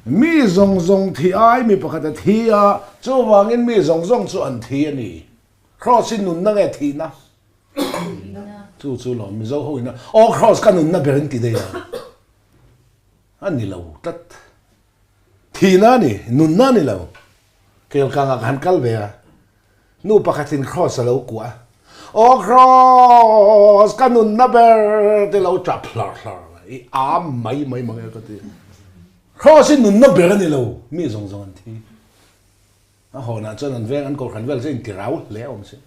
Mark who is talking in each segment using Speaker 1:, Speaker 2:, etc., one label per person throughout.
Speaker 1: Mi zawng zawng thi ai mi pakhat a thi a, chuvangin mi zawng zawng chu an thi a ni. Kraws hi nunna nge thihna? Chu chu lawm Mizo ho ina aw kraws ka nunna ber in ti daih a. A ni lo tlat. Thihna a ni, nunna a ni lo. Kelkangah ka han kal ve a, nu pakhatin kraws a lo kuah a, Aw kraws, ka nunna ber te lo tap hlar hlar mai, i am mai mai mang e ka ti. Kraws hi nunna ber a ni lo, mi zawng zawng an thi. A hawnah chuan an veng an kohhran vel chu a intirau hle awm si.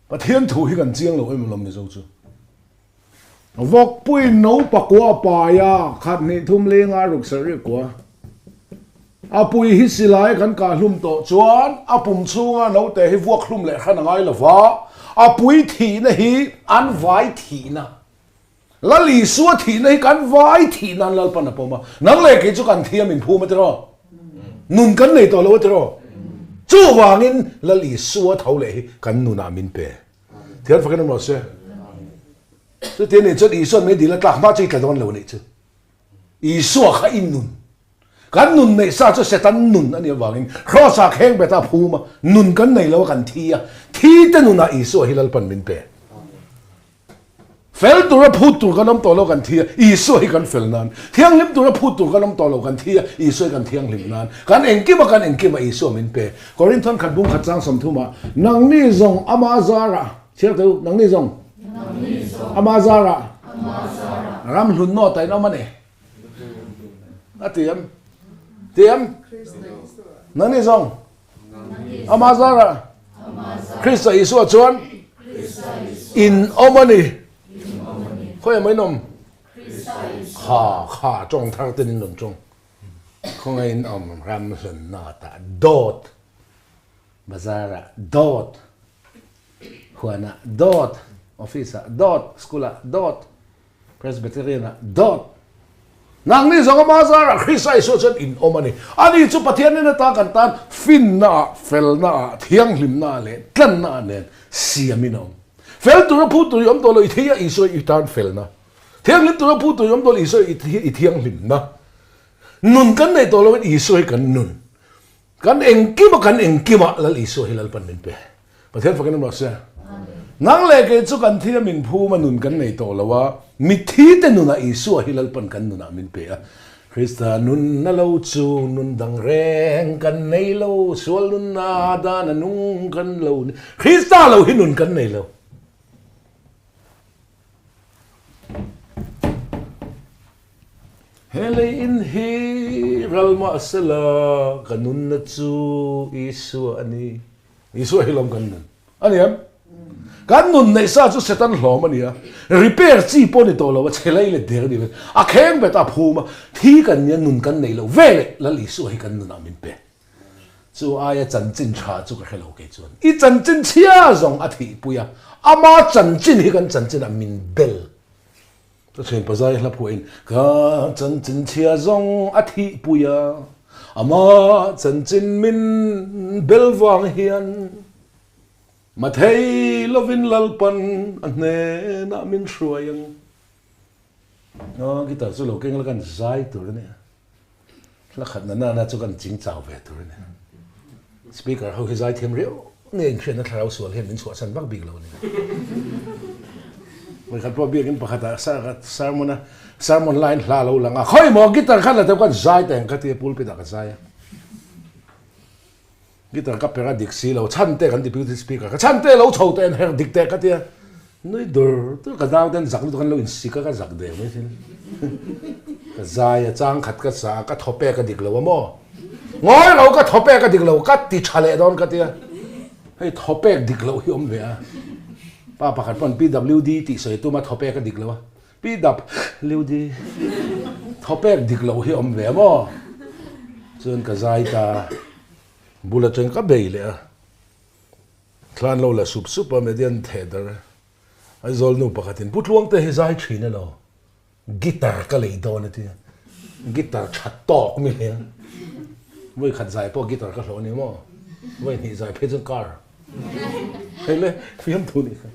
Speaker 1: Pathian thu hi kan chiang lo em lawm Mizo chu. Vawkpui no pakua pai a, khat hnih thum lenga ruk sarih kua. A pui hi silai kan kah hlum tawh chuan a pum chhunga note hi vuak hlum leh hran a ngai lo va, a pui thihna hi an vai thihna. Lal Isua thihna hi kan vai thih nan Lalpan a pawm a, nang leh kei chu kan thiam inphum a tiraw? Nun kan nei tawh lo a tiraw? Chuvangin Lal Isua tho leh hi kan nunah min pe. Thian fakin awm rawh se. Chuti anih chuan Isua'n mei dil a tlak hma chu i tla dawn lo anih chu. Isua kha i nun. Kan nun neih sa chu Satan nun a nih avangin Kraws-ah kheng bet a phum a, nun kan nei lo a kan thi a, thi te nunah Isua hi Lalpan min pe. Fel tura phut tur kan awm tawh lo kan thi a, Isua hi kan fel nan. Thianghlim tura phut tur kan awm tawh lo kan thi a, Isua hi kan thianghlim nan. Kan engkima kan engkima Isua min pe. Korinthon khat bung khat chang sawmthumah, Nangni zawng ama zarah, chhiar teh u, nangni zawng ama zarah, ram hlun nawt a in awm a ni. A ti em? Ti em? Nangni zawng Ama zarah Krista Isua chuan in awm a ni. Khawi am in awm? Kha kha tawng thar ten in rawn tawng. Khawngaih in awm ram hlun nawtah dawt bazarah dawt huanah dawt office ah dawt school ah dawt Presbyterian-ah dawt. Nangni zawng ama zarah Krista Isua chuan in awm a ni. Ani chu Pathian nen ata kan tan finnaah, felnaah, thianghlimnaah leh tlannaah nen siamin a awm. Fel tura phu tur i awm tawh lo, i thei a Isua i tan felna. Thianghlim tura phu tur i awm tawh lo, Isua i thianghlimna. Nun kan neih tawh loin Isua hi kan nun. Kan engkima kan engkima Lal Isua hi Lalpan min pe. Pathian fakin awm rawh se. Nang leh kei chu kan thil a min phum a nun kan nei tawh lo a, mitthi te nunah Isua hi Lalpan kan nunah min pe a. Krista nunna lo chu nun dang reng kan nei lo, sual nunna dan a nung kan lo ni. Krista lo hi nun kan nei lo. He lei in hi ral mah sela ka nunna chu Isua a ni. Isua hi lawm kan nun a ni em? Kan nun neih sa chu Satan hlawm a ni a, repair chi pawh ni tawh lo a, chhe lei leh der a ni ve. A kheng bet a phum a, thi kan nia nun kan nei lo ve leh Lal Isua hi kan nunah min pe. Chu aia chanchin tha chu ka hre lo kei chuan. I chanchin chhia zawng a thihpui a, ama chanchin hi kan chanchinah min bel. Ka thian pazai hla phuahin ka chanchin chhia zawng a thihpui a, ama chanchin min bel vang hian Mathei lovin Lalpan a hnenah min hruai ang. Aw, guitar chu lo keng la kan zai tur a nia. Hla khat na nana chu kan ching chau ve tur a ni. Speaker ho hi zai thiam riau nge inhriatna thlarau sual hian min chhuahsan vak bik lo a ni. Vawikhat pawh biakin pakhatah sermon a sermon laiin hla a lo lang a, khawi maw guitar khan la teuh khan zai ta eng ka ti a, pulpit ah ka zai a. Guitar ka per a dik si lo, chhan te kan deputy speaker ka chhan te lo chho teh an herh dik teh ka ti a, nui dur dur ka nau ten zak lutuk an lo insik a ka zak der mai sin. Ka zai a chang khat ka sa a ka thaw pek a dik lo a maw? Ngawi lo ka thaw pek a dik lo ka ti tha leh dawn ka ti a, hei thaw pek dik loh hi awm ve a, pa pakhat pawn PWD tih sawi tum a thaw pek a dik lo a, PWD thaw pek dik loh hi awm ve a maw? Chuan ka zai ta. Bul atang ka bei leh a, thlan lo la sup sup a, median theh dar a, Aizawl nu pakhatin Pu Tluangte hi zai thin elo, guitar ka lei dawn a ti a, guitar tha tawk mi hle a, vawi khat zai pawh guitar ka hlawh a ni maw, vawi hnih zai phei chuan car hei le fiamthu nih kha.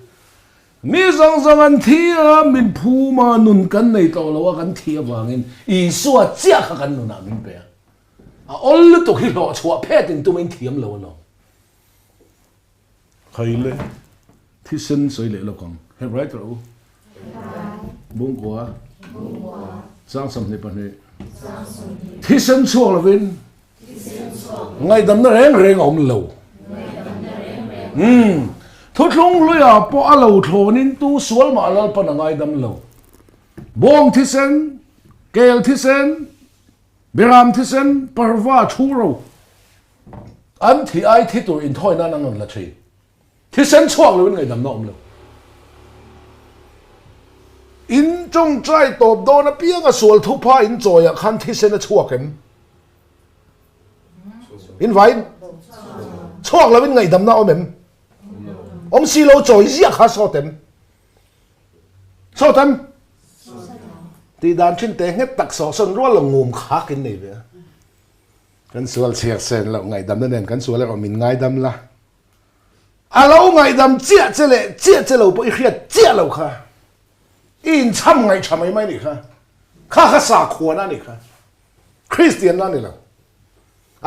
Speaker 1: Mi zawng zawng an thi a, min phum a, nun kan nei tawh lo a, kan thih avangin Isua chiah kha kan nunah min pe a. A awl lutuk hi hlawh chhuah phet in tumin thiam lo alawm. Khaile thisen sawi leh lawk ang. Hep rai tawh u. Bungkua. 22. Thisen chhuak lovin ngaihdamna reng reng a awm lo. Umm. Thuthlung hluiah pawh a lo thlawnin tu sual mah Lalpan a ngaidam lo. Bawng thisen, kel thisen, Beram thisen parva thu ro an thi ai thi tur inthawi nan an rawn la thin. Thisen chhuak loin ngaihdamna awm lo. In tawngtai tawp dawn apianga sual thupha in chawiah khan thisen a chhuak em? In vain chhuak loin ngaihdamna awm em? Awm si lo chawi ziah kha sawt em? Sawt em? Tih dan thin te nghet tak sawhsawn rual lo ngum khak in nei ve a. Kan sual chhiar sen loh ngaihdamna nen kan sual erawh min ngaidam la. A lo ngaihdam chiah che leh chiah che lo pawh i hriat chiah lo kha. I inchham ngaihtha mai mai nih kha. Kha kha sakhuana nih kha. Kristianna a ni lo.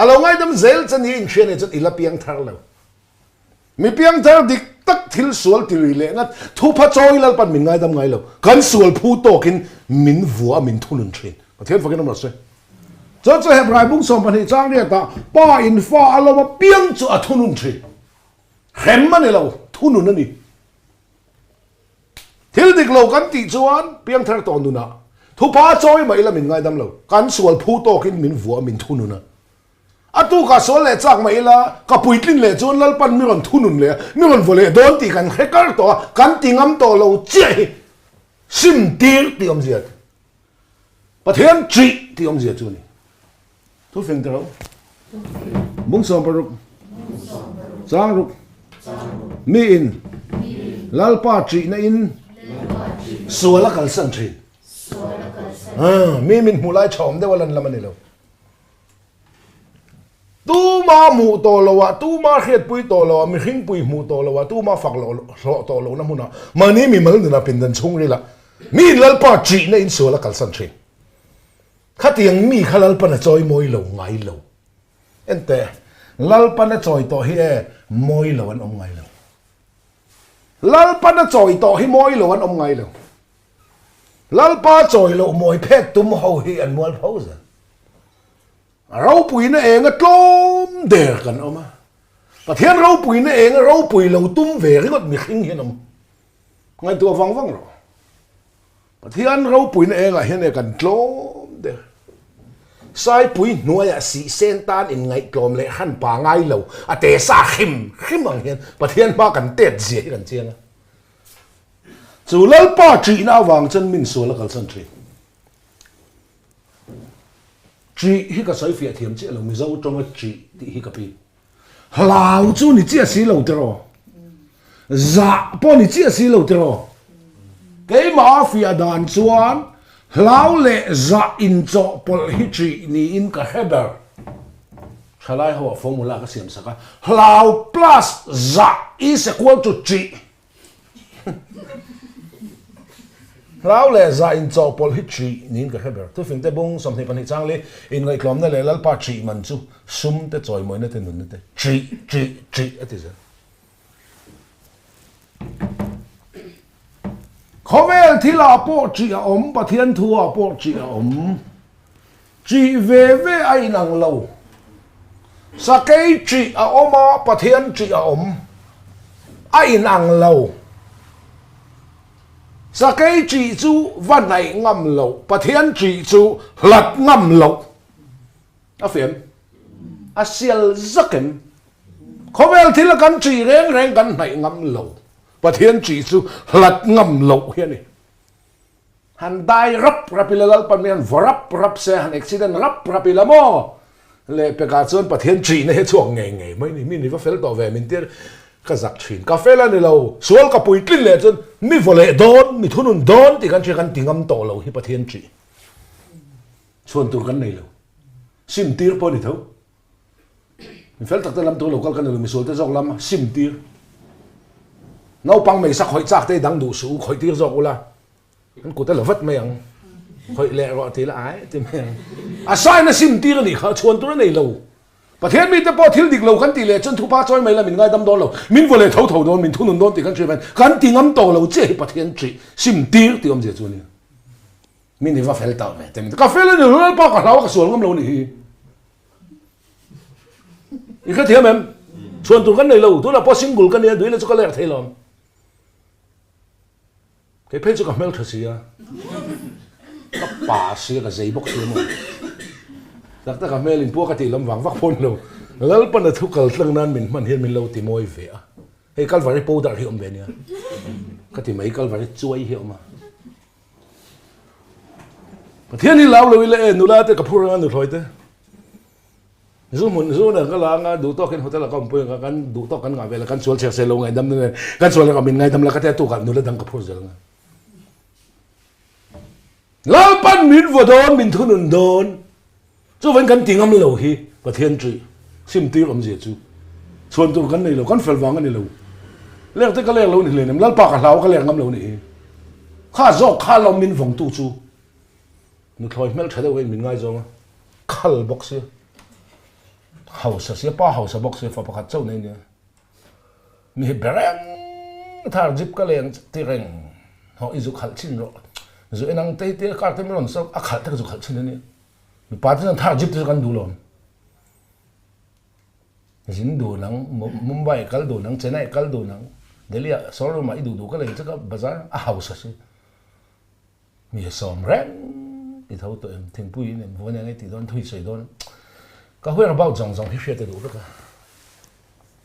Speaker 1: A lo ngaidam zel che ni inhria nih chuan i la piang thar lo. Mi piangthar dik tak thil sual ti lui leh ngat thupha chawi Lalpan min ngaidam ngai lo. Kan sual phu tawkin min vua a min thunun thin. Pathian fakin awm rawh se. Chu chu Hebrai bung 12 chang riatah Pa in fa a lawm a piang chu a thunun thin. Hrem a ni lo, thunun a ni. Thil dik lo kan tih chuan piangthar tawh nunah thupha chawi mah ila min ngaidam lo. Kan sual phu tawkin min vua a min thunun a. A tukah sual leh chak mah ila, ka puitlin leh chuan Lalpan mi rawn thunun leh a, mi rawn vaw leh dawn tih kan hre kar tawh a, kan ti ngam tawh lo chiah hi sim tir tih awmzia chu Pathian ṭih tih awmzia chu a ni. Thufing te ro. Bung 60 chang ruk mi in Lalpa ṭihna in sual a kalsan ṭhin. Mi min hmuh lai ṭha awm deuh a lan lam a ni lo. Tuma hmuh tawh loah, tuma hriatpui tawh loah, mihringpui hmuh tawh loah, tuma fak hlawh tawh lohna hmunah mahni mimal nunah pindan chhungrila mi Lalpa ṭihna insual a kalsan ṭhin. Khatiang mi kha Lalpan a chawi mawi lo ngai lo. Enteh, Lalpan a chawi tawh hi e, mawi lo an awm ngai lo. Lalpan a chawi tawh hi mawi lo an awm ngai lo. Lalpa chawi loh mawi phet tum ho hi an mual pho zel. A ropuina enga tlawm der kan awm a. Pathian ropuina enga ropui lo tum ve ringawt mihring hian awm. Ngaihtuah vang vang rawh. Pathian ropuina engah hian e kan tlawm der. Saipui hnuaiah sihsen tan inngaihtlawm leh hran pa ngai lo a te sa hrim hrim ang hian Pathian hma kan tet zia hi kan chiang a. Chu Lalpa ṭihna avang chuan min sual a kalsan ṭhin. Ṭih hi ka sawi fiah thiam chiah lo, Mizo ṭawnga ṭih tih hi ka pi. Hlau chu ni chiah si lo tiraw? Zah pawh ni chiah si lo tiraw? Keimah a fiah dan chuan hlau leh zah inchawhpawlh hi ṭih niin ka hre ber. Thalai ho ah formula ka siam sak a, hlau plus zah is equal to ṭih. Hlau leh zah inchawhpawlh hi ṭih niin ka hre ber. Thufingte bung 22 chang li inngaihtlawmna leh Lalpa ṭih man chu sum te chawimawina te nunna te ṭih ṭih ṭih a ti zel. Khawvel thilah pawh ṭih a awm, Pathian thuah pawh ṭih a awm. Ṭih ve ve a inang lo. Sakei ṭih a awm a, Pathian ṭih a awm. A inang lo. Sakei ṭih chu va hnaih ngam loh, Pathian ṭih chu hlat ngam loh. A fem. A sial zak em? Khawvel thil a kan ṭih reng reng kan hnaih ngam lo. Pathian ṭih chu hlat ngam loh hi a ni. Han dai rap rap ila Lalpan mi han vaw rap rap se, han accident rap rap ila maw? Leh pekah chuan Pathian ṭihna hi a chhuak ngei ngei mai ni. Mi ni va fel tawh ve min tir ka zak ṭhin. Ka fel a ni lo, sual ka puitlin leh chuan mi vaw leh dawn, mi thunun dawn tih kan hria kan ti ngam tawh lo hi Pathian ṭih. Chhuan tur kan nei lo. Sim tir pawh a ni tho. Mi fel tak te lam tur lo kal kan ni lo, misual te zawk lam sim tir. Naupang meisa khawih chak te dang duh suh u, khawih tir zawk ula. Kan kut a la vat mai ang. Khawih leh rawh ti la ai ti mai ang. A sign a sim tir a nih kha, chhuan tur a nei lo. Pathian mite pawh thil dik lo kan tih leh chuan thupa chawi mai la min ngaidam dawn lo, min vaw leh tho tho dawn, min thunun dawn tih kan hria hian kan ti ngam tawh lo chiah hi Pathian ṭih sim tir tih awmzia chu a ni. Min i va fel tawh ve te min ti. Ka fel a ni lo, Lalpa ka hlau a ka sual ngam lo nih hi. I hrethiam em? Chhuan tur kan nei lo, tunah pawh single ka nia, duhina chu ka lek thei lo. Kei phei chu ka hmel tha si a, ka pa si a, ka zei bawk si a maw. Tak tak a hmel in pua ka tih lam vang vak pawh ni lo. Lalpan a thu kal tlang nan min hman hian min lo ti mawi ve a. Hei Kalvari powder hi awm ve nia. Ka ti mai Kalvari chuai hi a awm a. Pathian hi lau lo ila e nula te ka phur anga nuthlawi te. Zu hmun zu nen ka la anga duh tawkin hotel ah ka awmpui anga kan duh tawk kan ngah vel a kan sual chhiar se lo ngaihdam na nen kan sual erawh min ngaidam la ka tia tukah nula dang ka phur zel anga. Lalpan min vaw dawn min thunun dawn chuvain kan ti ngam lo hi Pathian ṭih sim tir awmzia chu chhuan tur kan nei lo kan fel vang a ni lo lek te ka lek lo ni hleinem Lalpa ka hlau ka lek ngam lo ni hi kha zawk kha lo min vawng tu chu Nuthlawi hmeltha deuh in min ngaizawng a, khal bawk sia, hausa sia, pa hausa bawk sia, fa pakhat chauh nei nia. Mi hi bereng thar jeep ka leng ti reng haw i zu khalh chin rawh, zu en ang te hi tia car te min rawn sawi a khalh te ka zu khalh chin a nia. Mipa te chuan thar jeep te chu kan duh lo. Zin dun ang, Mumbai kal dun ang, Chennai kal dun ang, Delhi ah showroom ah i duh duh ka lei chu ka bazar a hausa si. Mi a sawm reng ti tho tawh em, thingpui in em vuan eng e tih dawn thui sawi dawn ka whereabout zawng zawng hi hriat a duh vek a,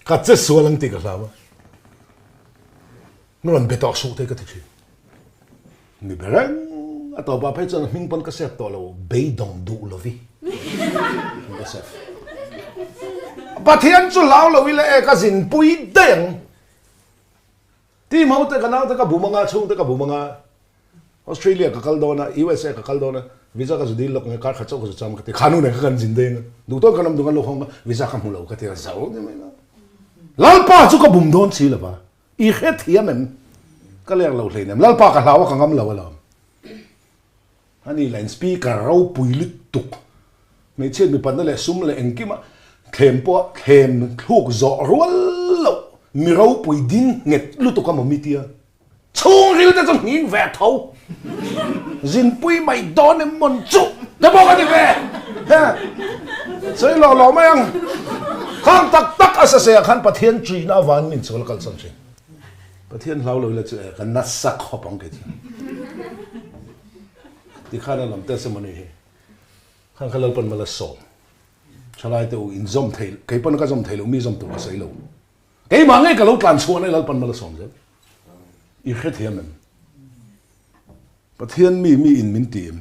Speaker 1: ka che sual ang tih ka hlau a, mi rawn be tawh suh te ka ti thin. Mi be reng a tawpah phei chuan hming pawn ka sep tawh lo, beidawng duh lovi ka sep. Pathian chu hlau lo ila e ka zinpui daih ang. Team ho te ka nau te ka bum anga chhung te ka bum anga Australia ka kal dawn a USA ka kal dawn a visa ka zu dil lawk nge kar khat chauh ka zu cham ka ti khanu nen kha kan zin deng a duh tawk kan awm duh kan lo hawng a visa ka hmu lo ka ti a zo ni mai lo Lalpa chu ka bum dawn si lova i hre thiam em ka lek lo hlei nem Lalpa ka hlau a ka ngam lo alawm ani la in speaker ropui lutuk Hmeichhiat mipatna leh sum leh engkima thlem pawh thlem thluk zawh rual loh mi ropui ding nghet lutuk a maw mi tia chhungril te chu nghing ve tho zinpui mai dawn em mawn chu te pawh ka ti ve he sawi lawh lawh mai ang khang tak tak a sa se ah khan Pathian ṭihna avangin min chawl kalsan ṭhin Pathian hlau lo ila chu e ka nasa khawp ang kei chu tikhan a lam testimony hi. Khan kha Lalpan mala sawm thalai te u in zawm thei kei pawn ka zawm thei lo mi zawm tur ka sawi lo keimah ngei ka lo tlan chhuah nai Lalpan mala sawm zel i hrethiam em Pathian mi mi in min ti em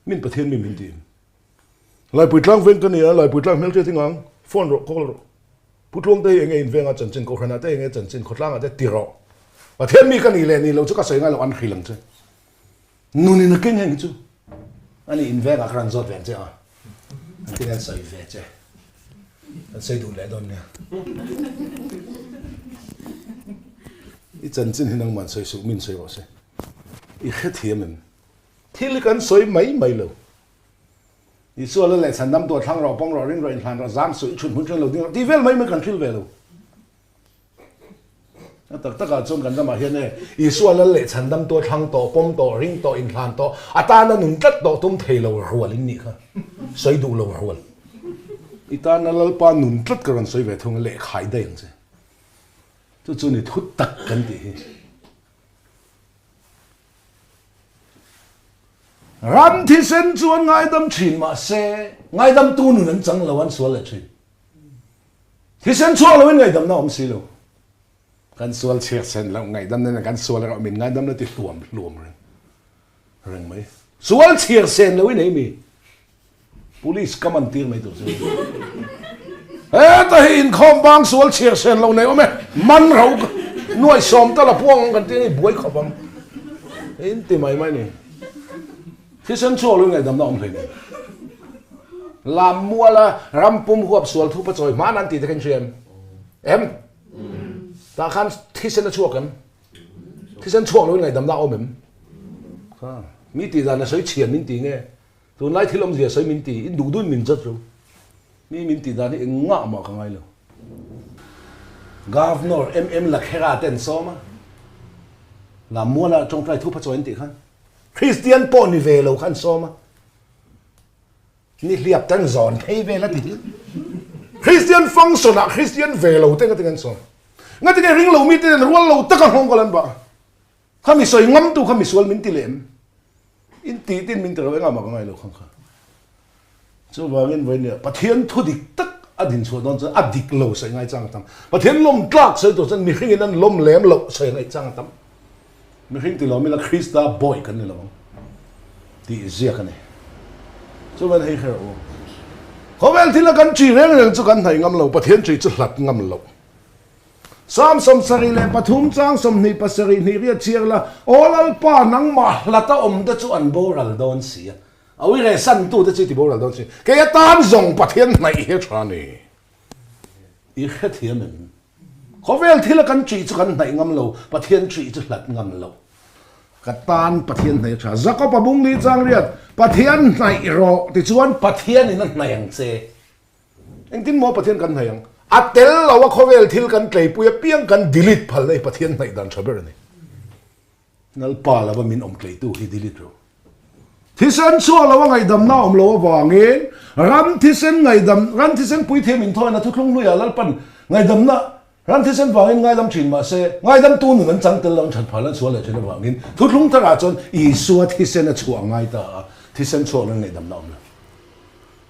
Speaker 1: min Pathian mi min ti em Laipui tlang veng ka nia Laipui tlang hmel hriat hi ngang phone rawh call rawh Putluang te hi enge in venga chanchin kohhranah te enge chanchin khawtlangah te ti rawh Pathian mi ka nih leh nih lo chu ka sawi ngai lo an hril ang che. Nun in a keng heng hi chu ani in vengah khan an zawt ve ang che a, an tin an sawi ve che, an sawi duh leh dawn nia. I chanchin hi nangman sawi suh min sawi rawh se. I hrethiam em? Thil hi kan sawi mai mai lo. Isua la leh chhandam tuah thlang rawh, pawm rawh, ring rawh, inhlan rawh, zam suh, i chhun hmun ṭhen lo ding rawh tih vel mai mai kan hril ve lo. A tak takah chuan kan ramah hian e Isua lal leh chhandam tuah thlang tawh, pawm tawh, ring tawh, inhlan tawh, a tana nun tlat tawh tum thei lo rual in nih kha. Sawi duh lo rual. I tana Lalpa nun tlat ka rawn sawi ve thung a, lehkhai daih ang che. Chu chu ni thu tak kan tih hi. Ram thisen chu an ngaidam thin mahse ngaidamtu nun an chang lo an sual leh thin. Thisen chhuak loin ngaihdamna a awm si lo. Kan sual chhiat sen loh ngaihdamna nen kan sual erawh min ngaidamna ti hluam hluam reng reng mai. Sual chhiar sen loin ei mi police ka man tir mai tur chu. Heta hi inkhawm bang sual chhiar sen lo nei awm e man ro nuai sawm tal a puang ang kan tia ni buai khawp ang. In ti mai mai ni. Thisen chhuak lui ngaihdamna awm hlei nen. Lammuala ram pum huap sual thupa chawi hman an tih te kha in hria em? Em? Tah khan thisen a chhuak em? Thisen chhuak loin ngaihdamna a awm em? Kha mi tih dan a sawi chhian min ti nge? Tunlai thil awmzia sawi min ti, in duh duhin min judge lo. Mi min tih dan hi engngah mah ka ngai lo. Governor MM Lakhera te an sawm a, Lammuala tawngtai thu phachawi an tih khan Kristian pawh ni ve lo kha an sawm a, ni hliap te an zawn phei vel a ti hi. Kristian function ah Kristian ve lo te ngatinge an sawm? Ngatinge ring lo mi te nen rual lo taka nghawng kal an bah? Kha mi sawi ngam tu kha misual min ti leh em? In tih tin min ti lo engah mah ka ngai lo khang kha. Chuvangin vawinia Pathian thu dik tak a din chhuah dawn chuan a dik lo sawi ngai chang a tam. Pathian lawm tlak sawi tur chuan mihringin an lawm lem loh sawi ngaih chang a tam. Mihring ti lawm ila Krista bawi kan ni lo ang tih ziak a ni. Chuvangin hei kher u. Khawvel thila kan chi reng reng chu kan hnaih ngam lo, Pathian chi chu hlat ngam loh. Psalm 73 chang 27 hnih riat chhiar la, Aw Lalpa, nangmah hlata awmte chu an boral dawn si a, a ui reh santute chu i ti boral dawn si. Kei atan zawng Pathian hnaih hi a tha a ni. I hrethiam em? Khawvel thila kan ṭih chu kan hnaih ngam lo, Pathian ṭih chu hlat ngam lo. Ka tan Pathian hnaih a tha. Jakob-a bungli chang riat, Pathian hnaih rawh tichuan Pathianin a hnaih ang che. Engtin maw Pathian kan hnaih ang? A tel lo a khawvel thil kan tleipui apiang kan delete phal na hi Pathian hnaih dan tha ber a ni. Lalpa lova min awm tleitu hi delete ro. Thisen chhuak lo a ngaihdamna awm lo avangin ram thisen ngaihdam ram thisen puithiam inthawina thuthlung hluiah Lalpan ngaihdamna ram thisen vangin ngaidam thin mahse ngaidamtu nun an chang tel lo an that phal an sual leh thin avangin thuthlung tharah chuan Isua thisen a chhuah ngai ta a thisen chhuak nan ngaihdamna awm lo.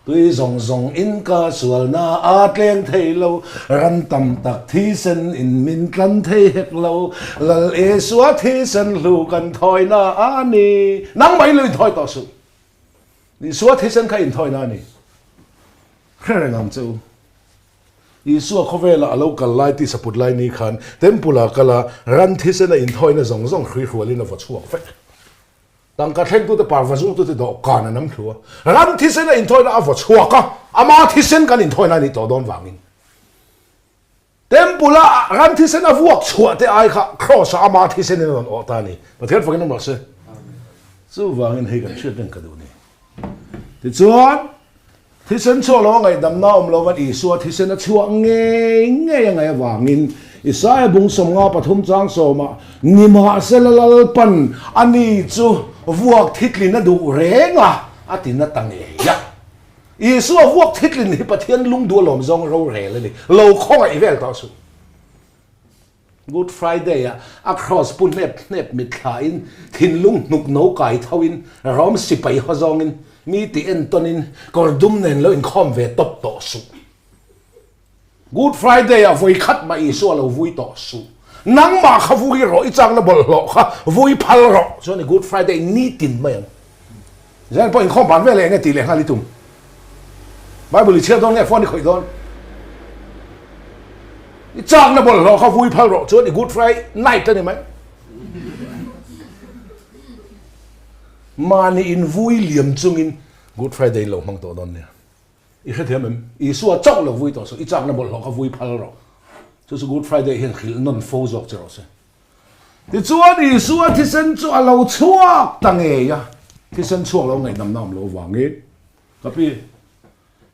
Speaker 1: Tui zawng zawng in ka sualna a tleng thei lo, ram tam tak thisen in min tlan thei hek lo, Lal Isua thisen hlu kan thawina a ni. Nangmah in lo inthawi tawh suh. Isua thisen kha inthawina a ni. Hre reng ang che u. Isua khawvela a lo kal lai tih saput lai ni khan Temple ah kal a, ran thisen a inthawina zawng zawng hruihrualin a vaw chhuak vek. Tangka thlengtute parva zungtute dawhkan an am thlu a, ram thisen a inthawina a vaw chhuak a, ama thisen kan inthawina a nih tawh dawn vangin Temple a ram thisen a vuak chhuah te ai kha Cross ah ama thisen in a rawn awh ta a ni. Pathian fakin awm rawh se. Chuvangin hei kan hriat reng ka duh ni. Tichuan, thisen chhuak lo a ngaihdamna awm lo van Isua thisen a chhuah ngei ngei a ngaih avangin Isaia bung 53 chang sawmah nimahsela Lalpan ani chu vuak thitlin a duh reng a, a ti na ta ngei a. Isua vuak thitlin hi Pathian lungduh alawm zawng rorel a ni. Lo khawngaih vel tawh suh. Good Friday ah a cross pu hnep hnep mitthla in thinlung hnuk no kai tho in rawm sipai haw zawng in mi ti entawn in kawr dum nen lo inkhawm ve tawp tawh suh. Good Friday ah vawi khat mah Isua lo vui tawh suh. Nangmah kha vui rawh i chakna bawlhhlawh kha vui phal rawh chuan i Good Friday nitin mai ang. Zen pawh inkhawm ban vel eng nge tih leh nghal i tum. Bible i chhiar dawn nge phone i khawih dawn? I chakna bawlhhlawh kha vui phal rawh chuan i Good Friday night a ni mai. Mahni in vui liam chungin Good Friday in lo hmang tawh dawn nia. I hrethiam em? Isua chauh lo vui tawh suh, i chakna bawlhhlawh kha vui phal rawh. Chu chu Good Friday hian hrilh nawn fo zawk che rawh se. Tichuan Isua thisen chu a lo chhuak ta ngei a, thisen chhuak lo ngaihdamna awm lo vangin ka pi,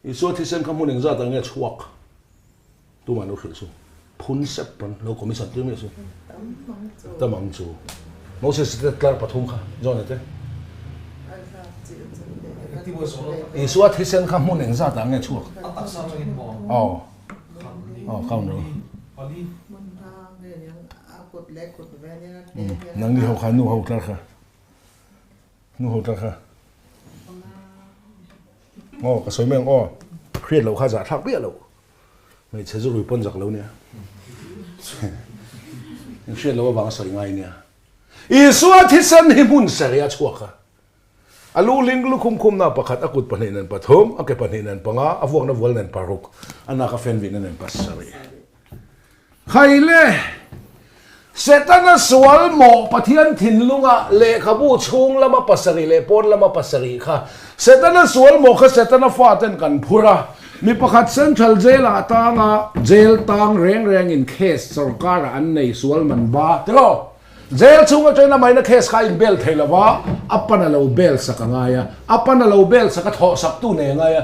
Speaker 1: Isua thisen kha hmun engzat ah nge chhuak? Tumah lo hrilh su. Phun sep pawn lo commission tir miah su. Tam ang chu. Moses te tlar pathum kha, John te. Isua thisen kha hmun engzat ah nge chhuak? Aw. Aw, count ro. Nang ni ho kha nu ho tlar kha. Nu ho tlar kha. Aw, ka sawi mai ang aw. Hriat loh kha zahthlak miah loh. Hmeichhe zu rui pawn zak lo nia. In hriat loh avanga sawi ngai nia. Isua thisen hi hmun serih a chhuak a. A lu ling lukhum khumna pakhat, a kut pahnih nen pathum, a ke pahnih nen panga, a vuakna vual nen paruk, a nak a fen vihna nen pasarih. Khaile, Setana sual mawh Pathian thinlunga lehkhabu chhung lama pasarih leh pawn lama pasarih kha Setana sual mawh kha Setana faten kan phur a. Mi pakhat Central Jail ah tang a, jail tang reng reng in case sorkar ah an nei sual man ba tiraw? Jail chhung atangin a maina case kha a in bail thei lo va, a pan a lo bail sak a ngai a, a pan a lo bail sak a thawh sak tu nei a ngai a,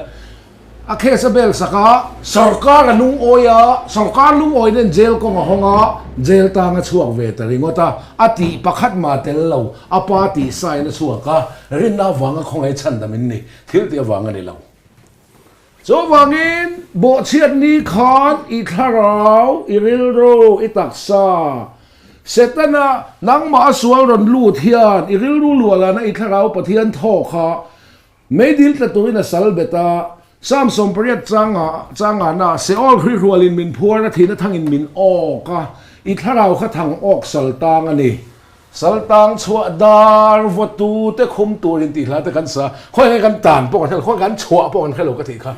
Speaker 1: a case a bail sak a, sorkar a lungawi a, sorkar lungawi nen jail kawng a hawng a, jail tang a chhuak ve ta ringawt a, a tih pakhat mah tel lo, a pa tih sign a chhuak a, rinna avanga khawngaih chhandam in ni, thil tih avang a ni lo. Chuvangin, bawhchhiat ni khan i thlarau, i rilru, i taksa, Setana nangmah a sual rawn lut hian i rilru luahlana i thlarau Pathian thaw kha meidil tla turin a sal bet a. Psalm 80 changa changana Seol hrihrualin min phuar a thihna thangin min awk a, i thlarau kha thang awk sal tang a ni. Saltang chhuah dar vawtu te khum tur in tih hla te kan sa, khawi nge kan tan pawh kan hrelo, khawi kan chhuah pawh kan hrelo ka tih kha.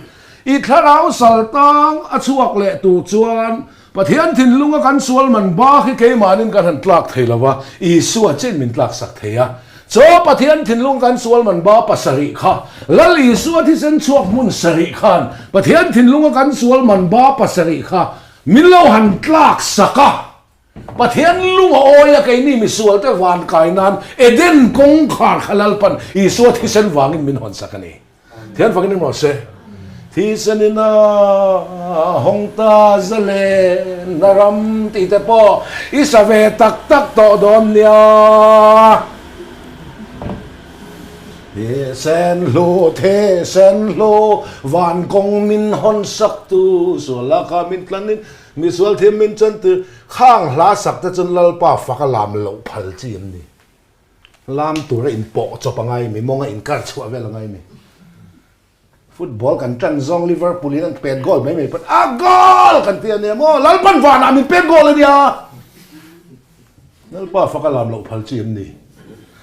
Speaker 1: I thlarau saltang a chhuak leh tur chuan Pathian thinlunga kan sual man bak hi keimahnin kan han tlak thei lo va, Isua chin min tlak sak thei a. Chaw Pathian thinlung kan sual man ba pasarih kha, Lal Isua thisen chhuak hmun sarih khan Pathian thinlunga kan sual man ba pasarih kha min lo han tlak sak a. Pathian lung a awi a, keini misualte van kai nan Eden kawngkhar kha Lalpan Isua thisen vangin min hawn sak a ni. Thian fakin emaw se, Thisen in a hawng ta zalen na ram tih te pawh i sa ve tak tak tawh dawn nia. Thisen hlu, thisen hlu, van kawng min hawn sak tu, sual laka min tlanin Misual thiam min chantir khang hla sak te chuan Lalpa fak a lam loh phal chi an ni. Lam tura in pawh chawp a ngai mi, mawnga in kar chhuah vel a ngai mi. Football kan tan zawng Liverpool in an pet goal mai mai pawn a goal kan ti a nia maw Lalpan vanah min pet goal a nia. Lalpa fak a lam loh phal chi an ni.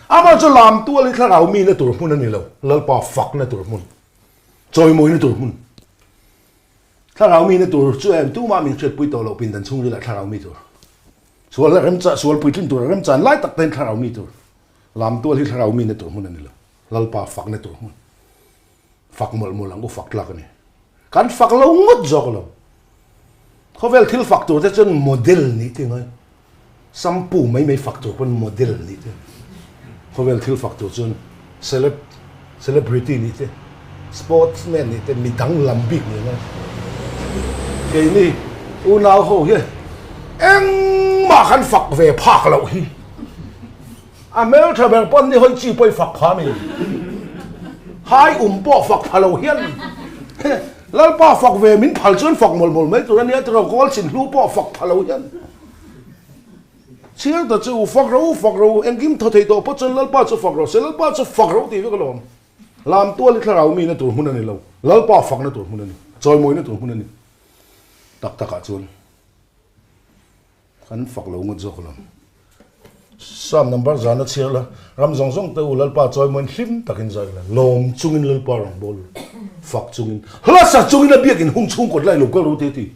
Speaker 1: Amah chu lam tual hi thlarau mi na tur hmun a ni lo, Lalpa fak na tur hmun, chawimawi na tur hmun. Thlarau mi na tur chu em tumah min hriatpui tawh loh pindan chhungril ah thlarau mi tur. Sual a remcha sual puitlin tur a remchan lai tak ten thlarau mi tur. Lam tual hi thlarau mi na tur hmun a ni lo. Lalpa fak na tur hmun. Fak mawlh mawlh ang u fak tlak a ni. Kan fak lo ngawt zawk lo. Khawvel thil fak tur te chuan model nih te ngai. Sampu mai mai fak tur pawn model nih te, khawvel thil fak tur chuan celeb, celebrity nih te, sportsman nih te, mi danglam bik nih angai. Keini unau ho hi engmah kan fak ve phak loh hi. A hmeltha ber pawn ni hawi chi pawh i fak pha mi. Hai um pawh fak pha lo hian Lalpa fak ve min phal chuan fak mawlh mawlh mai tur a nia tiraw kawl chin hlu pawh fak pha lo hian chhiar ta chu fak ro fak ro engkim thaw thei tawh pawh chuan Lalpa chu fak ro se Lalpa chu fak ro tih vek alawm lam tual i thlarau mi na tur hmun a ni lo Lalpa fak na tur hmun a ni chawimawi na tur hmun a ni tak tak ah chuan Kan fak lo ngawt zawk lo. Psalm number zan a chhiar la, ram zawng zawng te u Lalpa chawimawiin hlim takin zai la, lawm chungin Lalpa rawngbâwl fak chungin, hla sa chungin a biakin hung chhung kawt lai lo kal ru te ti.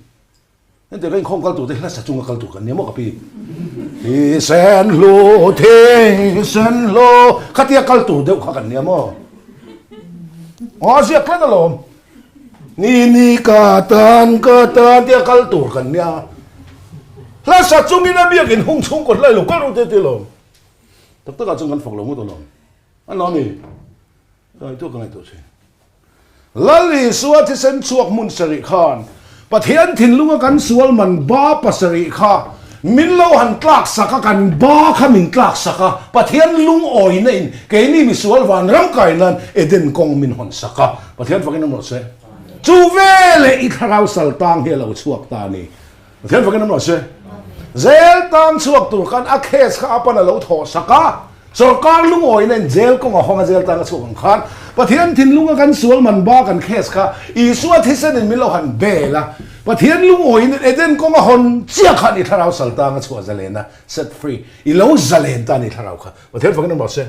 Speaker 1: Hente ka inkhawm kal tur te hla sa chunga kal tur kan nia maw ka pi. Thisen hlu, thisen hlu, khatia kal tur deuh kha kan nia maw. Aw ziak tlat alawm. Ni ni ka tan ka tan tia kal tur kan nia. Hlasa chungin a biakin hung chhung kawt lai lo kal ru te ti lawm. Tak takah chuan kan fak lo ngawt alawm. A lo ni. Ka ngaihtuah ka ngaihtuah thin. Lal Isua thisen chhuak hmun sarih khan Pathian thinlunga kan sual man ba pasarih kha min lo han tlak sak a, kan ba kha min tlak sak a, Pathian lungawina in keini misual vanram kai nan Eden kawng min hawn sak a, Pathian fakin awm rawh se. Chu veleh i thlarau sal tang hi a lo chhuak ta a ni. Pathian fakin awm rawh se. Zel tang chhuak tur khan a case kha a pan a lo thawh sak a, Sorkar lungawina in jail kawng a hawng a jail tang a chhuak ang khan Pathian thinlunga kan sual man ba kan case kha Isua thisen in min lo han bel a, Pathian lungawin in Eden kawng a hawn chiah khan i thlarau sal tang a chhuah zalen a, set free, i lo zalen ta a ni thlarau kha. Pathian fakin awm rawh se.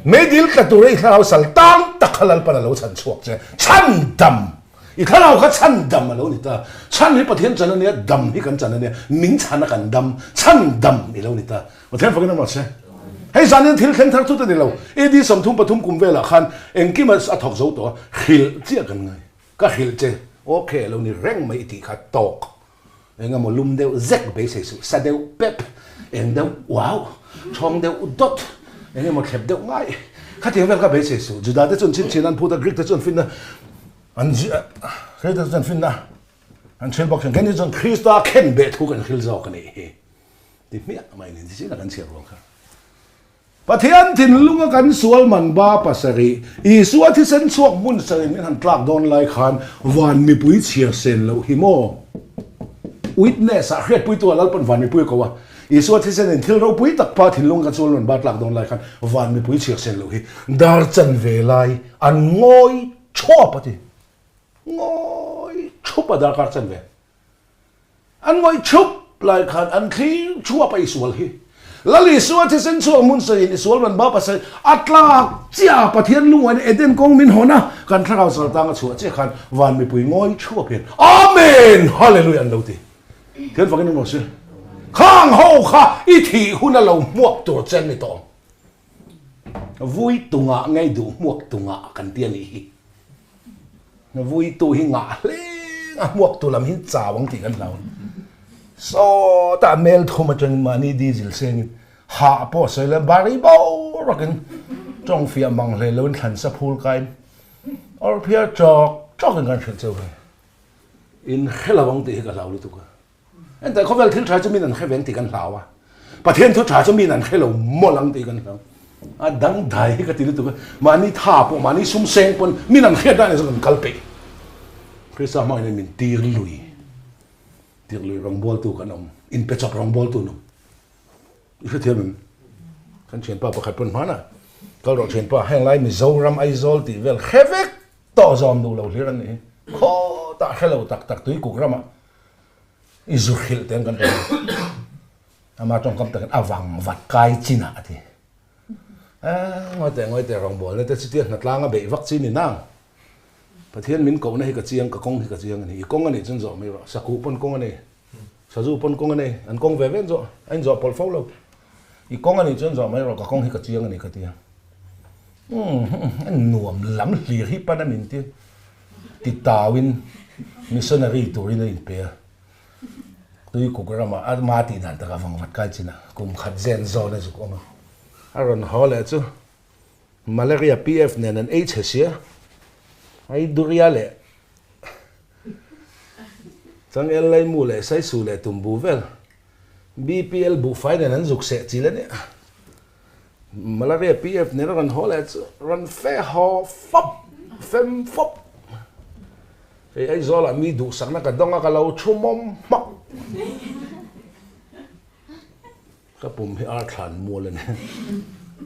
Speaker 1: Meidil tla tura i thlarau sal tang tak kha Lalpan a lo chhan chhuak che. Chhan dam! I thlarau kha chhan dam a lo ni ta. Chhan hi Pathian chan a nia, dam hi kan chan a nia. Min chhan a kan dam, chhan dam i lo ni ta. Pathian fakin awm rawh se. Hei zanin thil thleng thar thut a ni lo. AD 33 kum velah khan engkim a thawk zo tawh a, hrilh chiah kan ngai. Ka hrilh che. Ok a lo ni reng mai i tih kha tawk. Eng emaw lum deuh zek beisei suh, sa deuh pep, eng deuh uau, thawng deuh dawt, eng emaw thlep deuh ngai. Khatiang vel kha beisei suh. Juda te chuan chhinchhin an phut a, Greek te chuan finna an Greek te chuan finna an hril bawk thin. Keini chuan Krista khen beh thu kan hril zawk a nih hi. Ti hmiah mai ni nichin a kan chhiar ruang kha. Pathian thinlunga kan sual man ba pasarih, Isua thisen chhuak hmun sarin min han tlak dawn lai khan van mipui chhiar sen loh hi maw? Witness ah hriatpuitu ah Lalpan van mipui a ko a, Isua thisen in thil ropui tak pa thinlunga kan sual man ba tlak dawn lai khan van mipui chhiar sen loh hi dar chan ve lai an ngawi thuap a ti. Ngawi thup a darkar chan ve. An ngawih thup lai khan an thlir thuap a i sual hi. Lal Isua thisen chhuak hmun sawiin i sual rawn bap a sawi a tlak chiah a Pathian lungaina Eden kawng min hawn a kan thlarau saltang a chhuah chiah khan van mipui ngawi thuap hian Amen! Hallelujah an lo ti. Thian fakin an rawn sir. Khang ho kha i thih hun a lo hmuak tur che an ni tawh ang. Vui tungah ngei duh hmuak tungah kan ti a nih hi. Vui tu hi ngah hleng a hmuak tu lam hi chau ang tih kan hlau. Sawtah mel thum atangin mahni diesel sengin hah pawh sawi lo bari borakin tawng fiah mang hle loin thlan sa phul kain awr phiar chawk chawkin kan hrilh cheu hei. In hre lo ang tih hi ka hlau lutuk a. Entah khawvel thil tha chu min an hre veng tih kan hlau a, Pathian thu tha chu min an hre lo mawlh ang tih kan hlau. A dang dai hi ka ti lutuk a, mahni tha pawh mahni sum seng pawn min an hriat dan in kan kal peih. Krista hmangin in min tir lui, tir lui rawngbawltu kan awm, inpe chawp rawngbawltu an awm. I hrethiam em? Kan thianpa pakhat pawn hmanah kal rawh thianpa heng lai Mizoram Aizawl tih vel hre vek tawh zawm duh lo hlir an nih hi. Khawtah hre lo tak tak Tuikuk ramah I zu hrilh teng kan ṭawng a. Ama ṭawngkam takin a vang vat kai chinah a ti. Eh, ngawi teh, ngawi teh rawngbawlna te chutia hnatlang a beih vak chi ni nang. Pathian min kohna hi ka chiang, ka kawng hi ka chiang a ni. I kawng a nih chuan zawh mai rawh. Sakuh pawn kawng a nei, sazu pawn kawng a nei, an kawng ve ve an zawh, a inzawh pawlh fo lo. I kawng a nih chuan zawh mai rawh, ka kawng hi ka chiang a ni ka ti a. Umm, a nuam lam hlir hi pan a min ti. Ti tauin missionary turin a inpe a, Tuikuk ramah a ma tih dan takah vang vat kai chin a, kum khat zen zawn a zuk awm a. A rawn haw leh chu Malaria PF nen an ei chhe sia, ai duria leh changel laimu leh saisu leh tumbu vel BPL buhfai nen an zuk seh chil a nia. Malaria PF nen a rawn haw leh chu rawn fe haw fawp fem fawp. Hei Aizawlah mi duhsakna ka dawng a ka lo thu mawm hmak. Ka pum hi ar thlan mual a ni.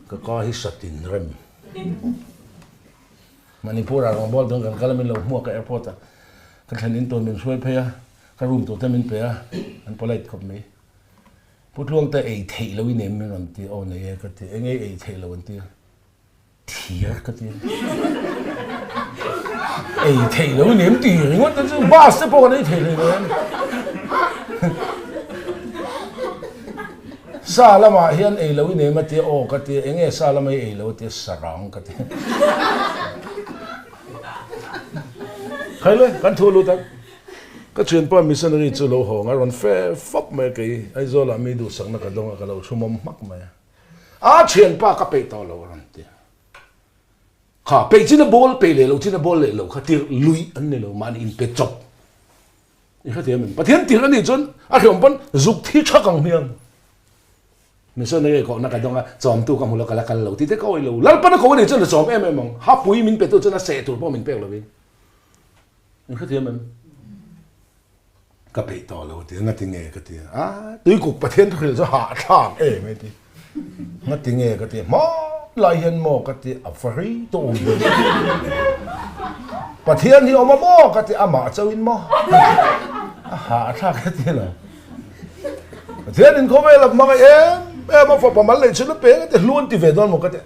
Speaker 1: Ka ka hi satin rem. Manipur ah rawngbâwl dawn kan kal a min lo hmuak a airport ah ka thlen in tur min hruai phei a ka room tur te min pe a an polite khawp mai. Pu Tluangte ei theih lo i nem min rawn ti, aw nei e ka ti, eng ei ei theih lo an ti a, thir ka ti a, ei theih lo i nem ti ringawt te chu bus te pawh kan ei thei hlei lo em. Sa lamah hian ei lo i nem a ti a, aw ka ti a, eng nge sa lama i ei lo a ti a, sarang ka ti a. Khaile kan thu lut ang. Ka thianpa missionary chu lo hawng a rawn fe fap mai a kei Aizawlah mi duhsakna ka dawng a ka lo thumawm hmak mai a. A thianpa ka peih tawh lo a rawn ti a. Kha peih chin a bawl peih leh lo chin a bawl leh lo kha tirh luih an ni lo mahni inpe chawp. I hrethiam em? Pathian tirh a nih chuan a hreawm pawn zuk thi thak ang hmiang. Missionary kohna ka dawng a, chawmtu ka hmu lo ka la kal lo tih te ka awih lo. Lalpan a ko a nih chuan a chawm em em ang. Hapui min petu chuan a seh tur pawh min pek lovin. In hrethiam em? Ka peih tawh lo ti, ngati nge ka ti a, Tuikuk Pathian thu hrilh chu hahthlak em e ti, ngati nge ka ti, hma lai hian maw ka ti, a va rei tawh awm ve, Pathian hi awm a maw ka ti, amah chauhin maw, a hahthlak e ti lo, Pathian in khawvel a hmangaih em em a, fapa mal neih chhun a pe ka ti, hlu an ti ve dawn maw ka ti.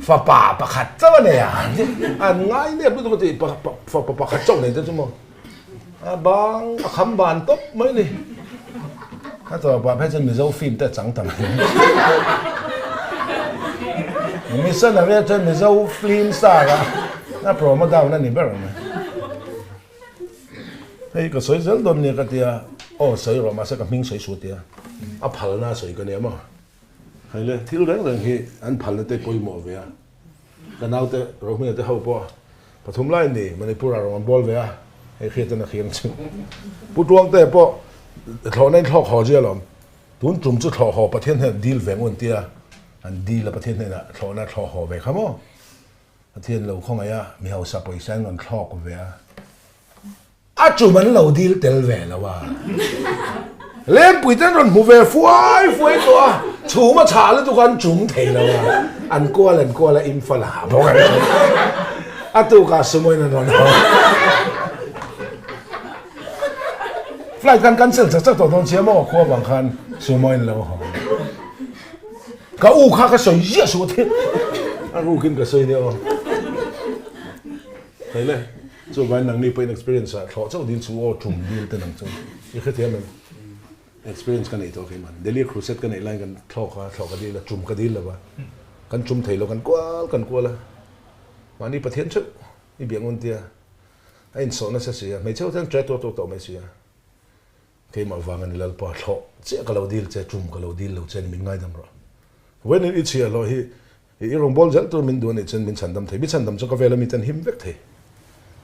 Speaker 1: Fapa pakhat chauh a nei a, an ngai nep lutuk a ti, fapa pakhat chauh nei te chu maw a bang a kham ban tawp mai ni. A tawpah phei chuan Mizo film te a chang ta mai. Missionary ah chuan Mizo film star a a promo down a ni ber mai. Hei ka sawi zel dawn nia ka tia, aw sawi rawh mahse ka hming sawi suh tia a phalna a sawi ka nia maw. Hei le, thil reng reng hi an phalna te pawimawh ve a, ka naute Rohmina te ho pawh pathum lai ni Manipur ah rawn an bawl ve a, hei hriat a khiang chu. Pu Tuangte pawh thlawhna in thlawk haw zia alawm, tun tum chu thlawh haw Pathian hnenah dil ve ngun tia an dil a Pathian hnenah thlawhna thlawh haw ve kha maw. Pathian lo khawngaih a, mi hausa pawisa in rawn thlawk ve a. A chum an lo dil tel ve lo a. Lengpui ten rawn hmu ve fuai fuai tawh a, chhum a chhah lutuk a an chum thei lo a, an kual an kual a Imphal a hah bawk an chum. A tukah sumoin an rawn haw. Flight kan cancel chak chak tawh dawn sia maw khua vang khan sumoin lo haw. Ka u kha ka sawi ziah suh a a rukin ka sawi nia aw. Hei le. Chuvain nangni pawhin experience ah thlawh chauh dil chu aw tum dil te nang chu i hrethiam em? Experience ka nei tawh keiman. Delhi crusade ka neih laiin kan thlawk a, thlawh ka dil a, tum ka dil lo va, kan tum thei lo, kan kual kan kual a, mahni Pathian theuh i biak ngun tia a insawh nasa si a, hmeichhe ho chuan tre tuar tuar tawh mai si a, keimah vang a ni Lalpa thlawh chiah ka lo dil che, tum ka lo dil lo che ni min ngaidam rawh. Vawiin i chhiahhlawh hi I rawngbâwl zel tur min duh a nih chuan min chhandam thei. Mi chhandam chu ka vela miten him vek thei.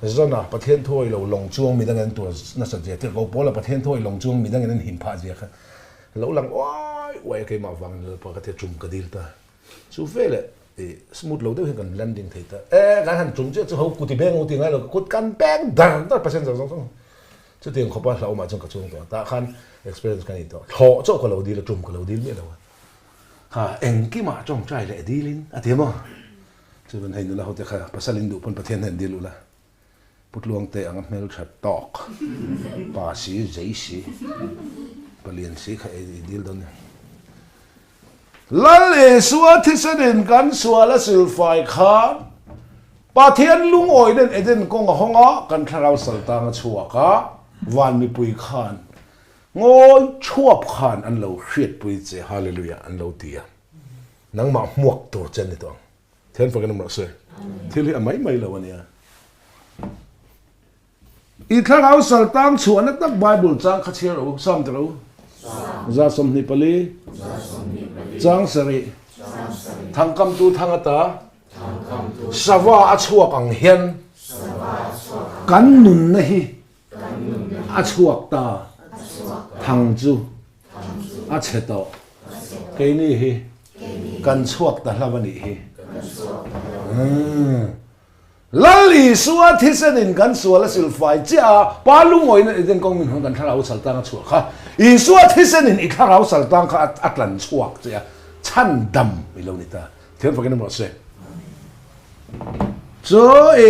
Speaker 1: Zana Pathian thuawi lo lawng chuang midangin an tuar nasat zia tirh ko Paula Pathian thuawi lawng chuang midangin an him phah zia kha lo lang uai uai a keimah vangin Lalpa ka tia tum ka dil ta. Chu veleh i smooth lo deuh hian kan landing thei ta. E kan han tum chiah chu ho kut i beng u ti ngai lo ka kut kan beng dar dar passenger zawng zawng. Chutiang khawpa hlauhawmah chuan ka chuang tawh a. Tah khan experience ka nei tawh. Thlawh chauh ka lo dil a tum ka lo dil miah lo a. Kha engkimah tawngtai leh dilin a ti maw? Chuan hei nula hote kha pasal in duh pawn Pathian hian dil ula, Pu Tluangte anga hmeltha tawk, pa si, zei si, palian si kha i dil dawn nia. Lal Isua thisenin kan sual a silfai khan Pathian lungawi nen Eden kawng a hawng a, kan thlarau saltang a chhuak a, van mipui khan Ngawi thuap khan an lo hriatpui che Hallelujah an lo ti a, nangmah hmuak tur che an ni tawh ang. Thian fakin awm rawh se. Thil hi a mai mai lo a nia. I thlarau saltang chhuahna tak Bible chang kha chhiar rawh u, Psalm ti rawh u. 124, chang sarih, thangkamtu thang ata, sava a chhuak ang hian kan nunna hi A chhuak ta. Thang chu a chhe tawh. Keini hi kan chhuak ta hlau a nih hi. Lal Isua thisenin kan sual a silfai chiah a, Pa lungawiin a Eden kawng min hawn kan thlarau saltang a chhuah kha. Isua thisenin i thlarau saltang kha a tlan chhuak che a, chhandam i lo ni ta. Thiam fakin a mawh se. Chu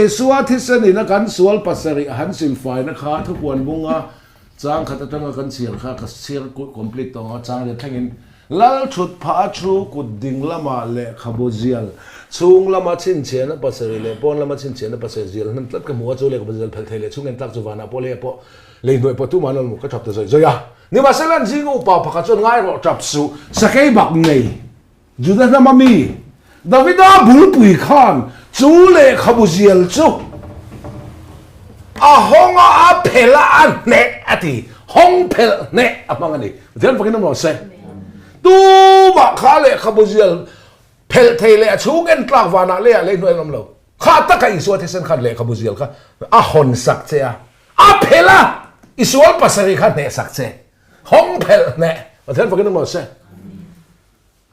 Speaker 1: Isua thisen ina kan sual pasarih a han silfaina kha thupuan bunga chang khat atanga kan chhiar kha ka chhiar complete tawh ang a, chang riat thlengin Lal thut phah a thu kut ding lamah lehkhabu zial chhung lama chhinchhiahna pasarih leh pawn lama chhinchhiahna pasarih zial hman tlat ka hmu a, chu lehkhabu zial phelh thei leh chhung en tlak chu vanah pawh lei pawh lei hnuai pawh tumah an awm lo ka thap ta zawih zawih a. Nimahsela an zinga upa pakhat chuan ngai rawh tap suh sakei bak nei. Juda hnama mi Davida bulpui khan chu lehkhabu zial chu a hawng a, a phelh a, a hneh a ti. Hawng phelh hneh a hmang a ni. Pathian fakin awm rawh se. Tumah kha lehkhabu zial phelh thei leh a chhung en tlak vanah leiah lei hnuai an awm lo. Kha taka Isua thisen khan lehkhabu zial kha a hawn sak che a, a phelh a, i sual pasarih kha hneh sak che. Hawng phelh hneh. Pathian fakin awm rawh se.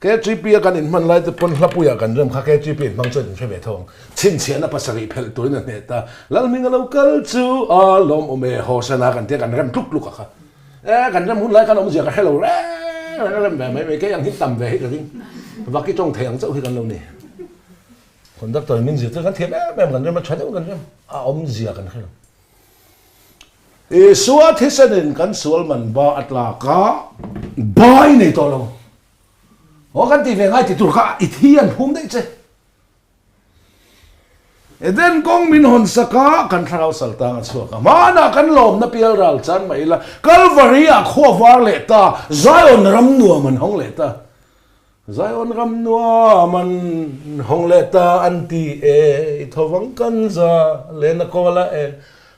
Speaker 1: KGP a kan inhman lai te pawn hlapuiah kan rem kha KGP inhmang chuan inhre ve tho ang. Chhinchhiahna pasarih phelh turin a hneh ta. Lalhming a lo kal chu a lawm awm e, Hosana kan tia kan rem tluk tluk a kha. E kan rem hun lai khan awmzia ka hre lo reng reng a rem ve mai mai kei ang hi tam ve hi ka ring. Vaki tawng thei ang chauh hi kan lo ni. Conductor in min zirtir kan thiam em em kan rem a tha deuh kan rem a awmzia kan hre lo. Isua thisenin kan sual man ba a tlak a bai nei tawh lo. Aw kan tih ve ngai ti tur kha i thi an phum daih che. Eden kawng min hawn sak a, kan thlarau saltang a chhuak a. Hmanah kan lawmna pial ral chan mai ila, Kalvari ah khua var leh ta, Zion ram nuam an hawng leh ta. Zion ram nuam an hawng leh ta an ti e, i thovang kan za len a kawl a e.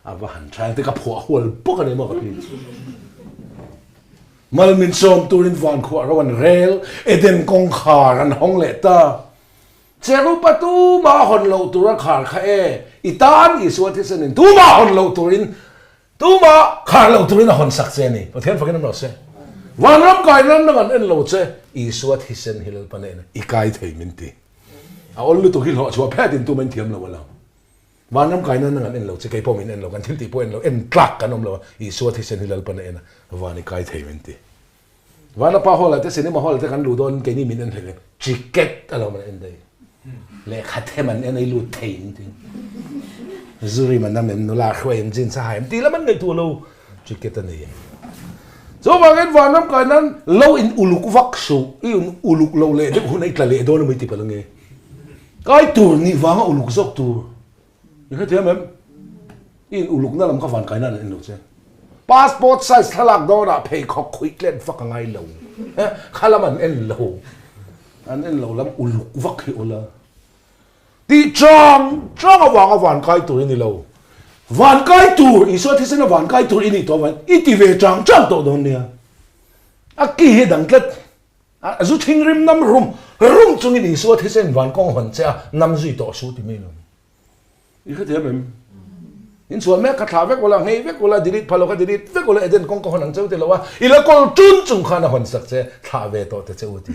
Speaker 1: A va han tha te ka phuah hual bawk a ni maw ka pi chu. Mal min sawm turin van khuah ro an rel, Eden kawngkhar an hawng leh ta. Cherupa tuma hawn loh tur a khar kha e, i tan Isua thisenin tuma hawn loh turin Tumah khar lo turin a hawn sak che a ni. Pathian fakin awm lo se. Vanram kai nan nang an en lo che, Isua thisen hi Lalpa nena i kai thei min ti. A awl lutuk hi hlawh chhuah phet in tumah in thiam lo a lo. Vanram kai nan nang an en lo che, kei pawh min en lo, kan thil tih pawh en lo, en tlak kan awm lo a, Isua thisen hi Lalpa nena van i kai thei min ti. Vanapa hall ah te cinema hall ah te kan luh dawn keini min en hlek ticket a lo man en daih lehkha them an en a i lut thei in ti zuri man am em nula hruai em jeans a ha em tih lam an ngaihtuah lo ticket a nei chuvangin vanram kai nan lo in uluk vak suh i in uluk lo leh deuh hun a i tla leh dawn a mai ti palh ange kai tur nih vanga uluk zawk tur I hrethiam em? I in uluk na lam kha van kai nan an en lo che. Passport size thlalak dawnah pheikhawk khuih tlet vak a ngai lo. Kha lam an en lo. An en lo lam uluk vak hi ula. Tih chang chang avanga van kai tur i ni lo. Van kai tur, Isua thisen a van kai tur i nih tawh avangin i ti ve chang chang tawh dawn nia. A ki hi a dang tlet. A zu thinrim nam rum rum chungin Isua thisen van kawng hawn che a nam zui tawh suh ti mai lo. I hrethiam em? In chhuan mek kha thlah vek ula, nghei vek ula, delete phah lo kha delete vek ula, Eden kawng ka hawn ang cheu ti lo a, i la kawl tun chung khan a hawn sak che, thlah ve tawh te che u ti.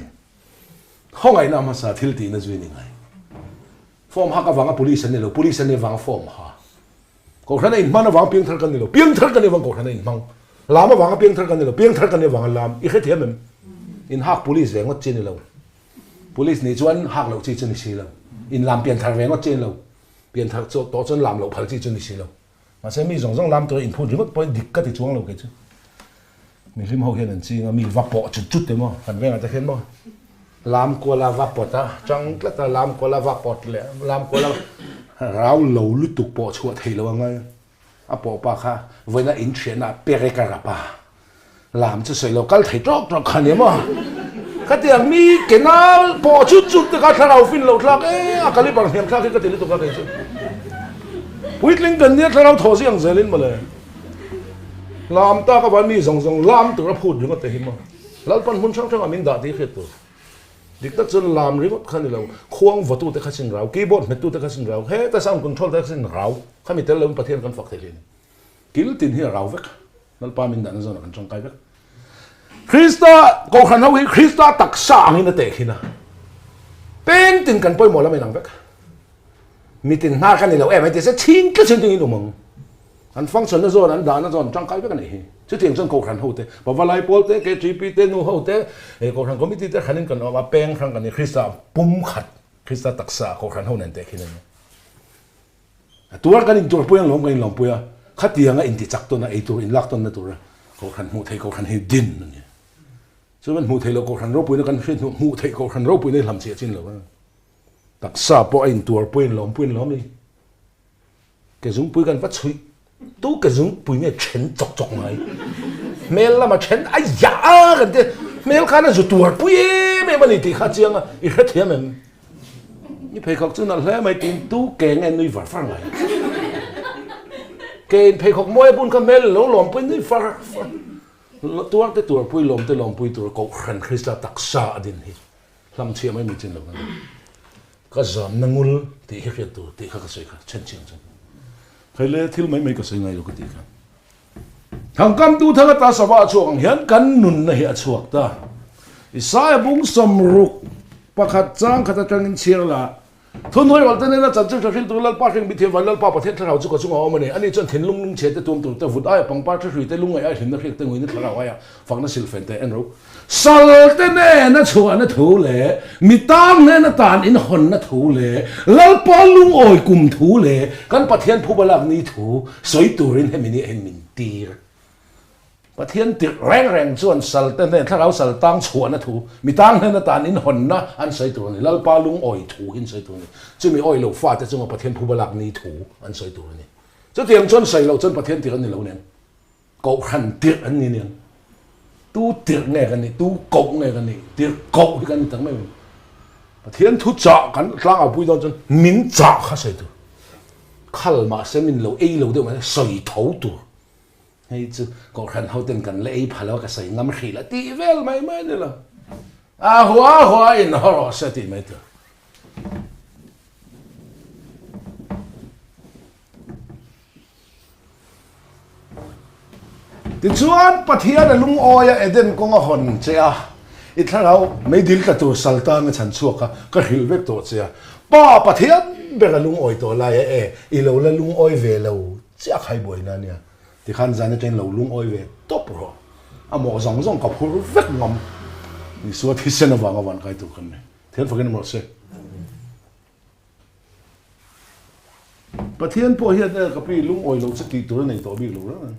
Speaker 1: Khawngaihna hmasa thil tihna zui ni ngai. Form hak avanga police an ni lo, police an ni avanga form ha. Kohhran a inhman avanga piangthar kan ni lo, piangthar kan ni avanga kohhran a inhmang. Lam avanga piangthar kan ni lo, piangthar kan ni avanga lam. I hrethiam em? Inhak police ve ngawt chi ni lo. Police nih chuan hak loh chi chu ni si lo. Inlam pianthar ve ngawt chi ni lo. Pianthar chu tawh chuan lam loh phal chi chu ni si lo. Mahse mi zawng zawng lam tura inphut ringawt pawhin dik ka ti chuang lo kei chu. Mihlim ho hian an ching a, mi va pawh chut chut emaw kan vengah te khian maw lam kuala va pawt a, chang tlat a lam kuala va pawt leh lam kuala rau lo lutuk pawh chhuah thei lo angai a pawh pa kha vawiina in thianah perek a rap a, lam chu sawi lo kal thei tawk tawk kha nia maw khatiang mi ke nal pawh chut chut te kha thlarau fin lo thlak e a caliber hniam thlak hi ka ti lutuk a kei chu puitling kan nia thlarau thaw zia ang zelin mawle. Lam tak avang mi zawng zawng lam tur a phut ringawt te hi maw? Lalpan hmun hrang hrangah min dah tih hriat tur. Dik tak chuan lam ringawt kha ni lo, khuang vawtute kha sin rau, keyboard hmettute kha sin rau, heta sound control te kha sin rau, khami tel loin Pathian kan fak thei hlei ni. Kil tin hi a rau vek. Lalpa min dahna zawnah kan tangkai vek. Krista Kohhran ho hi Krista taksa angin a tehkhin a. Peng tin kan pawimawh lam inang vek. Mitin hnar kha ni lo em ai ti se chhing tlat chhing tingin awm ang. An function na zawn an dahna zawn tangkai vek a nih hi. Chutiang chuan Kohhran ho te, Pavalai pawl te, KTP te, nu ho te, hei Kohhran committee te hranin kan awm a, peng hrang kan ni Krista pum khat, Krista taksa Kohhran ho nen tehkhin a ni. A tuar kan intuarpui ang lawm kan inlawmpui a, khatianga intichak tawn a, eitur inlak tawnna tura Kohhran hmuh theih Kohhran hi din a ni. Chuan hmuh theih loh Kohhran ropuina kan hriat hnu hmuh theih Kohhran ropuina hi hlamchhiah chin lo a. Taksa pawh a intuarpui inlawmpui inlawm ni. Ke zungpui kan va chhuih tu ke zungpui nge then chawk chawk mai. Hmel lama then a ya a kan ti hmel khan a zu tuarpui em em a ni tih kha chiang a i hrethiam em? I pheikhawk chu nalh hle mai tiin tu ke nge nui var var mai. Ke in pheikhawk mawi a bun kha hmel lo lawmpui nui var var. Tuar te tuarpui lawm te lawmpui tur Kohhran Krista taksa a din hi. Hlam chhia mai mai chin lo ka ni. Ka zamna ngul tih hi hriat tur tih kha ka sawi kha then chiang chuan. Hei le thil mai mai ka sawi ngai lo ka tih kha. Thangkam tu thang ata sava a chhuak ang hian kan nunna hi a chhuak ta. Isaiah bung 61 chang khat atangin chhiar la Thunhnuai rual te nena chanchin hre hrilh tur Lalpa hring mithiam vai Lalpa Pathian thlarau chu ka chungah a awm a ni. Ani chuan thinlung lungchhe te tuam tur te, vut aia pangpar thi hrui te, lungngaih aia hlimna hriak te, nguina thlarau aia fakna silfen te en ro. Sal te nena chhuahna thu leh mi tang hnena tan inhawnna thu leh Lalpa lungawi kum thu leh kan Pathian phuba lak ni thu sawi turin hemi ni ah hian min tir. Pathian tirh reng reng chuan sal te hnen thlarau sal tang chhuahna thu, mi tang hnen atan inhawnna an sawi tur a ni. Lalpa lungawi thu hi an sawi tur a ni. Chumi awi lo fate chunga Pathian phuba lak ni thu an sawi tur a ni. Chutiang chuan sawi loh chuan Pathian tirh an ni lo nen. Kohhran tirh an ni aniang. Tu tirh nge kan nih? Tu koh nge kan nih? Tirh koh hi kan ni tak mai lo. Pathian thu chah kan tlangau pui dawn chuan min chah kha sawi tur. Khal mahse min lo ei lo deuh mai sawi tho tur. Hei chu Kohhran hoten kan la ei pha lo a ka sawi ngam hrih la tih vel mai mai a ni lo. A hua hua in haw rawh se tih mai tur. Tichuan Pathian a lungawi a Eden kawng a hawn che a, i thlarau meidil tla tur sal tang a chhan chhuak a, ka hrilh vek tawh che a. Pa Pathian ber a lungawi tawh lai a e, i lo la lungawi ve lo chiah khai buaina ania. Tikhan zan atangin lo lungawi ve tawp rawh. A mawh zawng zawng ka phur vek ngam. Isua thisen avanga van kai tur kan ni. Thian fakin awm rawh se. Pathian pawh hian e ka pi lungawi lo chu tih tur a nei tawh bik lo reng ang.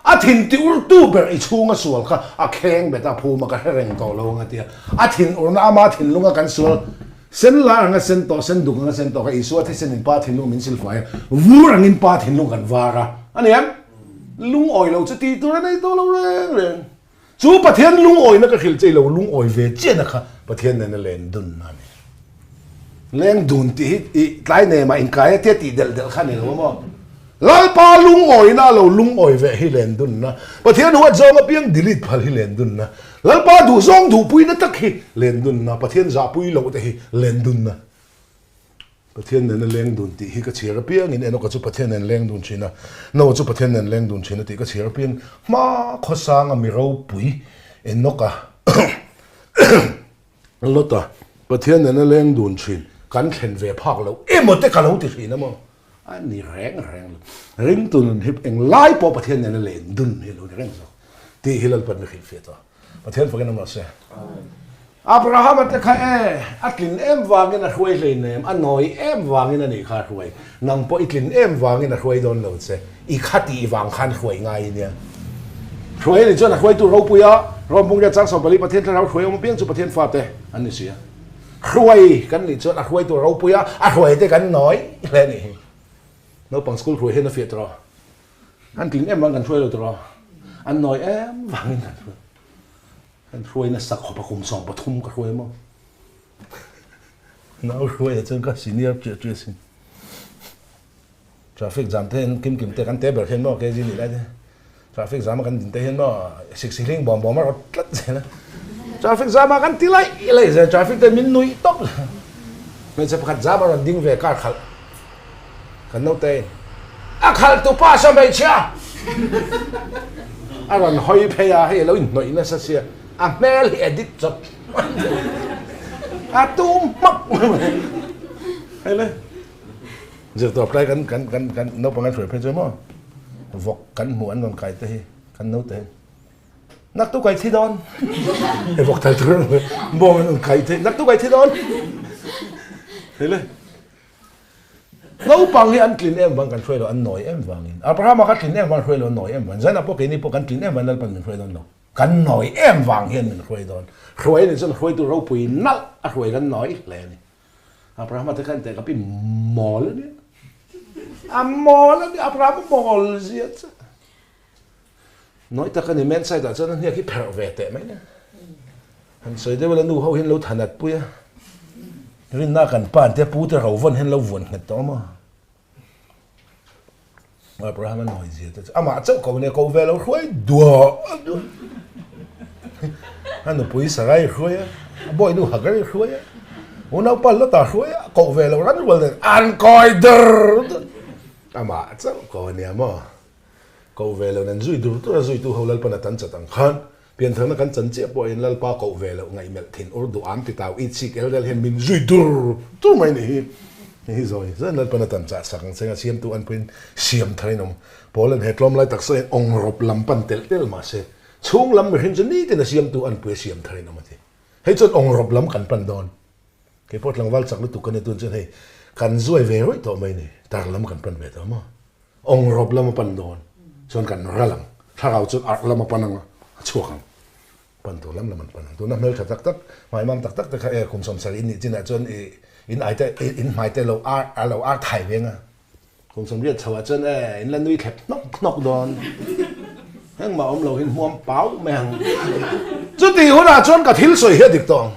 Speaker 1: A thin ti urtu ber i chhunga sual kha a kheng bet a phum a ka hre reng tawh lo ang a tia. A thin urna ama thinlunga kan sual sen lar anga sen tawh sen duk anga sen tawh kha Isua thisen in Pa thinlung min silfai a, vur angin Pa thinlung kan var a. A ni em? Lungawi lo chu tih tur a nei tawh lo reng reng. Chu Pathian lungawina ka hrilh che i lo lungawi ve chiahna kha Pathian nena len dun a ni. Leng dun tih hi i tlai nemah inkai a tia tih delh delh kha a ni lo a maw? Lalpa lungawina a lo lungawi ve hi len dunna, Pathian huat zawng apiang delete phal hi len dunna, Lalpa duhzawng duhpuina tak hi len dunna, Pathian zahpui loh te hi len dunna. Pathian nena leng dun tih hi ka chhiar apiangin Enoka chu Pathian nen leng dun thin a, Noah chu Pathian nen leng dun thin a tih ka chhiar apiang hma khawsanga mi ropui Enoka Lota Pathian nena leng dun thin kan thlen ve phak lo emaw te ka lo ti thin a maw? A ni reng reng lo. Ringtu nun hi englai pawh Pathian nena len dun hi a lo ni reng zawk tih hi Lalpan mi hrilhfiah tawh. Pathian fakin awm rawh se. Abrahama te kha e, a tlin em vangin a hruai hleinem, a nawi em vangin a nih kha a hruai. Nang pawh i tlin em vangin a hruai dawn lo che, i kha tih vang khan hruai ngai nia. Hruai a nih chuan a hruaitu ropui a, Rom Bungria chang 14 Pathian thlarau hruai awm apiang chu Pathian fate an ni si a. Hruai kan nih chuan a hruaitu ropui a, a hruai te kan nawi hle a nih hi. Naupang school hruai hian a fiah tawh. An tling em vang kan hruai lo tawh a, an nawi em vangin kan hruai. Kan hruai nasa khawp a kum 13 ka hruai maw. Nau hruai ah chuan ka senior chiah chiah sin. Traffic jam te hian kim kim te kan te ber hian maw KG nih lai te. Traffic jam a kan din te hian maw sik si hling bawm bawm a rawt tlat zel a. Traffic jam ah kan ti laih laih zel traffic te min nuih tawp. Hmeichhe pakhat jam a rawn ding ve car khalh. Kan naute in a khalh tu pa saw hmeichhia a rawn hawi phei a, hei a lo inhnawih nasa sia, a hmel hi edit chawp a tum hmak mai hei le zirtawp tlai kan kan kan kan naupang an hruai phei chu maw vawk kan hmuh an rawn kai te hi kan naute hi naktuk ai thi dawn hei vawk thal tur bawng an rawn kai te naktuk ai thi dawn hei le Naupang hi an tlin em vang kan hruai lo, an nawi em vangin. Abrahama kha tlin em vang hruai lo, an nawi em vang. Zaina pawh keini pawh kan tlin em vang Lalpan min hruai dawn lo. Kan nawi em vang hian min hruai dawn. Hruai a nih chuan hruaitu ropui nalh a hruai kan nawi hle a ni. Abrahama te khan teh ka pi mawl a nia. A mawl a nia, Abrahama mawl zia chu. Nawi tak a ni, main side ah chuan a hniak hi pherh ve teh mai nia. Han sawi deuh ila nu ho hian lo thanat pui a, rinna kan pa te pu te ro vawn hian lo vuan nghet tawh a maw. Abraham a nawi zia te chu amah chauh ko nia ko ve lo hruai duah duah. A nupui Sarai hruai a, a bawinu Hagari hruai a, unaupa Lota hruai a, koh ve lo ran rual nen an kawi dur dur. Amah chauh ko ania maw. Koh ve lo nen zui dur dur a zuitu ho Lalpan a tan chat ang khan piantharna kan chan chiah pawh in Lalpa koh ve loh ngaihmelh thin ur duh am ti tau i chik el del hian min zui dur dur mai ni hi. Hei hi zawi zawi Lalpan a tan chah sak ang cheng a siamtu an pawhin siam thar in awm. Paul an he tlawm lai taksa hian awng rawp lam pan telh telh mahse chhung lam mihring chu nitin a siamtu an pui a siam thar in awm a ti. Hei chuan awng rawp lam kan pan dawn. Kei pawh tlangval chak lutuk ka ni tun chuan hei kan zuai ve rawih tawh mai ni tar lam kan pan ve tawh maw. Awng rawp lam a pan dawn chuan kan ral ang, thlarau chuan arh lam a pan ang a, a chhuak ang. Pan tur lam lam an pan ang. Tuna hmeltha tak tak, hmaimam tak tak te kha e kum 70 in nih chinah chuan i in ai te in hmai te lo ar a lo ar thai veng a. Kum 80 chhoah chuan e in la nui thlep hnawk hnawk dawn. Engmah awm lo hin hmuam pau mai ang. Chuti hunah chuan ka thil sawi hi a dik tawh ang.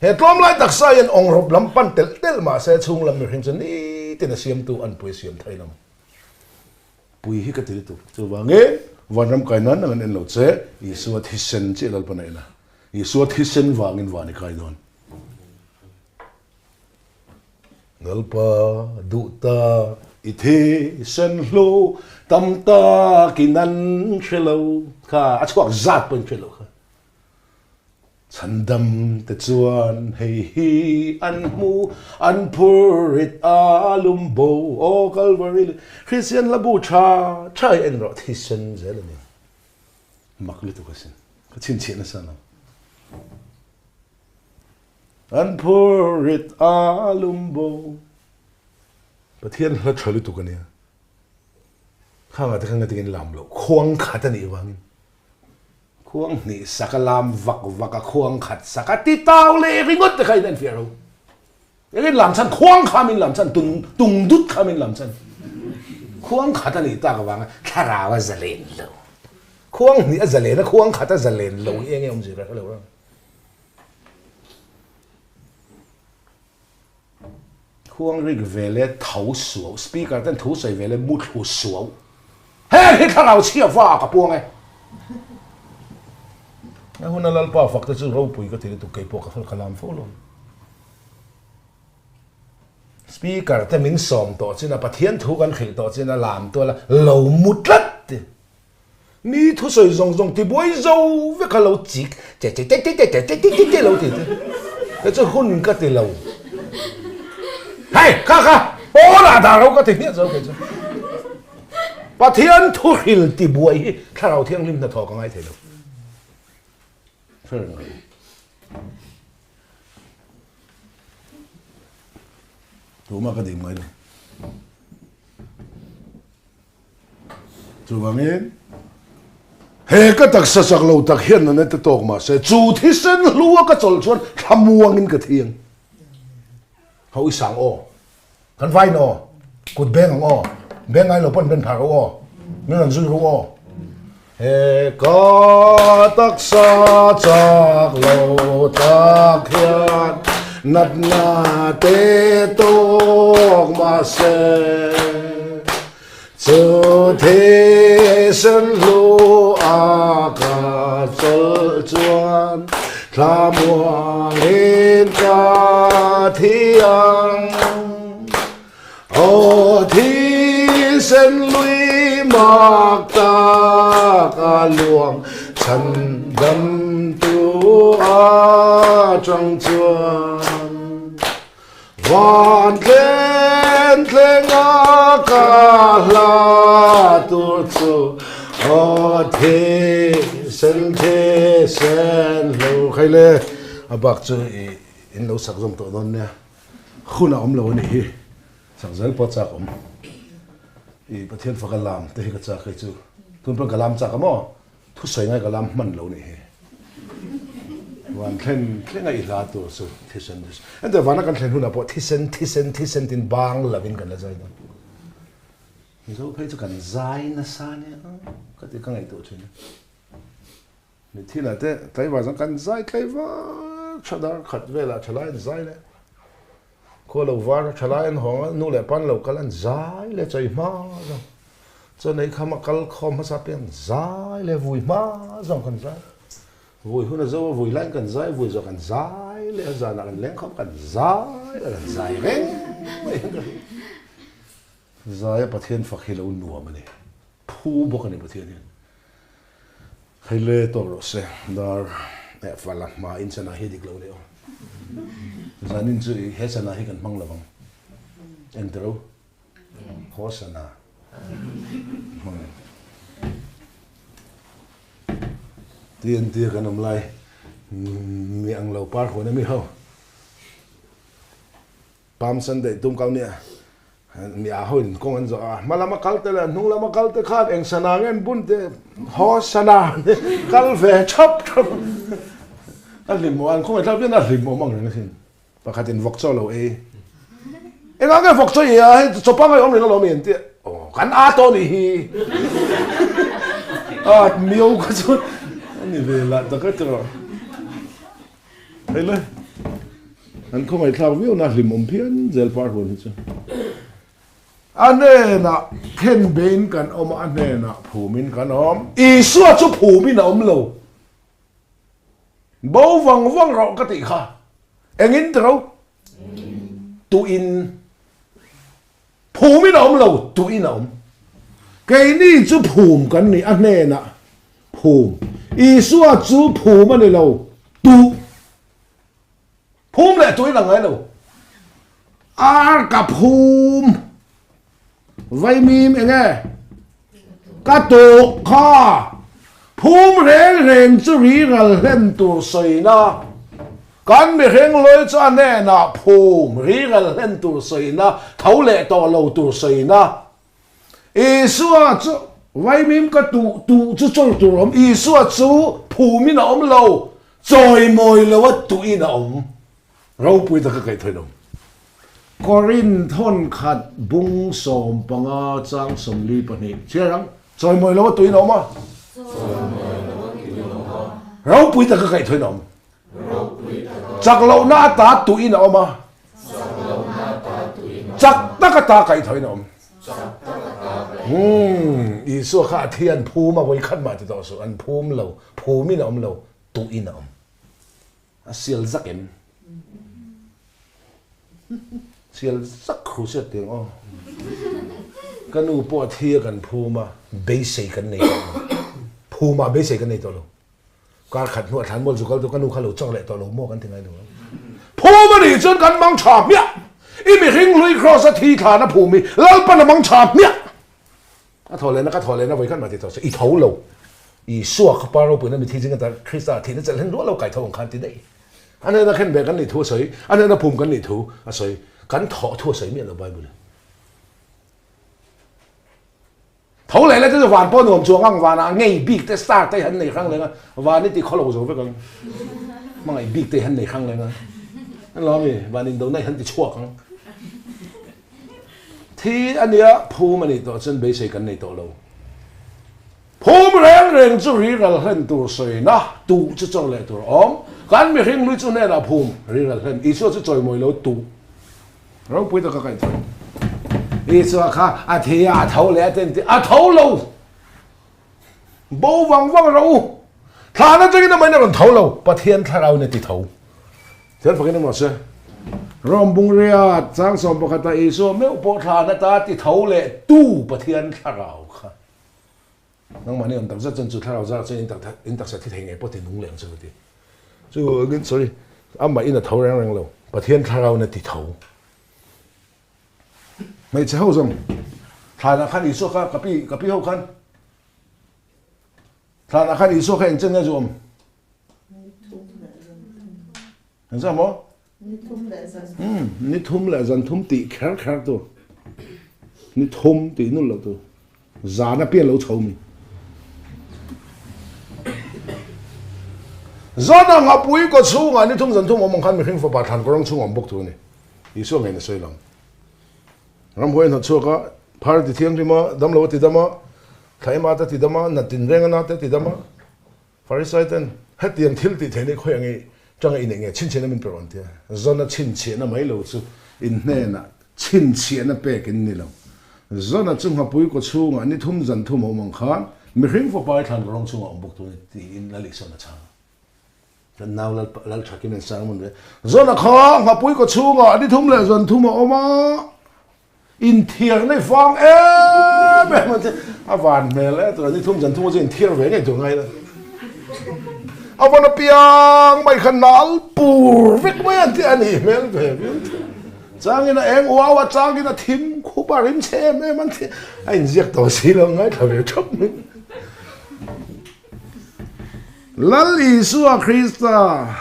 Speaker 1: He tlawm lai taksa hian awng rawp lam pan telh telh mahse chhung lam mihring chu ni. Nitin a siamtu anpui a siam thei lo. Pui hi ka ti lutuk. Chuvangin vanram kai nan nang an en lo che, Isua thisen chiah Lalpan a en a. Isua thisen vangin van i kai dawn. Lalpa duh tak i thisen hlu tam takin an hre lo kha, a chhuak zat pawhin hre lo kha. Chhandam te chuan hei hi an hmu, an phur rit a lum bo, aw Kalvari leh Kristian hla bu tha tha hi en rawh thisen zel a ni. Mak lutuk asin, ka chhinchhiah nasa lo. An phur rit a lum bo. Pathian hla tha lutuk a nia. Khangah te khan nga tingin lam loh khuang khat a nih vangin. Khuang hnih sak a lam vak vak a khuang khat sak a ti tau leh ringawt te kha in en fiah ro. Engin lam chhan khuang kha min lam chhan tung tung dut kha min lam chhan. Khuang khat a nih tak avanga thlarau a zalen lo. Khuang hnih a zalen a khuang khat a zalen lo hi enge awmzia ka hre lo rang. Khuang rik ve leh tho suau, speaker ten thu sawi ve leh mu thlu suau. Heng hi thlarau chhia va ka puang e. A huna Lalpa fak te chu ropui ka ti lutuk kei pawh ka fel ka lam fo lo. Speaker te min sawm tawh chin a Pathian thu kan hrilh tawh chin a lam tual a lo mu tlat ti. Mi thusawi zawng zawng tibuai zo vek a lo chik che che che che che che che che che lo ti te te chu hun ka ti lo. Hei kha kha pawnah dah ro ka ti hmiah zo kei chu. Pathian thu hril tibuai hi thlarau thianghlim hnathawh ka ngai thei lo. Fair enough. Tuma ka dim ngai lo. Chuvangin, he ka taksa chak lo tak hian nana te tawk mah se, chu thisen hlua ka chawlh chuan thlamuangin ka thiang. Ho i sang aw, kan vain aw, kut beng ang aw, beng ngai lo pawn ben phah ro aw, min rawn zui ru aw. He ka taksa chak lo tak hian natna te tawk mah se, chu thisen hlu a ka chawlh chuan thlamuangin ka thi ang. Aw thisen lui mak tak a luang chhandam tu atang chuan van tlen thleng a ka hla tur chu aw thisen thisen lo khai le a bak chu i in lo sak zawm tawh dawn nia. Hun a awm lo a nih hi, chak zel pawh chak awm. I Pathian faka lam te hi ka chak hei chu. Tun pawn ka lam chak a maw? Thusawi ngai ka lam hman lo nih hi. Van thlen thlenga i hla tur chu thisen thisen. Ente vana kan thlen hunah pawh thisen thisen thisen tin bang lovin kan la zai dawn. Mizo phei chu kan zai nasa nia ka ti ka ngaihtuah thin a. Mithilah te tlaivar chuan kan zai tlaivar tha dar khat velah thalai an zai leh khua lo var thalai an hawng a nu leh pa an lo kal an zai leh chawi hma zawng chuan ei kham a kal khawm hmasa piang zai leh vui hma zawng kan zai vui hun a zo a vui laiin kan zai vui zawh kan zai leh a zanah kan leng khawm kan zai leh kan zai reng mai hian ka hria zai a Pathian fak hi lo nuam a ni phu bawk a ni Pathian hian. Hei le tawk rawh se dar eh fala hma in chana hi dik lo leh aw. Zanin chu he chana hi kan hmang lovang. Engtero? Haw sana. Hmang. TNT kan awm lai mi ang lo par huan ami ho. Palm Sunday tum kal nia mi a ho in kawng an zawh a, hma lama kal te leh hnung lama kal te khan eng sana nge an bun te haw sana kal ve thap thap a hlim an khawngaih thlak vian a hlim awm ang reng asin pakhat in vawk chaw lo ei engah nge vawk chaw i a hei chaw pangai awm reng alawm i an tia aw kan a tawh nih hi a miau kha chu ani ve lah tak a tiraw. Hei le, an khawngaihthlak viau na hlimawm phian zel par huan hi chu. A hnenah khenbein kan awm a, a hnenah phumin kan awm. Isua chu phumin a awm lo. Bo vang vang rawh ka tih kha. Engin ti ro? Tuin. Phumin a awm lo, tuin a awm. Keini chu phum kan ni, a hnenah phum. Isua chu phum a ni lo, tu. Phum leh tuin a ngai lo. Ar ka phum. Vaimim eng e? Ka tawh kha. Phum reng reng chu riral hlen tur sawina. Kan mihring lawi chu a hnenah phum riral hlen tur sawina, tho leh tawh lo tur sawina. Isua chu vaimim ka tuh tuh chu chawl tur awm. Isua chu phumin a awm lo, chawimawi lo a tuhin a awm. Ropui taka kaih thawi lo. Korin thawnkhat bung 15 chang 42 chhiar ang. Chawimawi lo a tuhin a awm a. Ropui taka kaih thawi a awm. Chak lohna ata tuhin a awm a. Chak tak ata kaih thawi a awm. Umm Isua kha a thi an phum a vawikhat mah ti tawh suh. An phum lo, phumin a awm lo, tuhin a awm. A sial zak em? Sial zak khu se tiang aw. Ka nu pawh a thi a kan phum a, beisei kan nei tawh lo. Phum ah beisei kan nei tawh lo. Kar khat hnuah thlan mual zu kal chu ka nu kha lo chawk leh tawh lo maw kan ti ngai lo. Phum a nih chuan kan mang tha hmiah. I mihring hlui kraws a thi thlan a phum hi Lalpan a mang tha hmiah. A thaw lehna ka thaw lehna vawi khat mah ti tawh se i tho lo. Isua kha pa ropuina mithi zinga tar Krista thihna chelh hen ruah lo kai tho ang khan ti daih. A hnena khen ve kan nih thu a sawi, a hnena phum kan nih thu a sawi, kan thawh thu a sawi miah lo Bible in. Tho leh leh te chu van pawh nuam chuang ang, vanah ngei bik te star te han nei hrang leng a, van i ti khaw lo zo vek ang. Hmangaih bik te han nei hrang leng a. An lo ami, van indona i han ti chhuak ang. Thi a nia, phum a nih tawh chuan beisei kan nei tawh lo. Phum reng reng chu riral hlen tur sawina tuh chu chaw leh tur a awm. Kan mihring lui chu hnenah phum riral hlen Isua chu chawimawi lo tuh. Ropui taka kaih tawh. Isua kha a thi a, a tho leh a ten tih a tho lo. Bo vang vang rawh u. Thlan atangin amahin a rawn tho lo, Pathian thlarauin a ti tho. Thil fakin emaw se. Rom bungria chang 11 ah Isua meuh pawh thlan ata ti tho leh tu Pathian thlarau kha. Nangmahni awm tak zet chuan chu thlarau zar chuan in taksa thi thei ngei pawh ti nung leh ang chu ka ti. Chu sorry, amah in a tho reng reng lo, Pathian thlarauin a ti tho. Hmeichhe ho zawng thlanah khan Isua kha ka pi ka pi ho khan thlanah khan Isua kha engchen nge zu awm? Engzah maw?
Speaker 2: Ni thum leh zan
Speaker 1: thum. Ni thum leh zan thum tih kher kher tur. Ni thum tih nul loh tur. Zan a pian lo chho mi. Zan ang a pui kaw chhungah ni thum zan thum awm ang khan mihring fapa thlan kawrang chhung awm bawk tur a ni. Isua ngei na sawi lang. Ramhuai a hnawt chhuak a, phar a ti thianghlim a, damlo a ti dam a, thlaima te a ti dam a, nat tinreng a na te a ti dam a. Farisai ten hetiang thil tih theih nei khawi ange tanga i neih nge chhinchhiahna min pe rawn tia. Zona chhinchhiahna mai lo chu in hnenah chhinchhiahna pek in ni lo. Zona chu nghapui kaw chhungah ni thum zan thum a awm ang khan mihring fapa i thlan rawng chhungah a awm bawk tur a ni tiin Lal Isuan a chhang a. Kan nau Lal Lal Thakin an sang mun ve. Zona kha nghapui kaw chhungah ni thum leh zan thum a awm a. Inthiarna i vang em em a che, a van hmel e tuna ni thum zan thum a chu inthiar ve ngei tur ngai la. A van apiang mai kha nal pur vek mai an tih a nih hmel ve viau thin. Changin a eng uau a, changin a thim khup a rim chhe em em an tih a inziak tawh si lo ngaithla ve thap mai. Lal Isua Krista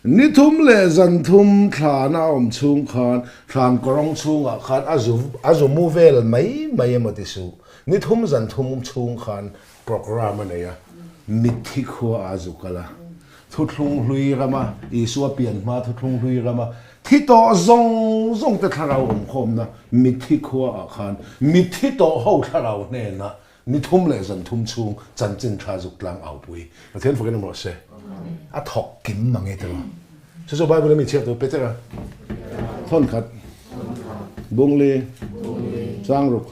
Speaker 1: Ni thum leh zan thum thlan a awm chhung khan thlan kawrawng chhungah khan a zu a zu mu vel mai mai emaw ti suh. Ni thum zan thum chhung khan programme a nei a, mitthi khua ah a zu kal a. Thuthlung hlui rama Isua pian hma thuthlung hlui rama thi tawh zawng zawng te thlarau awmkhawmna mitthi khua ah khan mitthi tawh ho thlarau hnenah Ni thum leh zan thum chhung chanchin tha zuk tlang aupui Pathian fakin awm rawh se. A thawk kim mang e tiraw. Chu chu Bible a mi chhiat tu Petera thawn khat bungli. Chang ruk.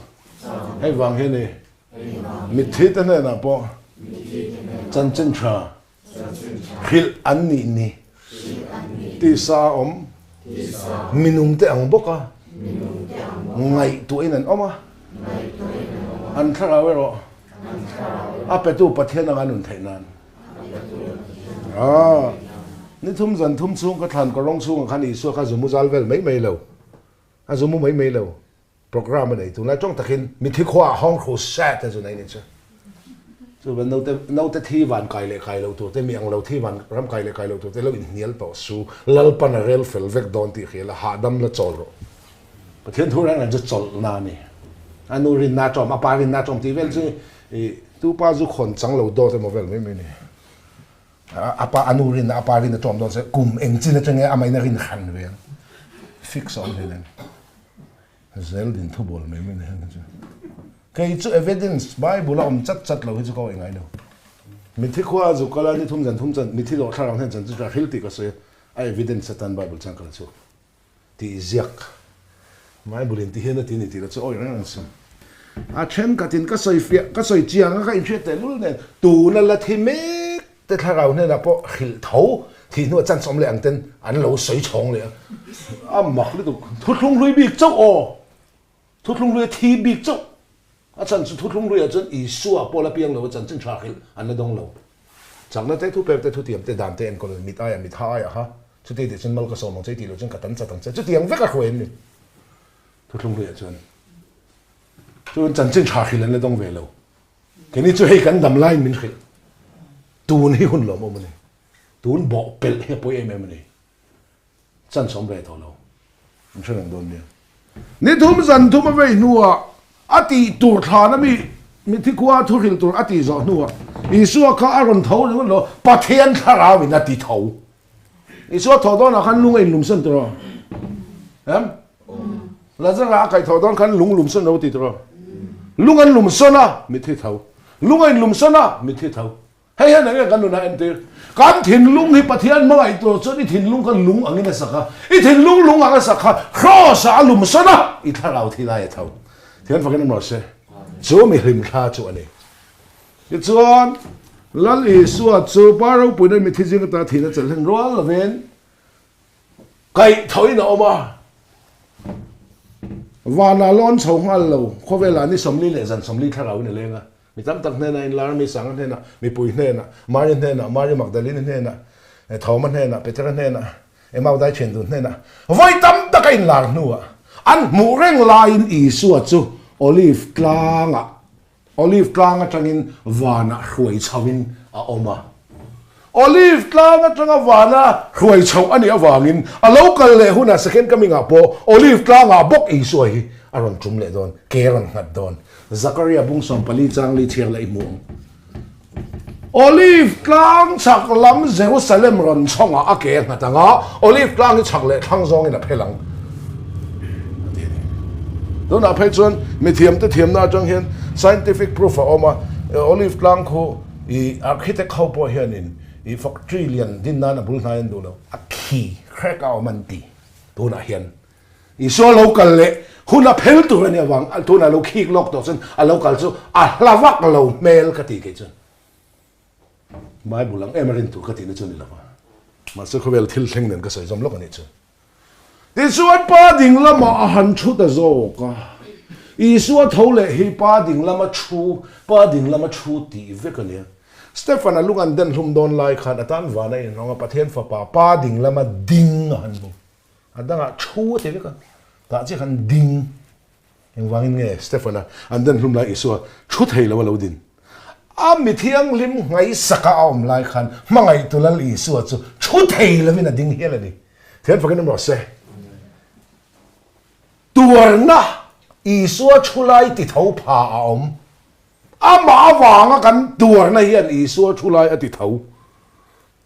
Speaker 1: Hei vang hi a ni. Mitthi te hnenah pawh chanchin tha hrilh an nih ni. Tisa a awm minung te ang bawk a, ngaihtuahin an awm a, an thlarau erawh a petu Pathian anga nun theih nan. Ni thum zan thum chhung ka thlan ka rawng chhungah khan Isua kha zumu zal vel mai mai lo, a zumu mai mai lo. Program a nei tunlai tawng takin mithi khua ah hawng crusade a zu nei ni chu. Chuvan naute naute thi van kai leh kai lo tur te mi ang lo thi van ram kai leh kai lo tur te lo inhnial tawh su Lalpan a rel fel vek dawn tih hria la hahdam la chawl rawh. Pathian thu reng reng chu chawlhna a ni. A nu rinna a tawm a pa rinna a tawm tih vel chu i tu pa zu khawn chang lo dawt emaw vel mai mai a ni. A pa a nu rinna a pa rinna tawm dawn se kum eng chin atanga amah in a rin hran ve ang. Fix a awm hleinem. Zeldin thu bawl mai mai ni hian chu. Kei chu evidence Bible a awm chat chat lo hi chu ka awih ngai lo. Mithi khua a zuk kal a, ni thum zan thum chan mithi lawh thlarau hnen chan chu tha hril tih ka sawi a, a evidence atan Bible chuan ka la chhuak tih ziak Bible in ti hian a ti ni tih la chu awih reng reng suh. A thenkhatin ka sawi fiah ka sawi chiang a ka inhriat teh lul nen tuna la thi mek te thlarau hnenah pawh hrilh tho thih hnuah chance awm leh ang ten an lo sawi chhawng leh a, a mak lutuk. Thuthlung hlui bik chauh aw, thuthlung hlui a thi bik chauh, a chhan chu thuthlung hluiah chuan Isua pawh la piang lo a chanchin tha hrilh an la dawng lo. Chakna te, thupek te, thutiam te, dan te enkawl mit aiah mit ha aiah ha, chuti tih chuan mal ka sawm ang che, tih loh chuan ka tan chat ang che, chutiang vek a hruai an ni thuthlung hluiah chuan. Chuan chanchin tha hrilh an la dawng ve lo. Keini chu hei kan dam laiin min hrilh. Tun hi hun lawmawm a ni. Tun bawh pelh hi a pawi em em a ni. Chance awm ve tawh lo. An hre reng dawn nia. Ni thum zan thum a vei hnuah a tih tur thlan a mi mithi khua thu hrilh tur a tih zawh hnuah Isua kha a rawn tho ringawt lo, Pathian thlarau in a ti tho. Isua thawh dawnah khan lung a inlumsan tur a. Em? Lazara a kaih thawh dawn khan lung lumsawn lo ti tur a. Lung an lumsawn a, mitthi tho. Lung a inlumsawn a, mitthi tho. Hei hian eng nge kan nunah entir? Kan thinlung hi Pathian hmangaih tur chuan i thinlung kha lung angin a sak a, i thinlung lung ang a sak kha Kraws-ah a lumsawn a, i thlarau thi lai a tho. Thian fakin awm rawh se. Chu mi hlimthla chu a ni. Tichuan, Lal Isua chu Pa ropuina mithi zing ata thihna chelh hlen rual lovin kaih thoin a awm a. Vanah lawn chho nghal lo, khawvelah ni 40 leh zan 40 thlarauin a leng a. Mi tam tak hnenah inlar, mi Sanga hnenah, mipui hnenah, Mari hnenah, Mari Magdalene hnenah, Thoma hnenah, Petera hnenah, Emau dai thian dun hnenah vawi tam tak a inlar hnuah an hmuh reng laiin Isua chu Olive tlangah Olive tlang atangin vanah hruai chhoin a awm a. Olive tlang atanga vana hruai chhoh a nih avangin a lo kal leh hunah second coming-ah pawh Olive tlangah bawk Isua hi a rawn tum leh dawn, ke a rawn nghat dawn. Zakaria bung 14 chang li chhiar leh i hmu ang. Olive tlang chhak lam Jerusalem rawn chhawngah a ke a nghat ang a, Olive tlang hi chhak leh thlang zawngin a phel ang. A ti a ni. Tunah phei chuan mithiamte thiamna atang hian scientific proof a awm a, Olive tlang khu i architect ho pawh hianin i factory lian din nan a bul hnai an duh lo, a khi crack a awm an ti tunah hian. Isua lo kal leh hun a phel tur a nih avang tunah lo khik lawk tawh chuan a lo kal chu a hla vak lo hmel ka ti kei chuan. Bible ang em a rin tur ka tihna chu a ni lo va, mahse khawvel thil thleng nen ka sawi zawm lawk a nih chu. Tichuan pa ding lamah a han thu ta zawk a, Isua tho leh hi pa ding lama thu, pa ding lama thu tih vek a nia. Stefan a lung an den hlum dawn lai khan a tan van a inhawng a, Pathian fapa pa ding lama ding a han hmu. A dangah thu a ti vek a, tah chiah khan ding. Engvangin nge Stefan-a an den hlum lai Isua thu thei lo a lo din? A mi thianghlim ngaihsaka a awm lai khan hmangaihtu Lal Isua chu thu thei lovin a ding hial a ni. Thian fakin awm rawh se. Tuarna Isua thu lai ti tho pha a awm. Amah avanga kan tuarna hian Isua thu lai a ti tho.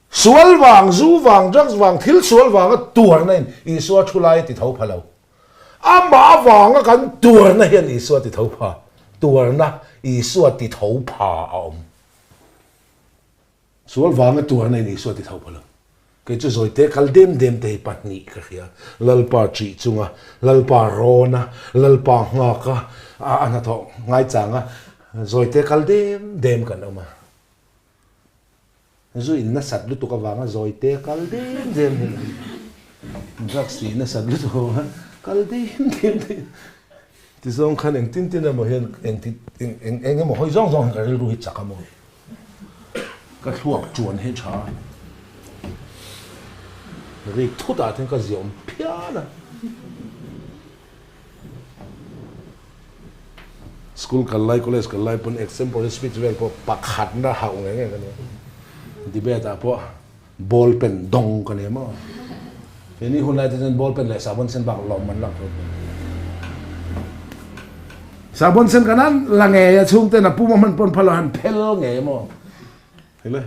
Speaker 1: Sual vang, zu vang, drugs vang, thil sual vanga tuarna in Isua thu lai a ti tho pha lo. Amah avanga kan tuarna hian Isua ti tho pha. Tuarna Isua ti tho pha a awm. Sual vanga tuarna in Isua ti tho pha lo. Kei chu zawite kal dem dem te hi pahnih ka hria. Lalpa ṭih chunga, Lalpa rawna, Lalpa nghaka a hnathawh ngaichanga zawite kal dem dem kan awm a. Zu in nasat lutuk avanga zawite kal dem dem hi an awm. Drugs tih nasat lutuk avanga kal dem dem te hi ti zawng khan engtin tin emaw hian engti eng eng emaw hawi zawng zawng hian ka rilru hi chak a maw. Ka thluak chuan hi tha a, rik thut ah chuan ka ziah awm phian a. School kal lai, college kal lai pawn extempore speech vel pawh pakhatna hauh ngei ngei ka nia. Debate ah pawh ball pen dawng ka nia maw. Keini hun lai te chuan ball pen leh sahbawn sen bak lawm an lak tho. Sahbawn sen kan an la ngei a chhungten a pum a hman pawn phal a han phel ngei maw. Hile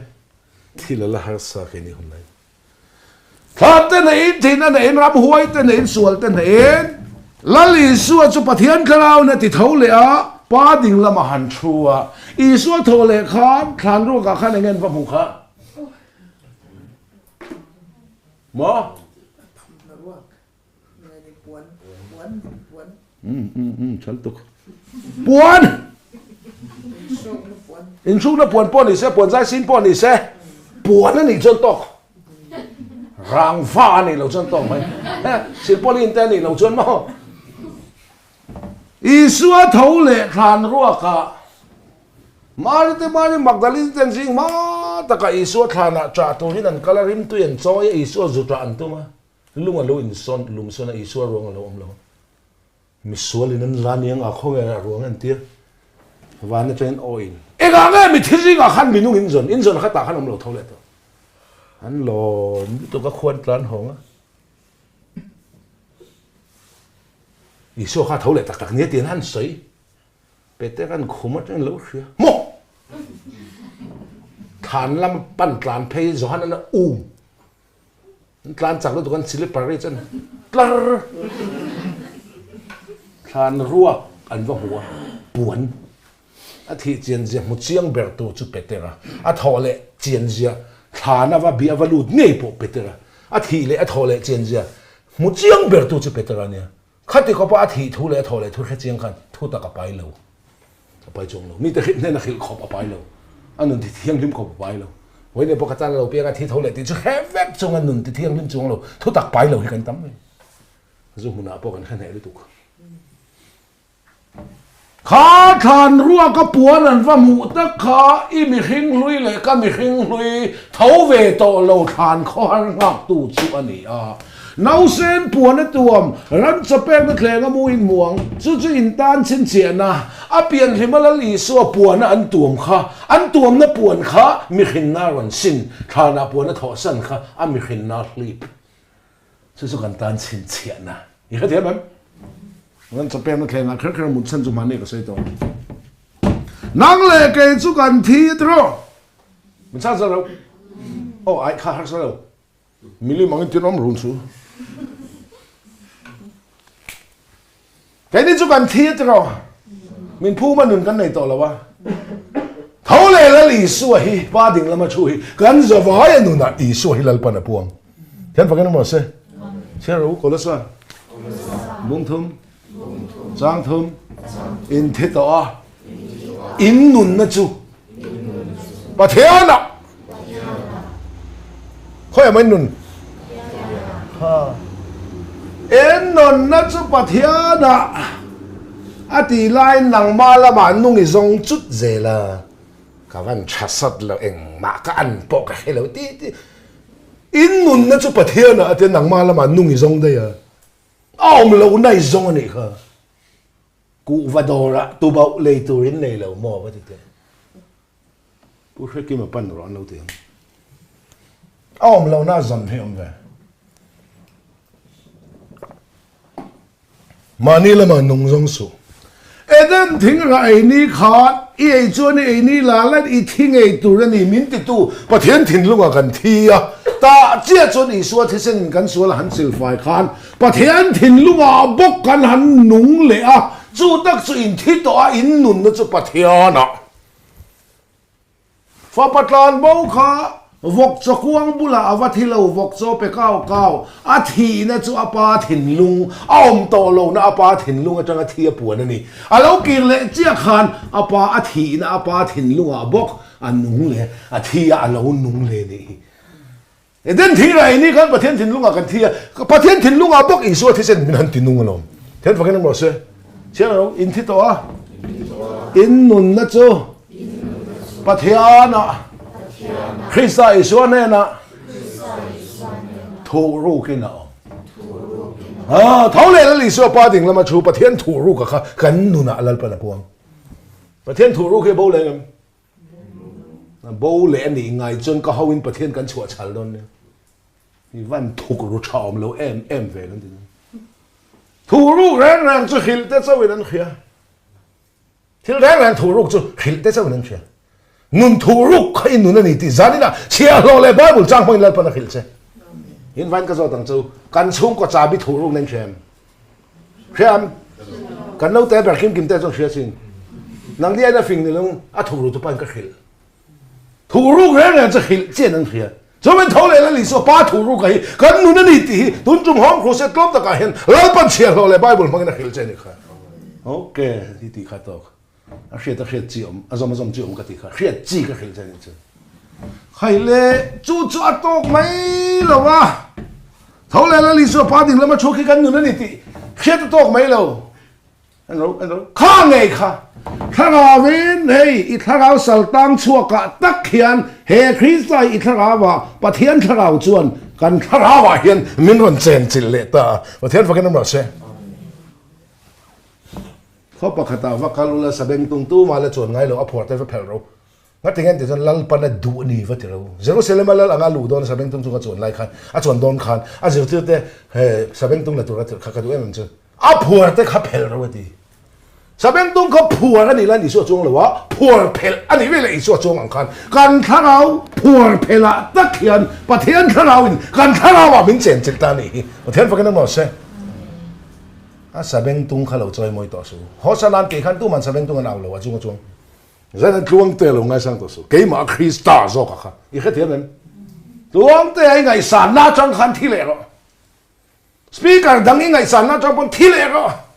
Speaker 1: thil a la harsa keini hun lai. Thla te neiin, thihna neiin, ramhuai te neiin, sual te neiin, Lal Isua chu Pathian Thlarauin a ti tho leh a, Pa ding lamah han thu a. Isua tho leh khan thlan ruakah khan eng nge an va hmuh kha? Maw? Puan! Inhrukna puan pawh ni se, puan zai sin pawh ni se, puan a nih chuan tawk. Rangva a nih loh chuan tawk mai. Silpauline te a nih loh chuan maw? Isua tho leh thlan ruakah Mari te Mari Magdalene ten zing hma takah Isua thlanah ṭah turin an kal a, rimtui an chawi a, Isua zu ṭah an tum a. Lung a lo insawn, lum sawn a Isua ruang a lo awm lo. Misualin an la ni ang a, khawnge a ruang en tir? Van atangin aw in. Engah nge mithi zingah khan minung in zawn, in zawn kha tah khan awm lo tho leh tawh. An lawm lutuk a khuan tlan hawng a. Isua kha tho leh tak tak nia tiin han sawi. Peter-a'n khum atangin lo hria. Maw! Thlan lam pan tlan phei Johan-a'n a um. An tlan chak lutuk an silipar ri chuan tlar thlan ruak an va hmu a, puan a thih chian zia hmu chiang ber tu chu Peter a, a thawh leh chian zia thlan a va bih a va lut ngei pawh Peter a, a thih leh a thawh leh chian zia hmu chiang ber tu chu Peter a nia. Khati khawpa a thih thu leh a thawh leh thu hre chiang khan thu tak a pai lo, a pai chuang lo. Mite hrilh hnena hrilh khawp a pai lo, a nun ti thianghlim khawp a pai lo. Vawiin pawh ka tan a lo piang a, thi tho leh tih chu hre vek chung a nun ti thianghlim chuang lo, thu tak pai lo hi kan tam mai. Zu hmunah pawh kan hre hneh lutuk. Kha thlan ruaka puan an va hmuh tak kha i mihring hlui leh ka mihring hlui tho ve tawh lo thlan khawhar nghaktu chu a ni a. Nausen puan a tuam, ram chawpekna thleng a mu in hmu ang, chu chu in tan chhinchhiahna, a pianhlima Lal Isua puana an tuam kha, an tuamna puan kha mihrinna rawn sin, thlanah puan a thawhsan kha a mihrinna hlip. Chu chu kan tan chhinchhiahna i hrethiam em? Kan chawpekna thlengah kher kher mut chhan chu hmanni ka sawi tawh. Nang leh kei chu kan thi tiraw? Min chhan sa lo. Aw ai kha harsa lo. Milim angin tin awm run chu. Keini chu kan thi tiraw? Min phuma nun kan nei tawh lo a. Tho leh Lal Isua hi Pa ding lama thu hi kan zavaia nunah Isua hi Lalpan a puang. Thian fakin awm rawh se. Chhiar rawh u Kolosa. Bung thum. Chang thum. In thi tawh a. In nunna chu Pathianah. Khawiah mai nun? Ha. En nunna chu Pathianah a tih laiin nangmah lamah nung i zawng chut zel a. Ka van tha sat lo, engmah ka an pawh ka hre lo ti ti. In nunna chu Pathianah a tia nangmah lamah nung i zawng daih a. A awm lohna i zawng a nih kha. Kuhva dawrah tubauh lei turin nei lo maw va ti teh. Pu Hrekima pan rawh an lo ti ang. A awm lohna a zawn hi awm ve. Mahni lamah nung zawng suh. Eden thing rah ei ni khan i ei chuan i ei ni la lan i thi ngei tur a ni min titu Pathian thinlungah kan thi a. Tah chiah chuan Isua thisen in kan sual a han silfai khan Pathian thinlungah bawk kan han nung leh a, chu tak chu in thi tawh a, in nunna chu Pathianah. Fapa tlan bo kha Vawk chaw kuang bulah a va thi lo, vawk chaw pe kau kau. A thihna chu a pa thinlung, a awm tawh lohna a pa thinlung atanga thi a puan a ni. A lo kir leh chiah khan a pa a thihna a pa thinlungah bawk a nung leh, a thi a, a lo nung leh nih hi. Eden thing rah ini khan Pathian thinlungah kan thi a, Pathian thinlungah bawk Isua thisen min han ti nung alawm. Thian fakin awm rawh se. Chiang ro, in thi tawh a, in nunna chu Pathianah, Krista Isua hnenah thuhrukin a awm. Ah, tho leh Lal Isua pa ding lama thu Pathian thuhruka kha kan nunah Lalpan a puang. Pathian thuhruk hi a bo leh ngem? A bo leh a nih ngai chuan ka hoin Pathian kan chhuah chhal dawn nia. I van thuk ru tha awm lo em em ve kan ti dawn. Thuruk reng reng chu hrilh te chauhin an hria. Thil reng reng thuruk chu hrilh te chauhin an hria. Nun thuruk kha i nun a ni tih zaninah chhiahhlawh leh Bible chang hmangin Lalpan a hrilh che. In vain ka zawt ang chu kan chhungkaw chabi thuruk nen hria em? Hria em? Kan naute ber kim kim te chuan hria sin. Nang ni aina fing ni lung a thuruk chu pain ka hrilh. Thuruk reng reng chu hrilh chian an hria. Chu min tho leh Lal Isua pa thuruk a hi kan nun a ni tih hi tun tum hawng crusade tlawm takah hian Lalpan chhiahhlawh leh Bible hmangin a hrilh che a ni kha. Ok, hi tih kha tawk. A hriat a hriat chi awm, a zawm a zawm chi awm ka tih kha. Hriat chi ka hrilh che a ni chu. Khai le, chu chu a tawk mai lo a. Tho leh Lal Isua pa ding lama thu khi kan nun a ni tih hriat a tawk mai lo. En ro, en ro. Kha ngei kha. Thlarauin hei i thlarau sal tang chhuakah tak hian he Krista i thlarauah Pathian thlarau chuan kan thlarauah hian min rawn chen chilh leh ta a. Pathian fakin awm rawh se. Khaw pakhatah va kal ula sabeng tung tumah la chuan ngai lo a phuar te va phelh ro. Ngati ngen ti chuan Lalpan a duh a ni va ti ro. Jerusalem a lal anga luh dawn sabengtung chung a chuan lai khan a chuan dawn khan a zirtir te he sabengtung la tur a tirh kha ka duh em em chu a phuar te kha phelh ro a ti. Sabengtung kha phuar a nih lai Isua chuang lo a, phuar phelh a nih veleh Isua chuang ang khan kan thlarau phuar phelh ah tak hian Pathian thlarau in kan thlarau ah min chen chilh ta a nih hi. Pathian fakin a maw se. A sabengtung kha lo chawi mawi tawh suh. Hawsanan tih khan tuman sabengtung an au lo a chung a chuang. Zan Tluangte lo ngaisang tawh suh. Keimah Krista zawk a kha. I hrethiam em? Tluangte a i ngaihsanna atang khan thi leh rawh. Speaker dang i ngaihsanna atang pawn thi leh rawh.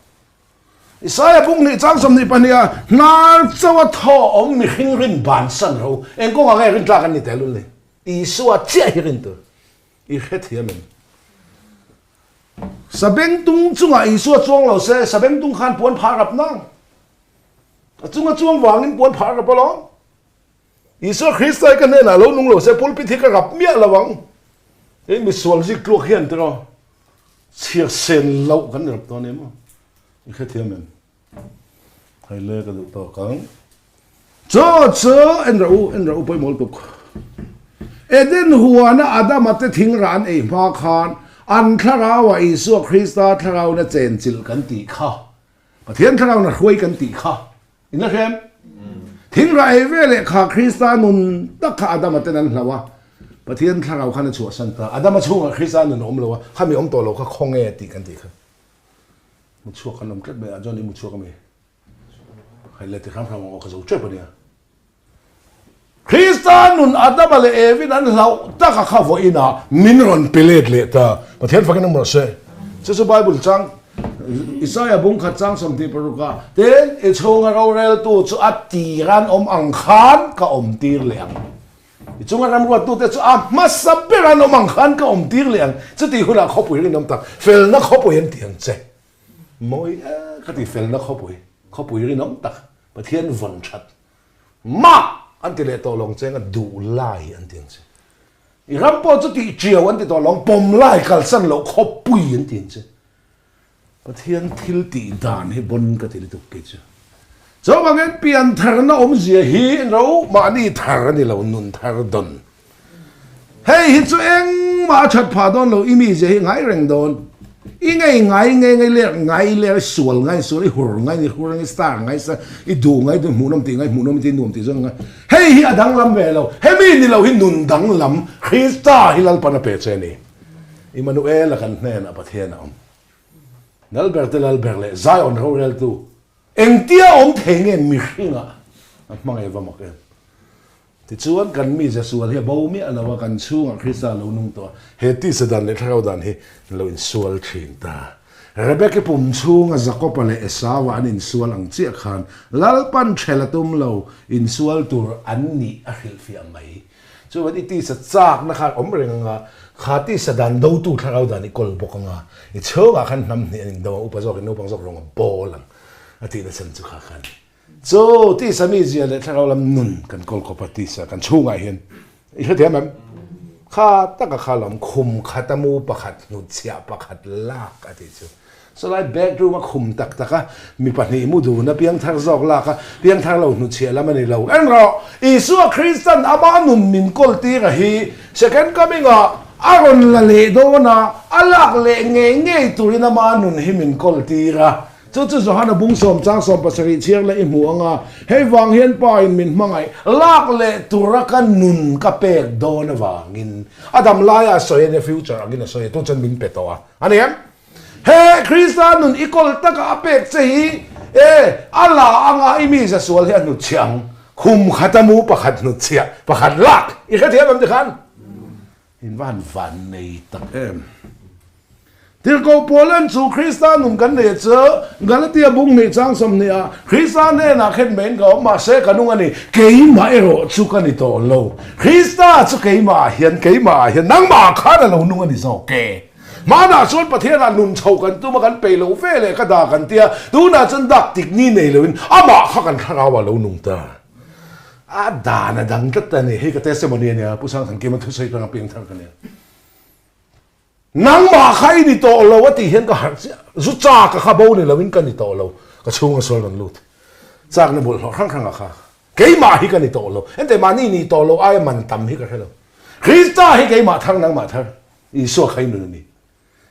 Speaker 1: Isaiah bung hnih chang 22 ah hnar chauh a thaw awm mihring rin bansan ro. Eng kawngah nge rin tlak an ni tehlul ni? Isua chiah hi rin tur. I hrethiam em? Sabengtung chungah Isua chuang lo se, sabengtung khan puan phah rap nang. A chunga chuang vangin puan phah rap alawm. Isua Krista hi ka hnenah lo nung lo se pulpit hi ka rap miah lo ang. Hei misual zik tluak hian tiraw chhiar sen loh kan rap dawn em aw. I hrethiam em? Hei le ka duh tawk ang. Chaw chu en rawh u, en rawh u pawimawh lutuk. Eden huana Adama te thingrah an ei hma khan an thlarauah Isua Krista thlarauna chenchilh kan tih kha. Pathian thlarau na hruai kan tih kha in la hrem. Thingrah ei ve leh kha Krista nun tak kha Adama ten an hlau a, Pathian thlarau khan a chhuahsan ta. Adama chhungah Krista nun a awm lo a, khami awm tawh lo kha khawnge tih kan tih kha. Mu chhuak kan awm tlat mai a, John i mu chhuak a mi? Hei le ti hram hram ang aw ka zo tep a nia. Krista nun Adama leh Evin an hlauh tak a kha vawiin ah min rawn pe let leh ta. Pathian fakin awm rawh se. Chu chu Bible chang Isaiah bung khat chang 26 ah tin i chhunga roreltu chu a tir an awm ang khan ka awm tir leh ang. I chunga ramruattute chu a hmasa ber an awm ang khan ka awm tir leh ang. Chutih hunah khawpui rinawm tak felna khawpui an ti ang che. Mawi e ka ti felna khawpui, khawpui rinawm tak Pathian vawn that mak an ti leh tawh lawng cheng a duh lai an ti ang che. I ram pawh chu tih tiau an ti tawh lawng pawm lai kalsan loh khawpui an ti ang che. Pathian thil tih dan hi bon ka ti lutuk kei chu. Chuvangin piantharna awmzia hi ro mahni thar a ni lo, nun thar dawn. Hei hi chu engmah a that phah dawn lo, i mizia hi ngai reng dawn. I ngei ngai ngei ngai ler ngai ler, i sual ngai sual, i hur ngai i hur ngai, i star ngai star, i duh ngai duh, hmuhnawm tih ngai hmuhnawm tih nuam tih zawng ngai. Hei hi a danglam ve lo, hemi ni lo hi nun danglam Krista hi Lalpan a pe che a ni. Immanuel-a kan hnenah Pathian a awm. Lalber te Lalber leh Zion roreltu engtia awm thei nge mihringah a hmangaih va mak em? Tichuan, kan mize sual hi a bo miah lo a, kan chhungah Krista a lo nung tawh a, he tisa dan leh thlarau dan hi an lo insual thin ta. Rebeki pum chhunga Jakopa leh Esaua an insual ang chiah khan Lalpan ṭhel a tum lo, insual tur an nih a hrilhfiah mai. Chuan i tisa chakna kha awm reng anga, kha tisa dan dotu thlarau dan i kawl bawk anga, i chhungah khan hnam hnih an indo ang, upa zawkin naupang zawk rawng a bawl ang a tihna chhan chu kha khan chu tisa mizia leh thlarau lam nun kan kawl kawp a, tisa kan chhungah hian i hrethiam em? Kha taka kha lam khum khat a mu pakhat hnutchhiah pakhat lak a tih chu. Chulai bedroom a khum tak tak a, mi pahnih mu dun a piangthar zawk lak a, piangthar lo hnuchhiah lam a ni lo. En rawh, Isua Kristan ama nun min kawl tir a hi Second Coming ah a rawn la leh dawn a, a lak leh ngei ngei turin ama nun hi min kawl tir a. Chu chu Johana bung sawm chang 70 chhiar leh i hmu ang a, hei vang hian Pa in min hmangaih lak leh tura ka nun ka pek dawn avangin a dam laia a sawi a nia, future angin a sawi a, tun chuan min pe tawh a, a ni em? He Krista nun i kawl taka a pek che hi e a la anga i mi zasual hi a hnutchhiah ang. Khum khat a mu pakhat hnutchhiah pakhat lak i hrethiam em tikhan? In va han van nei tak em. Tirhkoh Paulan chu Krista nun kan nei chu Galatia bung hnih chang 20 ah Krista hnenah khen mai in ka awm mahse ka nung a ni. Keimah erawh chu ka ni tawh lo. Krista chu keimah ah hian keimah ah hian nangmah khan a lo nung a ni zawk e. Hmanah chuan Pathianah nun chho kan tum a, kan peih lo ve leh ka dah kan tia, tunah chuan dak tik ni nei loin amah kha kan thlarau ah lo nung ta. A dan a dang tlat a ni. Hei ka testimony a nia, Pu Sangthankima thusawi tanga piang thar ka nia. Nangmah kha i ni tawh lo a tih hian ka harh chiah. Zu chak a kha bo ni loin ka ni tawh lo. Ka chhunga sual rawn lut. Chakna bawlhhlawh hrang hrang a kha. Keimah hi ka ni tawh lo. Enteh mahni ni tawh lo aia man tam hi ka hre lo. Krista hi keimah thar nangmah thar. Isua kha i nun a ni.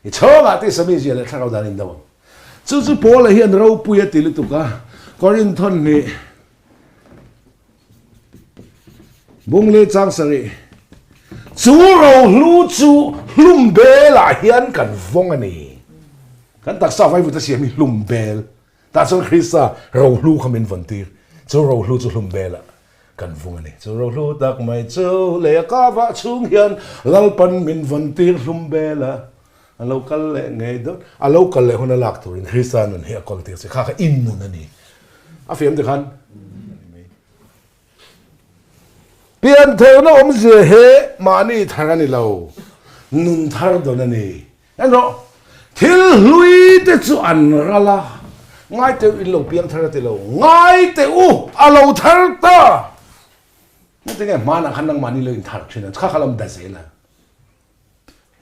Speaker 1: I chhawngah te Sami zia leh thlarau dan in do ang. Chu chu Paula hian ropui a ti lutuk a, Korinthon hnih bung leh chang sarih, Chu rohlu chu hlum belah hian kan vawng a ni. Kan taksa vaivut a siam hi hlum bel. Tah chuan Krista rohlu kha min vawn tir. Chu rohlu chu hlum belah kan vung a ni. Chu rohlu tak mai chu lei a ka vah chhung hian Lalpan min vawn tir hlum bela a lo kal leh ngei dawn. A lo kal leh hun a lak turin Krista nun hi a kawl tir che. Kha kha in nun a ni. A fiam te khan. Piantherna awmzia hi mahni thar a ni lo, nun thar dawn a ni. En rawh, thil hlui te chu an ral a, ngai teh u in lo piang thar a ti lo, ngai teh u a lo thar ta. Engtin nge hmanah khan nangmahni lo inthar thin a, kha kha lam da zel a.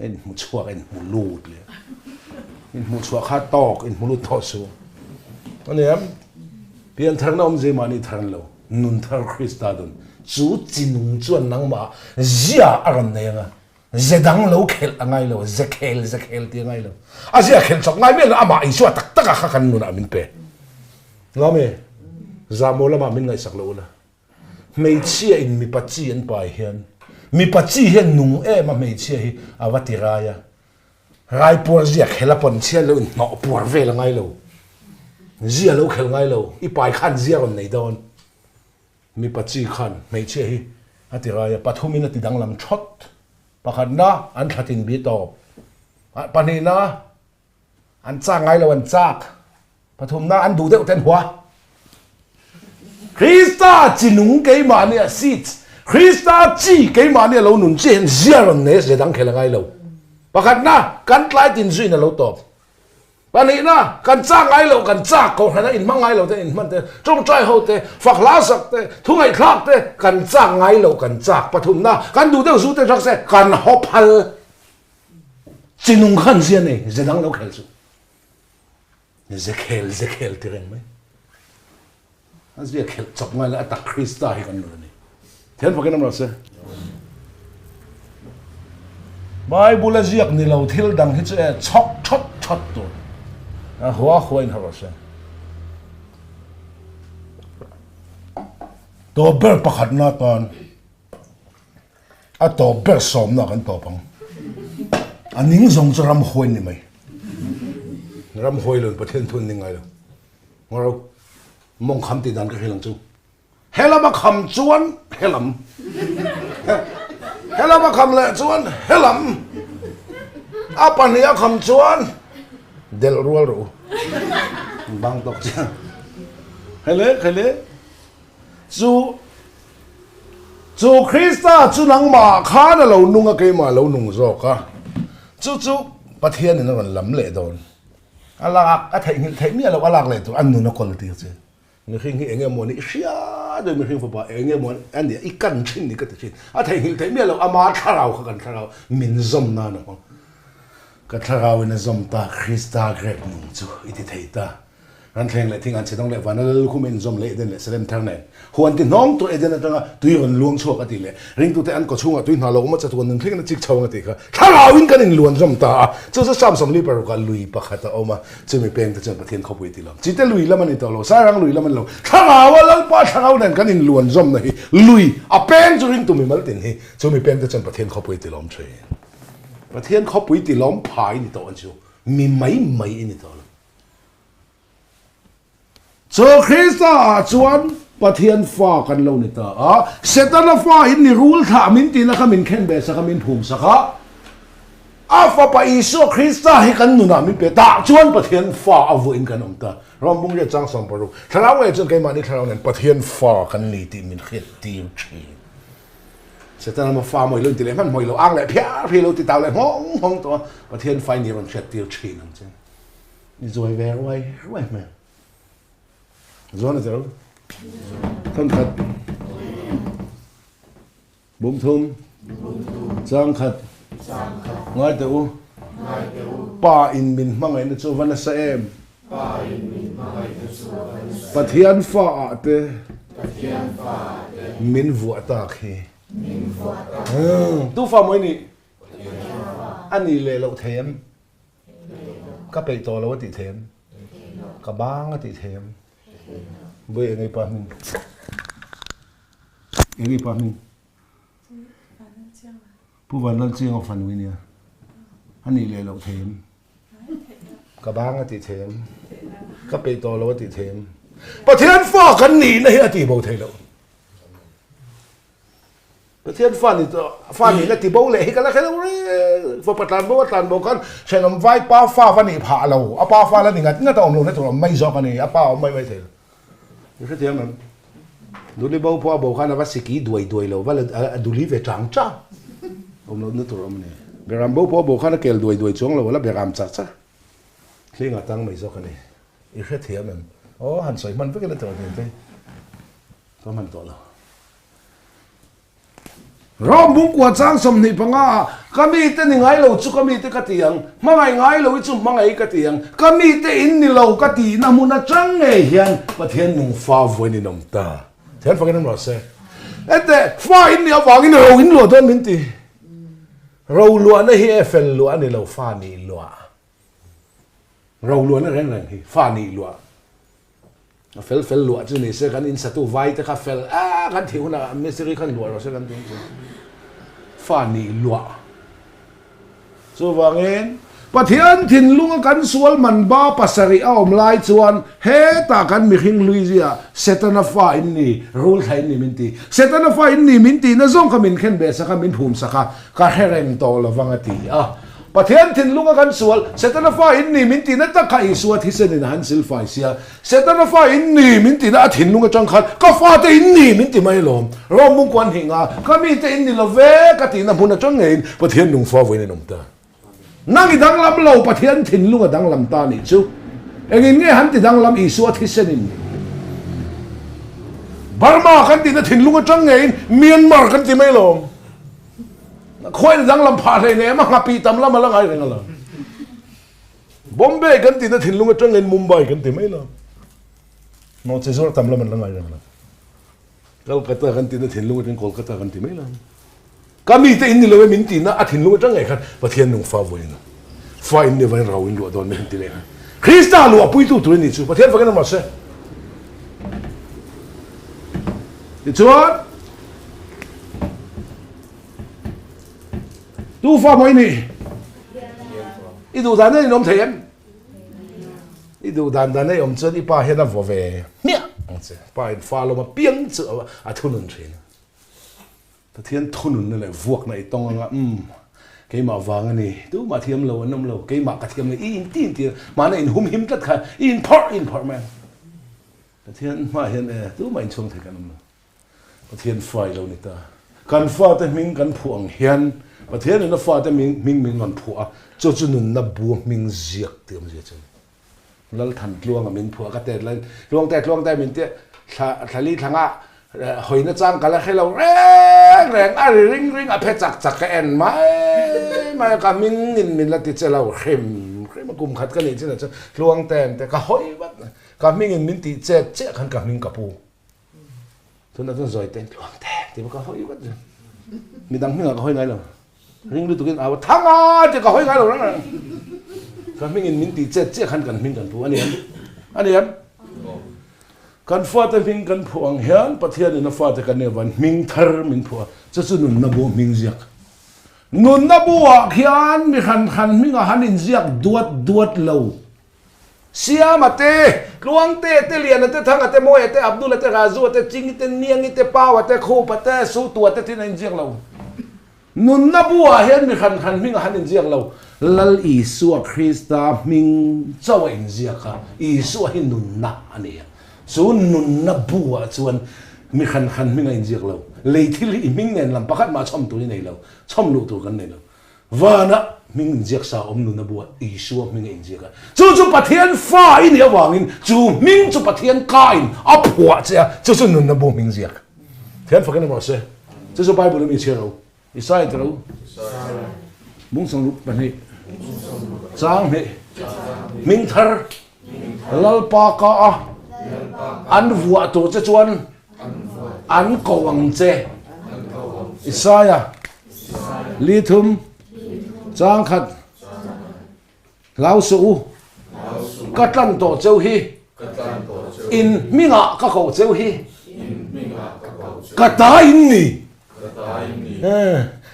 Speaker 1: In hmu chhuak, in hmu lut leh. In hmu chhuah kha tawk, in hmu lut tawh su. A ni em? Pian tharna awmzia mahni thar an lo, nun thar Krista dawn. Chu chi nung chuan nangmah zia a rawn nei ang a, ze dang lo khelh a ngai lo, ze khel ze khel tih a ngai lo. A zia khelh chawp ngai miah lo, amah Isua tak takah kha kan nunah min pe. Ngam e, zahmawh lamah min ngaihsak lo ula. Hmeichhia in mipa chi an pai hian mipa chi hian nung em a hmeichhia hi a va ti rai a, rai puar zia khel a pawn chhiat lo in hnawh puar vel a ngai lo, zia lo khel ngai lo, i pai khan zia rawn nei dawn. Mipa chi khan hmeichhia hi a ti rai a, pathum in a ti danglam thawt, pakhatna an thlatin bi tawp, pahnihna An chak ngai lo, an chak. Pathumna an duh deuh ten hua. Krista chi nung keimah nia seeds. Krista chi keimah nia lo nun chi hian zia rawn nei a zia dang khel a ngai lo. Pakhatna, kan tlai tin zuiin a lo tawp. Pahnihna, kan chak ngai lo, kan chak kohhran a inhmang ngai lo te, inhman te, tawngtai ho te, fak hla sak te, thu ngaihthlak te, kan chak ngai lo, kan chak. Pathumna, kan duh deuh zu te rak se, kan haw phal. Chi nung khan zia nei, ze dang lo khel chu. Ze khel, ze khel ti reng mai. A zia khel chawp ngai la a tak Krista hi kan nun a ni. Thian fakin am rawh se. Bible a ziak ni lo thil dang hi chu e chhawk thawt thawt tur. A hua hua in ha rawh se. Tawp ber pakhat na tan. A tawp ber sawmna kan tawp ang. A ning zawng chu ram hawi ni mai. Ram hawi lo in Pathian thu an ning ngai lo. Ngaro mawng kham tih dan ka hrilh ang chu. Helam a kham chuan helam. Helam a kham leh chuan helam. A pahnih a kham chuan delh rual rawh u. Bang tawk chiang. Hele hele chu chu Krista chu nangmah khan a lo nung a keimah a lo nung zawk a. Chu chu Pathianin a rawn lam leh dawn. A lak a theihnghilh theih miah loh a lak leh tur a nun a kawl tir che. Mihring hi eng emaw ni i hria deuh mihring fapa eng emaw a nia i kan thin ni ka ti thin. A theihnghilh theih miah loh ama thlarau kha kan thlarau min zawm nan a hmang. Ka thlarau in a zawm ta Krista grep nung chu i ti thei ta. Ranthleng leh thing an chhe dawng leh vana lal lukhum in zawm leh Eden leh Salem thar nen huan ti hnawng tur Eden atanga tui rawn luang chhuak a tih leh ringtute an kawchhungah tui hna lo awm a chatuan nun thlengin a chik chho ang a tih kha thlarau in kan inluan zawm ta a. Chu chu Psalm 46 ah lui pakhat a awm a. Chumi peng te chuan Pathian khawpui ti lo. Chite lui lam a ni tawh lo, Sairang lui lam a ni lo. Thlarau a Lalpa thlarau nen kan inluan zawmna hi lui a peng chu ringtu mimal tin hi chumi peng te chuan Pathian khawpui ti lawm thin. Pathian khawpui ti lawm phai ni tawh an chu mi mai mai i ni tawh lo. Chu Krista ah chuan Pathian fa kan lo ni ta a, Setana fa in ni rul thlah min tihna kha min khen ve sak a, min phum sak a. A fapa Isua Krista hi kan nunah min pe tah chuan Pathian fa a vuahin kan awm ta. Ram bung riat chang 60. Thlarau ngei chuan keimahni thlarau nen Pathian fa kan ni tih min hriat tir thin. Setana maw fa maw i lo inti leh hman hmawih lo ang leh phiar phiar lo ti tau leh nghawng nghawng tawh a, Pathian fa i ni rawn hriat tir thin ang che. I zawi ve ruai ruai hmel. Zawn a tel. Thankhat. Bum thum. Chang khat. Ngai teh u. Pa in min hmangaihna chu va nasa em? Pathian fa ah te min vuah tak hi. Tu fa maw i nih? A nih leh loh thei em? Ka peih tawh lo a tih thei em? Ka bang a tih thei em? Vawi engei pa hming? Engei pa hming? Pu Vanlalchianga fanu i nia. A nih leh loh thei em? Ka bang a tih thei em? Ka peih tawh lo a tih thei em? Pathian fa kan nihna hi a tih bo thei loh. Pathian fa ni tawh, fa nihna ti bo leh hi ka la hre lo reng. Fapa tlan bo a tlan bo khan thenawm vai pa fa va nih phah lo. A pa fa la ni ngat ngat a awm lo na tur a awm mai zawk a ni. A pa a awm mai mai thei lo. I hrethiam em? Duli bo pawh a bo khan a va siki duai duai lo, va la a duli ve chang chang. Awm loh na tur a awm a ni. Beram bo pawh a bo khan a kel duai duai chuang lo, a la beram char char. Hling a tang mai zawk a ni. I hrethiam em? Aw, han sawi hman vek ila tur a ni te. Ka hman tawh lo. Rom bungkua chang 25 ah, Ka mite ni ngai lo chu ka mite ka ti ang, hmangaih ngai lo hi chu hmangaih ka ti ang, ka mite in ni lo ka tihna hmun atang ngei hian Pathian nung fa vawiin in awm ta. Thian fakin awm rawh se. Hete, fa in nih avangin ro in luah dawn min ti. Ro luahna hi e fel luah a ni lo, fa nih luah. Ro luahna reng reng hi fa nih luah. A fel fel luah chu ni se kan insatu vai te kha fel a kan thih hunah mistiri khan luah rawh se kan tih chu fa nih luah. Chuvangin Pathian thinlunga kan sual man ba pasarih a awm lai chuan hetah kan mihring hlui zia Setana fa in ni, rul thla in ni min ti. Setana fa in ni min tihna zawng kha min khen beh sak a, min phum sak a, ka hre reng tawh lovang a ti a. Pathian thinlunga kan sual, Setana fa in ni min tihna tak kha Isua thisenin a han silfai sia. Setana fa in ni min tihna a thinlung atang khan ka fate in ni min ti mai alawm. Rom mung kuan hnih nga, ka mite in ni lo ve ka tihna hmun atang ngeiin Pathian nung fa vawiin in awm ta. Nang i danglam lo, Pathian thinlung a danglam ta nih chu. Engin nge han ti danglam Isua thisenin? Burma kan tihna thinlung atang ngeiin Myanmar kan ti mai alawm. Khawiin danglam phah hlei nem a, nghapih tam lam a la ngai reng a lo. Bombay kan tihna thinlung atangin Mumbai kan ti mai lo. Nawhchi zawr tam lam an la ngai reng lo. Kolkata kan tihna thinlung atangin Kolkata kan ti mai lo. Ka mite in ni lo e min tihna a thinlung atang ngei khan Pathian nung fa vawiin fa in ni vain rau in luah dawn mai han ti leh khan Krista luah puitu tur a ni chu Pathian fakin a mah se. Tichuan Tu fa maw i nih? I duh dan in awm thei em? I duh dan dan ei awm chuan i pa hian a vaw ve hmiah. ang che. Pa in fa lawm a piang chu a thunun thin. Pathian thununna leh vuakna i tawng anga, umm, keimah vang a ni, tumah thiam lo an awm lo, keimah ka thiam lo, i inti inti a, mahna in humhim tlat kha i inphawrh i inphawrh mai ang. Pathian hmaah hian e, tumah inchhung thei kan awm lo. Pathian fa i lo ni ta. Kan fate hming kan phuah ang hian Pathianin a fate hming min rawn phuah a, chu chu nunna bu hming ziak tih awmzia chu a ni. Lalthantluanga min phuah ka tet laiin Tluangte Tluangte min tia thla thlali thlanga hawina chang ka la hre lo reng reng a ri ring ring a phe chak chak ka en mai mai a ka hming in min la ti che lo hrim hrim a kum khat ka nih chin ah chuan Tluangte an tia ka hawi vat ka hming in min tih chet chiah khan ka hming ka pu tunah chuan zawi te Tluangte tih ka hawi vat midang hming ah ka hawi ngai lo. Ring lutukin au a thang a tih ka hawi ngai lo reng reng. Ka hmingin min tih chet chiah khan kan hming kan phu a ni em? A ni em? Kan fate hming kan phuah ang hian Pathianin a fate kan nih avangin hming thar min phuah a, chu chu nunna bu hming ziak. Nunna bu ah khian mi hran hran hmingah han inziak duat duat lo. Siama te, Tluangte te, Liana te, Thanga te, Mawia te, Abdula te, Razua te, Chingi te, Niangi te, Paua te, Khupa te, Sutua te thin a inziak lo. Nunna buah hian mi hran hran hming a han inziak lo. Lal Isua Krista hming chauh a inziak a, Isua hi nunna a ni a. Chu nunna buah chuan mi hran hran hming a inziak lo. Lei thil hi i hming nen lam pakhat mah chhawm tur i nei lo, chhawm luh tur kan nei lo. Vana hming inziak sa awm nunna buah Isua hming a inziak a. Chu chu Pathian fa i nih avangin chu hming chu Pathian kain a phuah che a, chu chu nunna bu hming ziak. Thian fakin emaw se, chu chu Bible ami chhiar ro, Isaiah ti ro, Bungsang ruk pahnih, chang hnih, hming thar, Lalpa ka a, an vuah tur che chuan an ko ang che. Isaiah, li thum, chang khat, Hlau suh u, ka tlan tawh cheu hi, in hmingah ka koh cheu hi, ka ta in ni.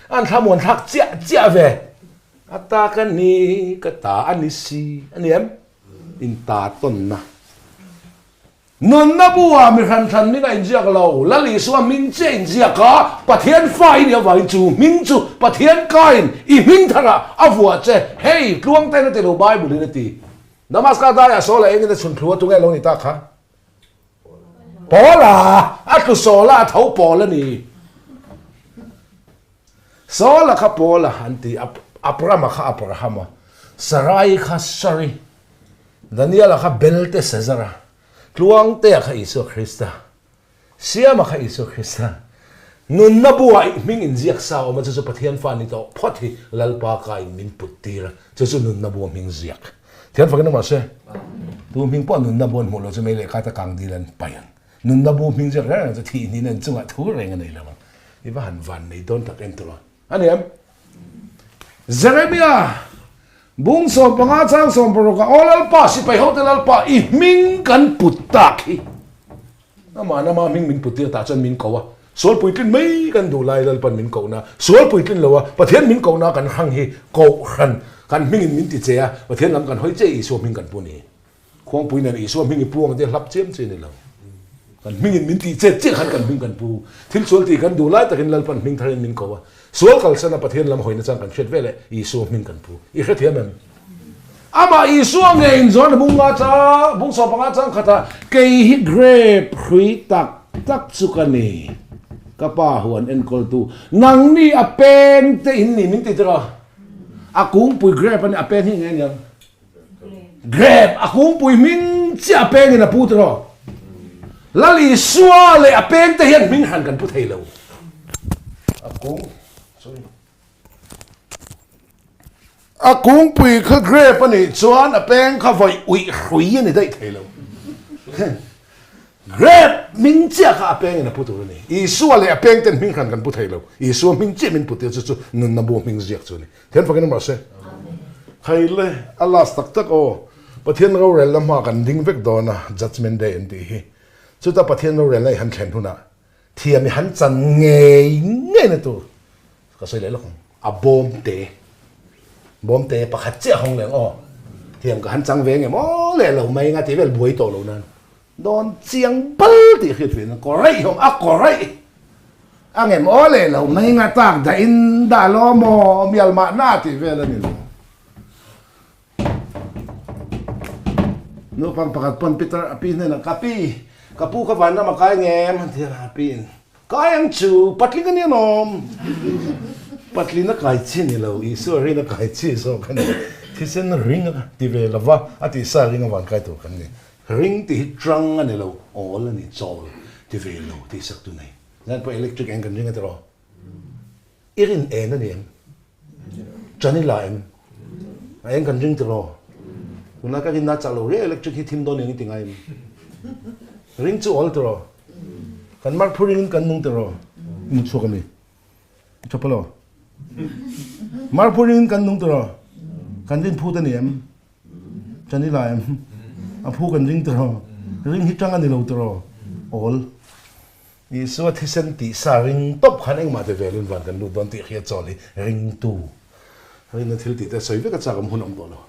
Speaker 1: An thlamuan thlak chiah chiah ve. A ta ka ni, ka ta a ni si a ni em? In ta tawnna. Nunna bu ah mi hran hran hming a inziak lo, Lal Isua hming chiah inziak a, Pathian fa i nih avangin chu hming chu Pathian kain i hming tharah a vuah che, hei tluang ten a ti lo Bible in a ti. Damaska daiah Saul a engin a chhun thlu a tunge lo ni ta kha? Paula a tlu Saul a a tho Paul a ni. Saul a kha Paul a an ti, Abrama kha Abrahama, Sarai kha Sari. Daniela kha Beltesazara, Tluangtea kha Isua Krista, Siama kha Isua Krista, nunna buah i hming inziak sa awm a, chu chu Pathian fa ni tawh phawt hi Lalpa ka in min put tir a, chu chu nunna bua hming ziak. Thian fakin awm se, tu hming pawh nunna bu an hmuh lo chu mei leh kha ta kang dil an paih ang. Nunna bu hming ziak reng reng chu thih hnin an chungah thu reng a nei lo ang. I va han van nei dawn tak en tur a. A ni em? Jeremia, bung 15 chang 16 ah, Aw Lalpa, sipai hote Lalpa, i hming kan put tak hi. Amah nama hming min put tir tah chuan min ko a, sual puitlin mai kan duh lai Lalpan min kohna, sual puitlin lo a, Pathian min kohna kan hrang hi kohhran kan hmingin min ti che a, Pathian lam kan hawi che Isua hming kan pu ni. Khuangpui nen Isua hming i pu ang tia hlap chiam chi ni lo. Kan hmingin min tih chet chiah khan kan hming kan pu. Thil sual tih kan duh lai takin Lalpan hming tharin min ko a. Sual kalsana Pathian lam hawina chang kan hriat veleh Isua hming kan pu. I hrethiam em? Amah Isua nge in zawn a bung nga chang, bung 15 chang khatah kei hi grape hrui tak tak chu ka ni. Ka pa huan enkawltu nangni a peng te in ni min ti tir a. A kungpui grape a ni, a peng hi nge aniang? Grape a kungpui hming chiah a pengin a pu tiraw? Lal Isua leh a peng te hian hming hran kan pu thei lo. A kung, sorry. A kungpui kha grape a nih chuan a peng kha vawi uih hrui a ni daih thei lo. Grape hming chiah kha a pengin a pu tur a ni. Isua leh a peng ten hming hran kan pu thei lo. Isua hming chiah min pu tir chu chu nunna bu hming ziak chu a ni. Thian fakin amah se. Khai le, a last tak tak aw. Pathian rorelna hma kan ding vek dawn a, Judgement Day an tih hi. Chuta Pathian rorelna i han thlen hunah thiam i han chan ngei ngei na tur ka sawi leh lawk ang. A bawm te, bawm te pakhat chiah hawng leh ang aw. Thiam ka han chang ve ngem aw leh lo mai nga tih vel buai tawh lo nan. Dawn chiang bal tih hriat ve na kaw raih awm a kaw raih a ngem aw leh lo mai nga tak dah in dah lo maw mial mah na tih vel a ni lo. Naupang pakhat pawn Peter a pi hnenah ka pi ka pu ka van ram a kai ngem an ti a a pi in kai ang chu patling a ni alawm patlin a kai chi ni lo Isua rin a kai chi zawk a ni thisen ring a ti ve lova a tihsa ring a van kai tur kan ni. Ring tih hi trang a ni lo, awl a ni, chawl ti ve lo tih sak tu nei. Zan pawh electric eng kan ring a tiraw? I rin en a ni em? Chan i la em? A eng kan ring tiraw? Tunlai ka rinna chak lo riau electric hi thim dawn eng i ti ngai em? Ring chu awl tiraw? Kan mark phu ringin kan nung tiraw? I mu chhuak a mi? I tha pawh lo? Mark phu ringin kan nung tiraw? Kan rin phut a ni em? Kan i lai em? A phu kan ring tiraw? Ring hi tang a ni lo tiraw? Awl. Isua thisen tih sa ring tawp khan engmah te velin van kan lut dawn tih hriat chawl hi ringtu. Rinna thil tih te sawi vek a chak awm hun a awm tawh lo.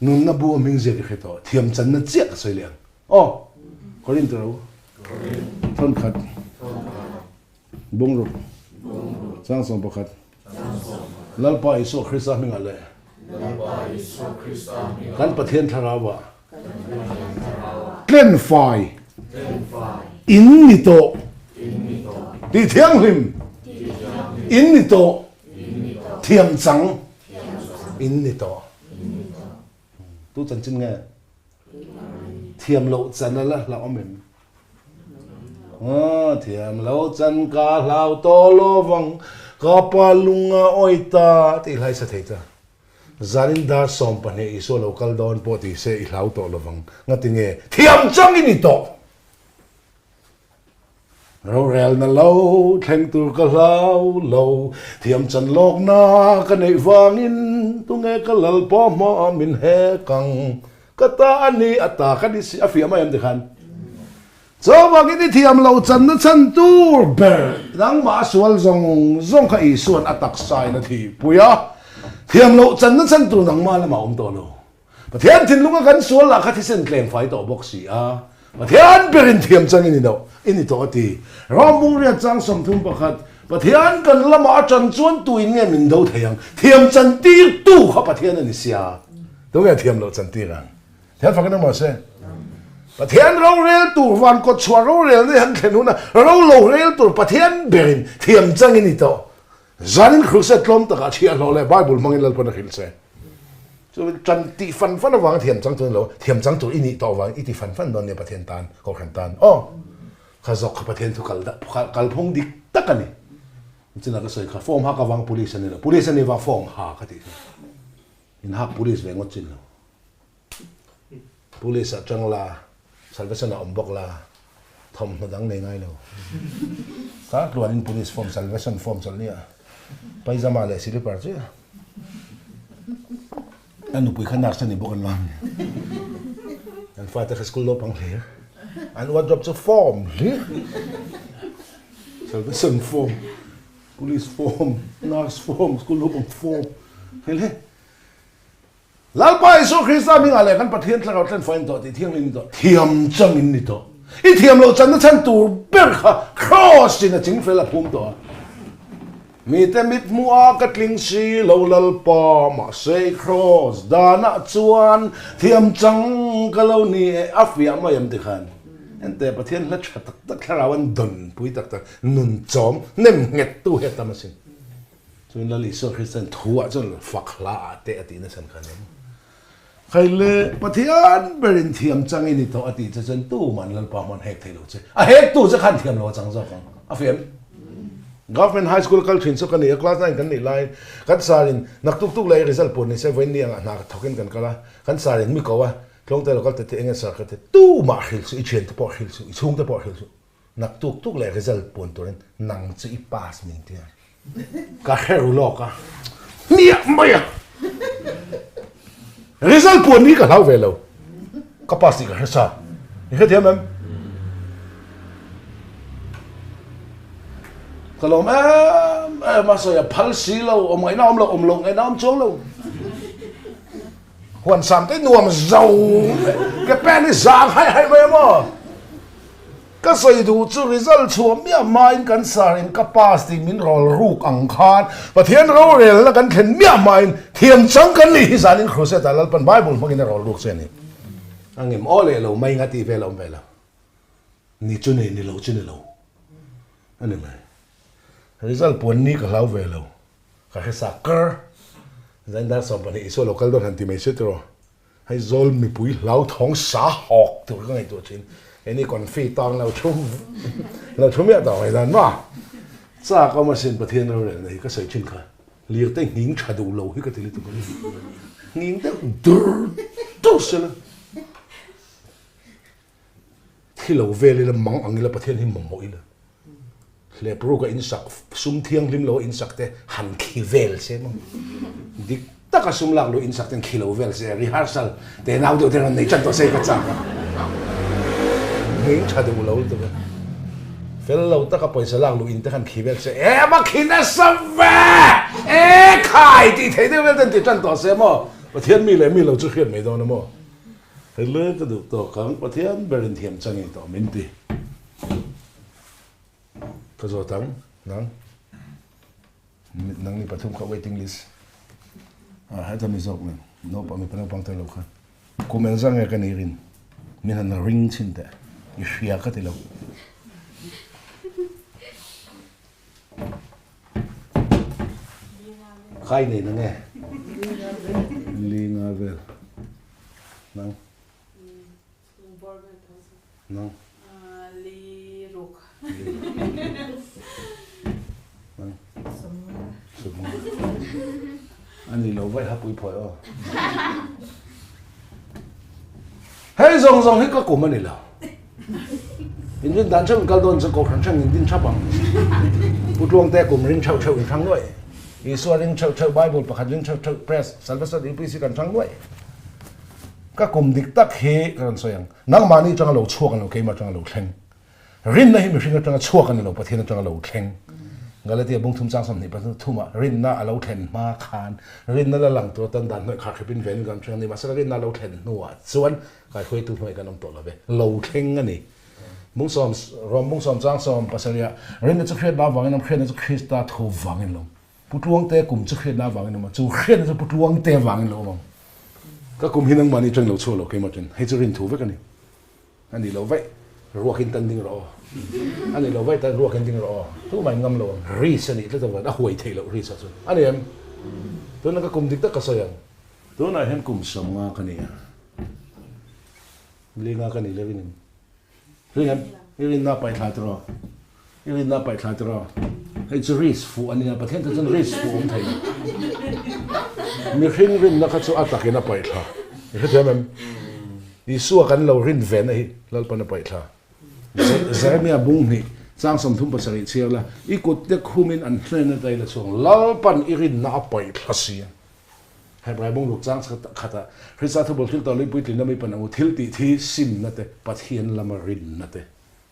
Speaker 1: Nunna bu a hming ziak i hre tawh. Thiam channa chiah ka sawi leh ang. Aw! Korinth ro. Thawnkhat. Bungruk. Changsawm pakhat. Lalpa Isua Krista hmingah leh kan Pathian Thlarauah tlenfai in ni tawh tih thianghlim in ni tawh thiam chang in ni tawh. Tu chanchin nge? Thiam loh chan a la hlauhawm em? Aw, thiam loh chan ka hlau tawh lo vang, ka pa lung a awi ta tih hlai sa thei ta. Zanin dar 12 Isua lo kal dawn pawh ti se i hlau tawh lo vang. Ngati nge? Thiam chang i ni tawh! Rorelna lo thleng tur ka hlau lo, thiam chan lawkna ka neih vangin tunge ka lal pawh hma min hek ang. Ka ta a ni, a ta ka ni si, a fiah mai em tikhan. Chuvangin i thiam lo channa chhan tur ber nangmah a sual zawng zawng kha Isua'n a taksain a thihpui a, thiam loh channa chhan tur nangmah lamah a awm tawh lo. Pathian thinlunga kan sual lah kha thisen tlem fai tawh bawk si a, Pathian berin thiam changin i no i ni tawh a ti. Ram bungriat chang 31, Pathian kan lamah a tan chuan tuin nge min do thei ang? Thiam chan tir tu kha Pathian a ni sia. Tu nge thiam loh chan tir ang? Thian fak in awm rawh se. Pathian rorel tur van kawt chhuah rorel na hi han thlen hun a, ro lo rel tur Pathian berin thiam changin i tawh. Zanin Crusade tlawm takah chhiahhlawh leh Bible hmangin Lalpan a hrilh che. Chu tan tih fan fan avanga thiam chang tur ni lo, thiam chang tur i nih tawh avangin i ti fan fan dawn nia Pathian tan, Kohhran tan. Aw, kha zawk kha Pathian thu kal kal phung dik tak a ni. China ka sawi kha form hak avang police a ni lo, police a ni vang form ha ka tih kha. In hak police ve ngawt chin lo. Police ah tang la, Salvation ah awm bawk la, thawmhnaw dang nei ngai lo. Kar tluanin police form, Salvation form chawlh nia, paijama leh silipar chiah. A nupui kha nurse a ni bawk an la nia. An fate kha school naupang hlir. An wardrobe chu form hlir. Salvation form, police form, nurse form, school naupang form. Hei le. Lalpa Isua Krista hmingah leh kan Pathian thlarau tlenfai in tawh tih thianghlim in tawh thiam chang in ni tawh. I thiam loh channa chhan tur ber kha Kraws in a chingfel a phum tawh a. Mite mit hmuh a ka tling si lo Lalpa, mahse i Kraws danah chuan thiam chang ka lo ni e a fiah mai em tikhan ente Pathian hla tha tak tak thlarau an dawn pui tak tak nun chawm nem nghet tu hi a tam asin. Chuan Lal Isua Krista'n thu ah chuan fak hla ah teh a tih nasa kha nen. Khai le Pathian berin thiam chang i ni tawh a tih che chuan tuman Lalpa hmuan hek thei lo che. A hek tu che khan thiam lo a chang zawk ang. A fiam. Government High School kal thin chu ka ni a, class 9 kan nih lai kan sarin naktuk tuk leh result pawh ni se vawiin ni angah hna thawkin kan kal a, kan sarin mi ko a, tlawngte lo kal te te enge sar ka ti tumah hrilh suh, i thiante pawh hrilh suh, i chhungte pawh hrilh suh. Naktuk tuk leh result puan turin nang chu i pass min ti a. Ka hre ru lawk a. Hmiah mai a. Result puan hi ka hlau ve lo. Ka pass tih ka hre sa. I hrethiam em? Ka lawm em em a sawi a phal si lo, awm ngaihna awm lo, awm lo ngaihna awm chuang lo. Huan sam te nuam zo ke pen hi zang haih haih mai a maw? Ka sawi duh chu result chhuah miah hmain kan sar in ka pass tih min rawl ruk ang khan Pathian rorelna kan thlen miah hmain thiam chang kan nih hi zanin Crusade ah Lalpan Bible hmangin a rawl ruk che a ni. A ngem aw leh lo mai nga tih vel a awm ve lo. Ni chu nei ni lo chu ni lo a ni mai. Result puan ni ka hlau ve lo. Ka hre sa kar. Zain dar 12 Isua lo kal dawn han ti mai se tiraw. Hei zawl mipui hlauthawng sa hawk tur ka ngaihtuah thin. Keini confi tang lo thu lo thu miah tawh mai dan ma. Chak awm asin Pathian rorelna hi ka sawi thin kha. Lirte nghing tha duh lo hi ka ti lutuk a ni. Nghing deuh dur dur sela. Thi lo vel ila mang ang ila Pathian hi mamawh ila. Hlep ruk a insak, sum thianghlim lo a insak te han khi vel se maw? Dik taka sum lak luh insak ten khi lo vel se, rehearsal te nau deuh te rawn nei tan tawh se ka chak a. Hming tha duh lo lutuk a. Fel lo taka pawisa lak luh in te khan khi vel se, e va khi nasa ve! E khai tih theih deuh vel ten ti tan tawh se maw? Pathian mi leh mi lo chu hriat mai dawn a maw? Hei ka duh tawk ang, Pathian berin thiam changin tawh min ti. Ka zawt ang, nang nang ni pathum kha waiting list. Ah, heta mi zawk nen, naupang mipa naupang tel lo kha. Kum eng zang nge ka nei rin? Min han ring chhin teh, i hria ka ti lo. Khai nei na nge? Linga vel. Nang? Nang?
Speaker 2: Li ruk.
Speaker 1: Nang? Sawmnga. Ani lo vaih hapui phawi aw. Hei zawng zawng hi ka kum a ni lo. In rin dan theuh in kal dawn chuan kohhran hrang in din thap ang. Pu Tluangte kum ring theuh theuh in hrang nuaih. Isua ring theuh theuh, Bible pakhat ring theuh theuh, Press, Salvation UPC kan hrang nuaih. Ka kum dik tak hi ka rawn sawi ang. Nangmahni atanga lo chhuak a ni lo, keimah atanga lo thleng. Rinna hi mihring atanga chhuak a ni lo, Pathian atanga lo thleng. Galatia bung thum chang 20 pathum thumah rinna a lo thlen hma khan rinna la lang tur atan dan hnuai khar hrepin venin kan hreng a ni. Mahse rinna a lo thlen hnuah chuan kaihruaitu hnuai kan awm tawh lo ve. Lo thleng a ni. Bung sawm, Rom bung sawm chang sawm pasarihah rinna chu hriatna avangin awm, hriatna chu Krista thu vangin lo awm. Pu Tluangte kum chu hriatna avangin awm a, chu hriatna chu Pu Tluangte avangin lo awm ang. Ka kum hi nangmahni atangin lo chhuak lo keimah chen. Hei chu rin thu vek a ni. A nih loh vaih ruakin tan ding rawh aw. A nih loh vaih tan ruakin ding rawh aw. Tumah in ngam lo ang. Risk a nih tlat avangin a huai theih loh risk ah chuan. A ni em? Tunah ka kum dik tak ka sawi ang. Tunah hian kum 50 ka ni a. Linga ka nih leh rin em? Rin em? I rinna paih thla tiraw? I rinna paih thla tiraw? Hei chu risk fuh a nia, Pathian chu chuan risk fuh awm thei lo. Mihring rinna kha chu a takin a paih thla. I hrethiam em? Isua kan lo rin ve na hi Lalpan a paih thla. Jeremia bung hnih chang 37 chhiar la, i kut te khumin an hnen ata ila chhuang, Lalpan i rinna a paih thla si a. Hebrai bung ruk chang khatah Krista thubul thil tawh lui puitlinna mi pan ang u, thil tih thi simna te, Pathian lama rinna te,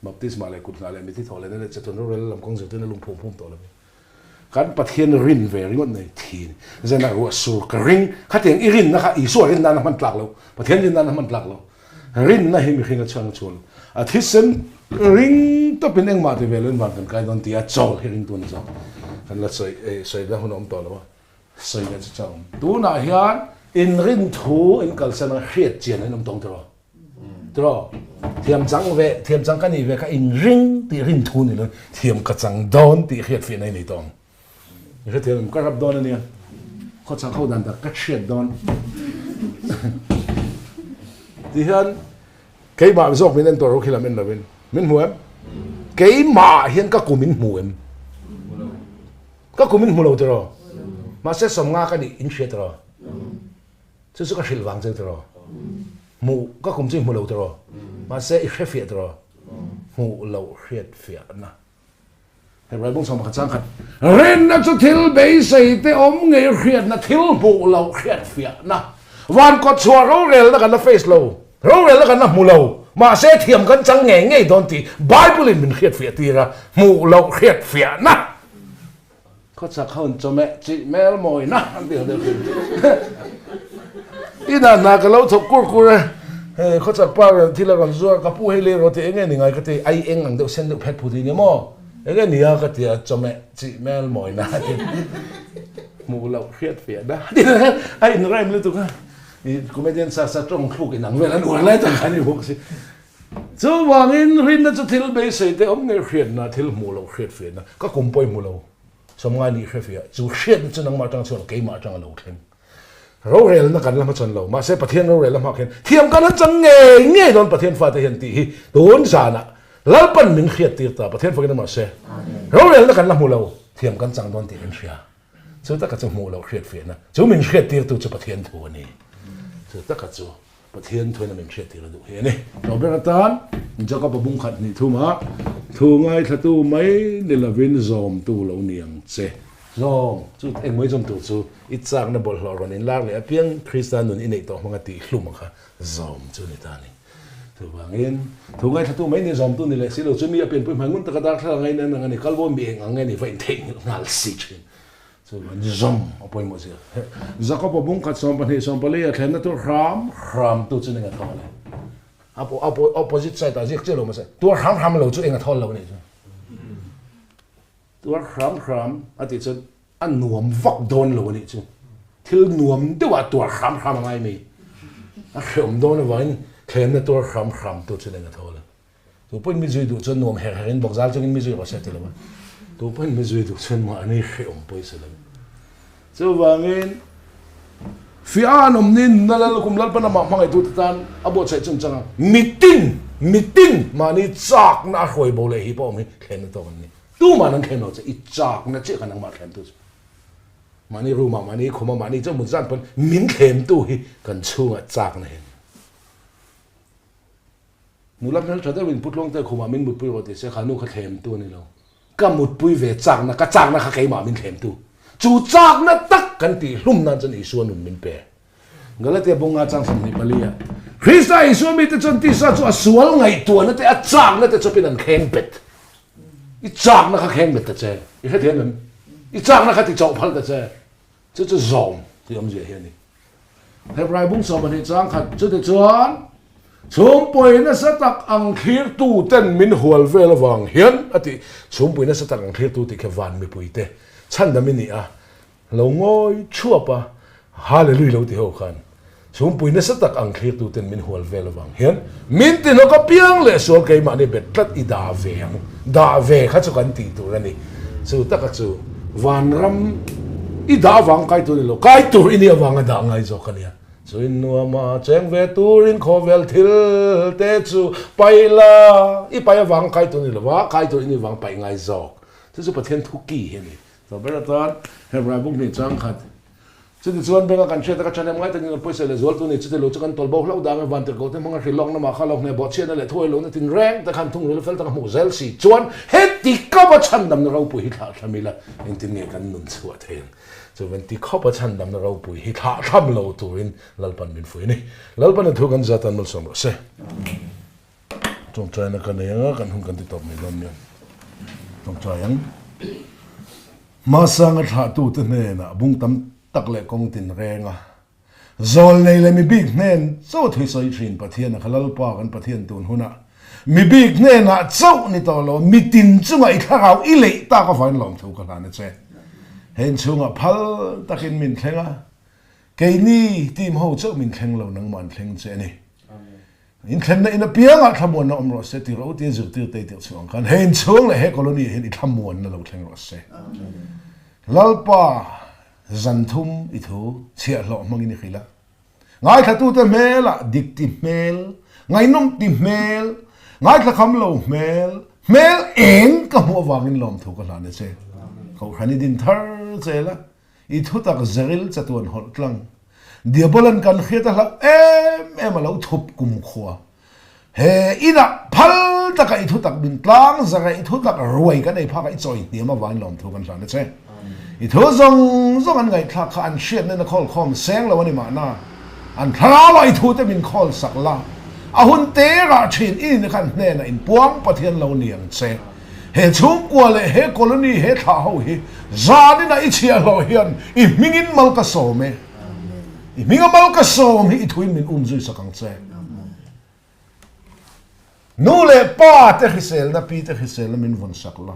Speaker 1: baptisma leh kut nghah leh mithi thawh lehna leh chatuan rorel lam kawng zirtirna lung phum phum tawh lovin kan Pathian rin ve ringawt nei thin. Zena ruah sur ka ring, khatiang i rinna kha Isua rin nana hman tlak lo, Pathian rin nana hman tlak lo. Rinna hi mihring a chhuang a chhuang a thisen ring tawpin engmah ti ve loin van kan kai dawn tia chawl hi ringtu a ni zawk. Kan la sawi sawi na hun a awm tawh lo a. Sawi leh chu chauh. Tunah hian inrin thu in kalsan a hriat chian in awm tawng tiraw? Tiraw? Thiam chang ve, thiam chang ka nih ve kha inring tih rin thu ni lo, thiam ka chang dawn tih hriat fiahna i nei tawng. I hrethiam em? Ka rap dawn a nia. Khawchhak ho dan tak ka hriat dawn. Ti hian keimah zawk min en tawh ro khi lam en lovin. Min hmu em? Keimah hian ka kum in hmu em? Ka kum in hmu lo tiraw? Mahse 50 ka nih in hria tiraw? Chu chu ka hrilh vang cheu tiraw? Hmuh ka kum chu i hmu lo tiraw? Mahse i hre fiah tiraw? Hmuh loh hriat fiahna. Hebrai bung 11 chang khat. Rinna chu thil beisei te awm ngei hriatna thil hmuh loh hriat fiahna. Van kawt chhuah rorelna kan la face lo. Rorelna kan la hmu lo. Mahse thiam kan chang ngei ngei dawn tih Bible in min hriat fiah tir a, hmuh loh hriat fiahna. Khawchhak ho in chawmeh chih mel mawina an ti ho deuh thin. I dan hna ka lo thawk kur kur e. Hei khawchak pa rawn thil a rawn zuar ka pu hei lei rawh tih enge ni ngai ka ti ai eng ang deuh sen deuh phet phut hi ni maw enge ni a ka ti a chawhmeh chih hmel mawi na ti hmuh loh hriat fiah na ti a in rhyme lutuk a i comedian sa sa tawng thluk in ang vel an uar lai tak khan i bawk si chuvangin rinna chu thil beisei te awm ngei hriatna thil hmuh loh hriat fiah na ka kum pawh i hmu lo sawmngai nih hre fiah chu hriatna chu nangmah atang chuan keimah atang a lo thleng. Rorelna kan la hmachhawn lo, mahse Pathian rorelna hmak hian thiam kan han chang ngei ngei dawn Pathian fate hian tih hi tun zanah Lalpan min hriat tir ta, Pathian fakin amah se rorelna kan la hmu lo, thiam kan chang dawn tih kan hria. Chu taka chu hmuh loh hriat fiahna, chu min hriat tirtu chu Pathian thu a ni. Chu taka chu Pathian thuin a min hriat tir a duh hi a ni. Tawh ber atan Jacob-a bung khat hnih thumah thu ngaithlatu mai ni lovin zawmtu lo ni ang che. Zawm, chu engmawih zawm tur chu i chakna bawlhhlawh rawn inlar leh apiang Krista nun i neih tawh hmanga tih hlum kha zawm chu ni ta a ni. Chuvangin, thu ngaithlatu mai ni zawmtu ni leh si lo chu mi a pianpui hmai ngun taka darthlalang a in ang a ni, kalbo mi eng ang nge ni va intheihnghilh nghal si thin. Chuan zawm a pawimawh zia. Jakob-a bung khat 12 14 a thlenna tur hram hram tu chu eng a thawl e. Opposite side ah ziak chiah lo mahse tuar hram hram lo chu eng a thawl lo a nih chu. Tuar hram hram a tih chuan a nuam vak dawn lo a nih chu. Thil nuam deuh ah tuar hram hram a ngai mai. A hreawm dawn avangin thlenna tuar hram hram tu chu eng a thawl e. Tu pawhin mi zui duh chuan nuam her herin bawk zal chungin mi zui rawh se ti lo a, tu pawhin mi zui duh chuan mahni hrehawm pawh i sa lo. Chuvangin, fiah an awm ni nuna lal kum Lalpan amah hmangaihtute tan a buatsaih chung chang a, mitin, mitin mahni chakna a hruai bo leh hi pawh awm hi thlenna tawk an ni. Tuman an thlen lo che, i chakna chiah kha nangmah thlentu chu. Mahni room ah, mahni khum ah, mahni chauh mut zan pawn min thlentu hi kan chhungah chakna hi a ni. Nula hmeltha deuhin Pu Tluangte khumah min mutpui rawh ti se, kha nu kha thlemtu a ni lo. Ka mutpui ve chakna, ka chakna kha keimah min thlemtu. Chu chakna tak kan tih hlum nan chuan Isua nun min pe. Galatia bunga chang 24 ah, Krista Isua mite chuan tisa chu a sual ngaihtuahna te, a chakna te chawpin an kheng bet. I chakna kha kheng bet ta che. I hrethiam em? I chakna kha ti chauh phal ta che. Chu chu zawm tih awmzia hi a ni. Hebrai bung 12 chang khat chutichuan chhungpui nasa tak ang thlirtu ten min hual vel avang hian a tih chhungpui nasa tak ang thlirtu tih khi van mipui te chhandam i ni a lo ngawi thuap a Hallelui lo ti ho khan chhungpui nasa tak ang thlirtu ten min hual vel avang hian min ti hnawk apiang leh sual keimahni bet tlat i dah ve ang dah ve kha chu kan tih tur a ni chu taka chu vanram i dah avang kai tur ni lo kai tur i nih avanga dah ngai zawk a nia chu in nuama cheng ve turin khawvel thil te chu pai la i pai avang kai tur ni lova kai tur i nih avang paih ngai zawk chu chu Pathian thu ki hi a ni tawh ber atan Hebrai buk hnih chang khat Chutichuan benga kan hriat a ka ṭhahnem ngai takin kan pawisa leh zual tu ni chuti lo chu kan tawlh bo hlauh dang e vantirhkoh te hmanga hrilh lawkna mah kha lo hneh bawh chhiatna leh thuai lohna tin reng te khan thungril fel taka hmuh zel si chuan heti kawpa chhandamna ropui hi thlah thlam ila engtin nge kan nun chhuah thei ang chuvan ti khawpa chhandamna ropui hi thlah thlam lo turin Lalpan min fuih a ni. Lalpan a thu kan zat an malsawm rawh se. Tawngtaina ka nei anga kan hun kan ti tawp mai dawn nia. Tawngtai ang. Hmasanga thlahtute hnenah bung tam tak leh kawng tin reng a, zawl nei leh mi bik hnen chauh a thuisawi thin Pathian a kha Lalpa kan Pathian tun hunah mi bik hnenah chauh ni tawh lo, mitin chungah i thlarau i leih tak avangin lawmthu ka hlan a che. He inchhungah phal takin min thleng a, keini team ho chauh min thleng lo nangmah an thleng che a ni. Inthlenna in apiangah thlamuanna awm rawh se ti rawh u tia zirtirte i tirh chhuah ang khan he inchhung leh he colony ah hian i thlamuanna lo thleng rawh se. Lalpa zan thum i thu chhiahhlawh hmangin i hrilh a. Ngaithlatute hmelah dik ti hmel, ngaihnawm ti hmel, ngaithla kham lo hmel, hmel eng ka hmuh avangin lawmthu ka hlan a che. Kohhran i din thar zel a, I thutak zeril chatuan hawlh tlang. Diabolan kan hriat a hlauh em em a lo thup kum khua. He inah phal taka i thutak min tlang zara i thutak ruai kan ei phak a i chawi hniam avangin lawmthu kan hlan a che. I thu zawng zawng an ngaihthlak kha an hriatna in a khawl khawm seng lo a ni mahna an thlarau ah i thu te min khawl sak la a hun te rah thin i nihna khan hnenah in puang Pathian lo ni ang che. He chhungkua leh he colony he thlah ho hi zaninah i chhiahhlawh hian i hmingin mal ka sawm e. I hminga mal ka sawm hi i thuin min um zui sak ang che. Nu leh pa te hriselna, pi te hriselna min vawn sak la.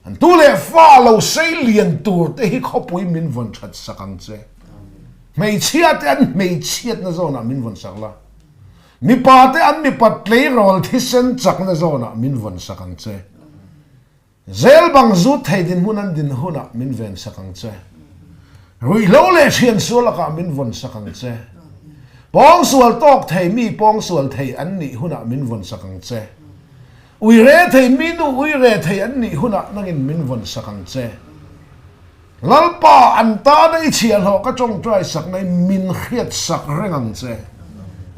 Speaker 1: An tu leh fa lo sei lian tur te hi khawpui min vawn that sak ang che. Hmeichhia te an hmeichhiatna zawnah min vawn sak la. Mipa te an mipat tleirawl thisen chakna zawnah min vawn sak ang che. Zel bang zut thei dinhmun an din hunah min ven sak ang che. Ruihhlo leh thian sual lakah min vawn sak ang che. Pawngsual tawk thei mi pawngsual thei an nih hunah min vawn sak ang che. Ui re thei mi nu ui re thei an nih hunah nangin min vawn sak ang che. Lalpa, an tana i chhiahhlawh ka tawngtai sak mai min hriat sak reng ang che.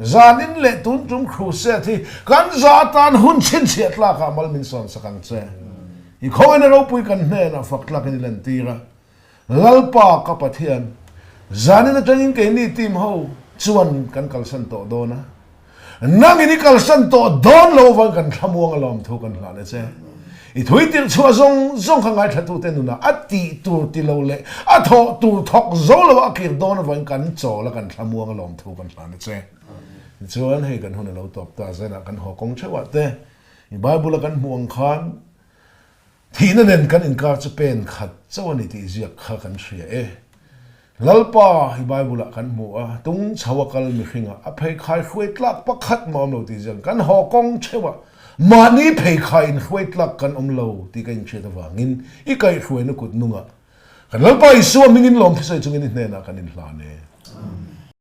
Speaker 1: Zanin leh tun tum crusade hi kan za atan hun chhinchhiah tlakah mal min sawn sak ang che. I khawngin a ropui kan hnenah fak tlakin i lentir a. Lalpa ka Pathian, zanin atangin keini team ho chuan kan kalsan tawh dawn a. Nangin i kalsan tawh dawn lo avang kan thlamuang a lawmthu kan hlan a che. I thui tirh chhuah zawng zawng kha ngaithlatute nunah a tih tur ti lo leh a thawh tur thawk zo lo a kir dawn avangin kan chawl a kan thlamuang a lawmthu kan hlan a che. Tichuan hei kan hun a lo tawp ta zenah kan haw kawng theuhah te i Bible a kan hmuh ang khan Thihna nen kan inkar chu pen khat chauh a ni tih ziak kha kan hria e. Lalpa hi Bible-ah kan hmu a, tung chho a kal mihringah a pheikhai hruai tlak pakhat mah awm lo tih ziak kan haw kawng theuh a, mahni pheikhai inhruai tlak kan awm lo tih ka inhriat avangin i kaihhruaina kut nungah kan Lalpa Isua mingin lawmthisawi chungin i hnenah kan inhlan e.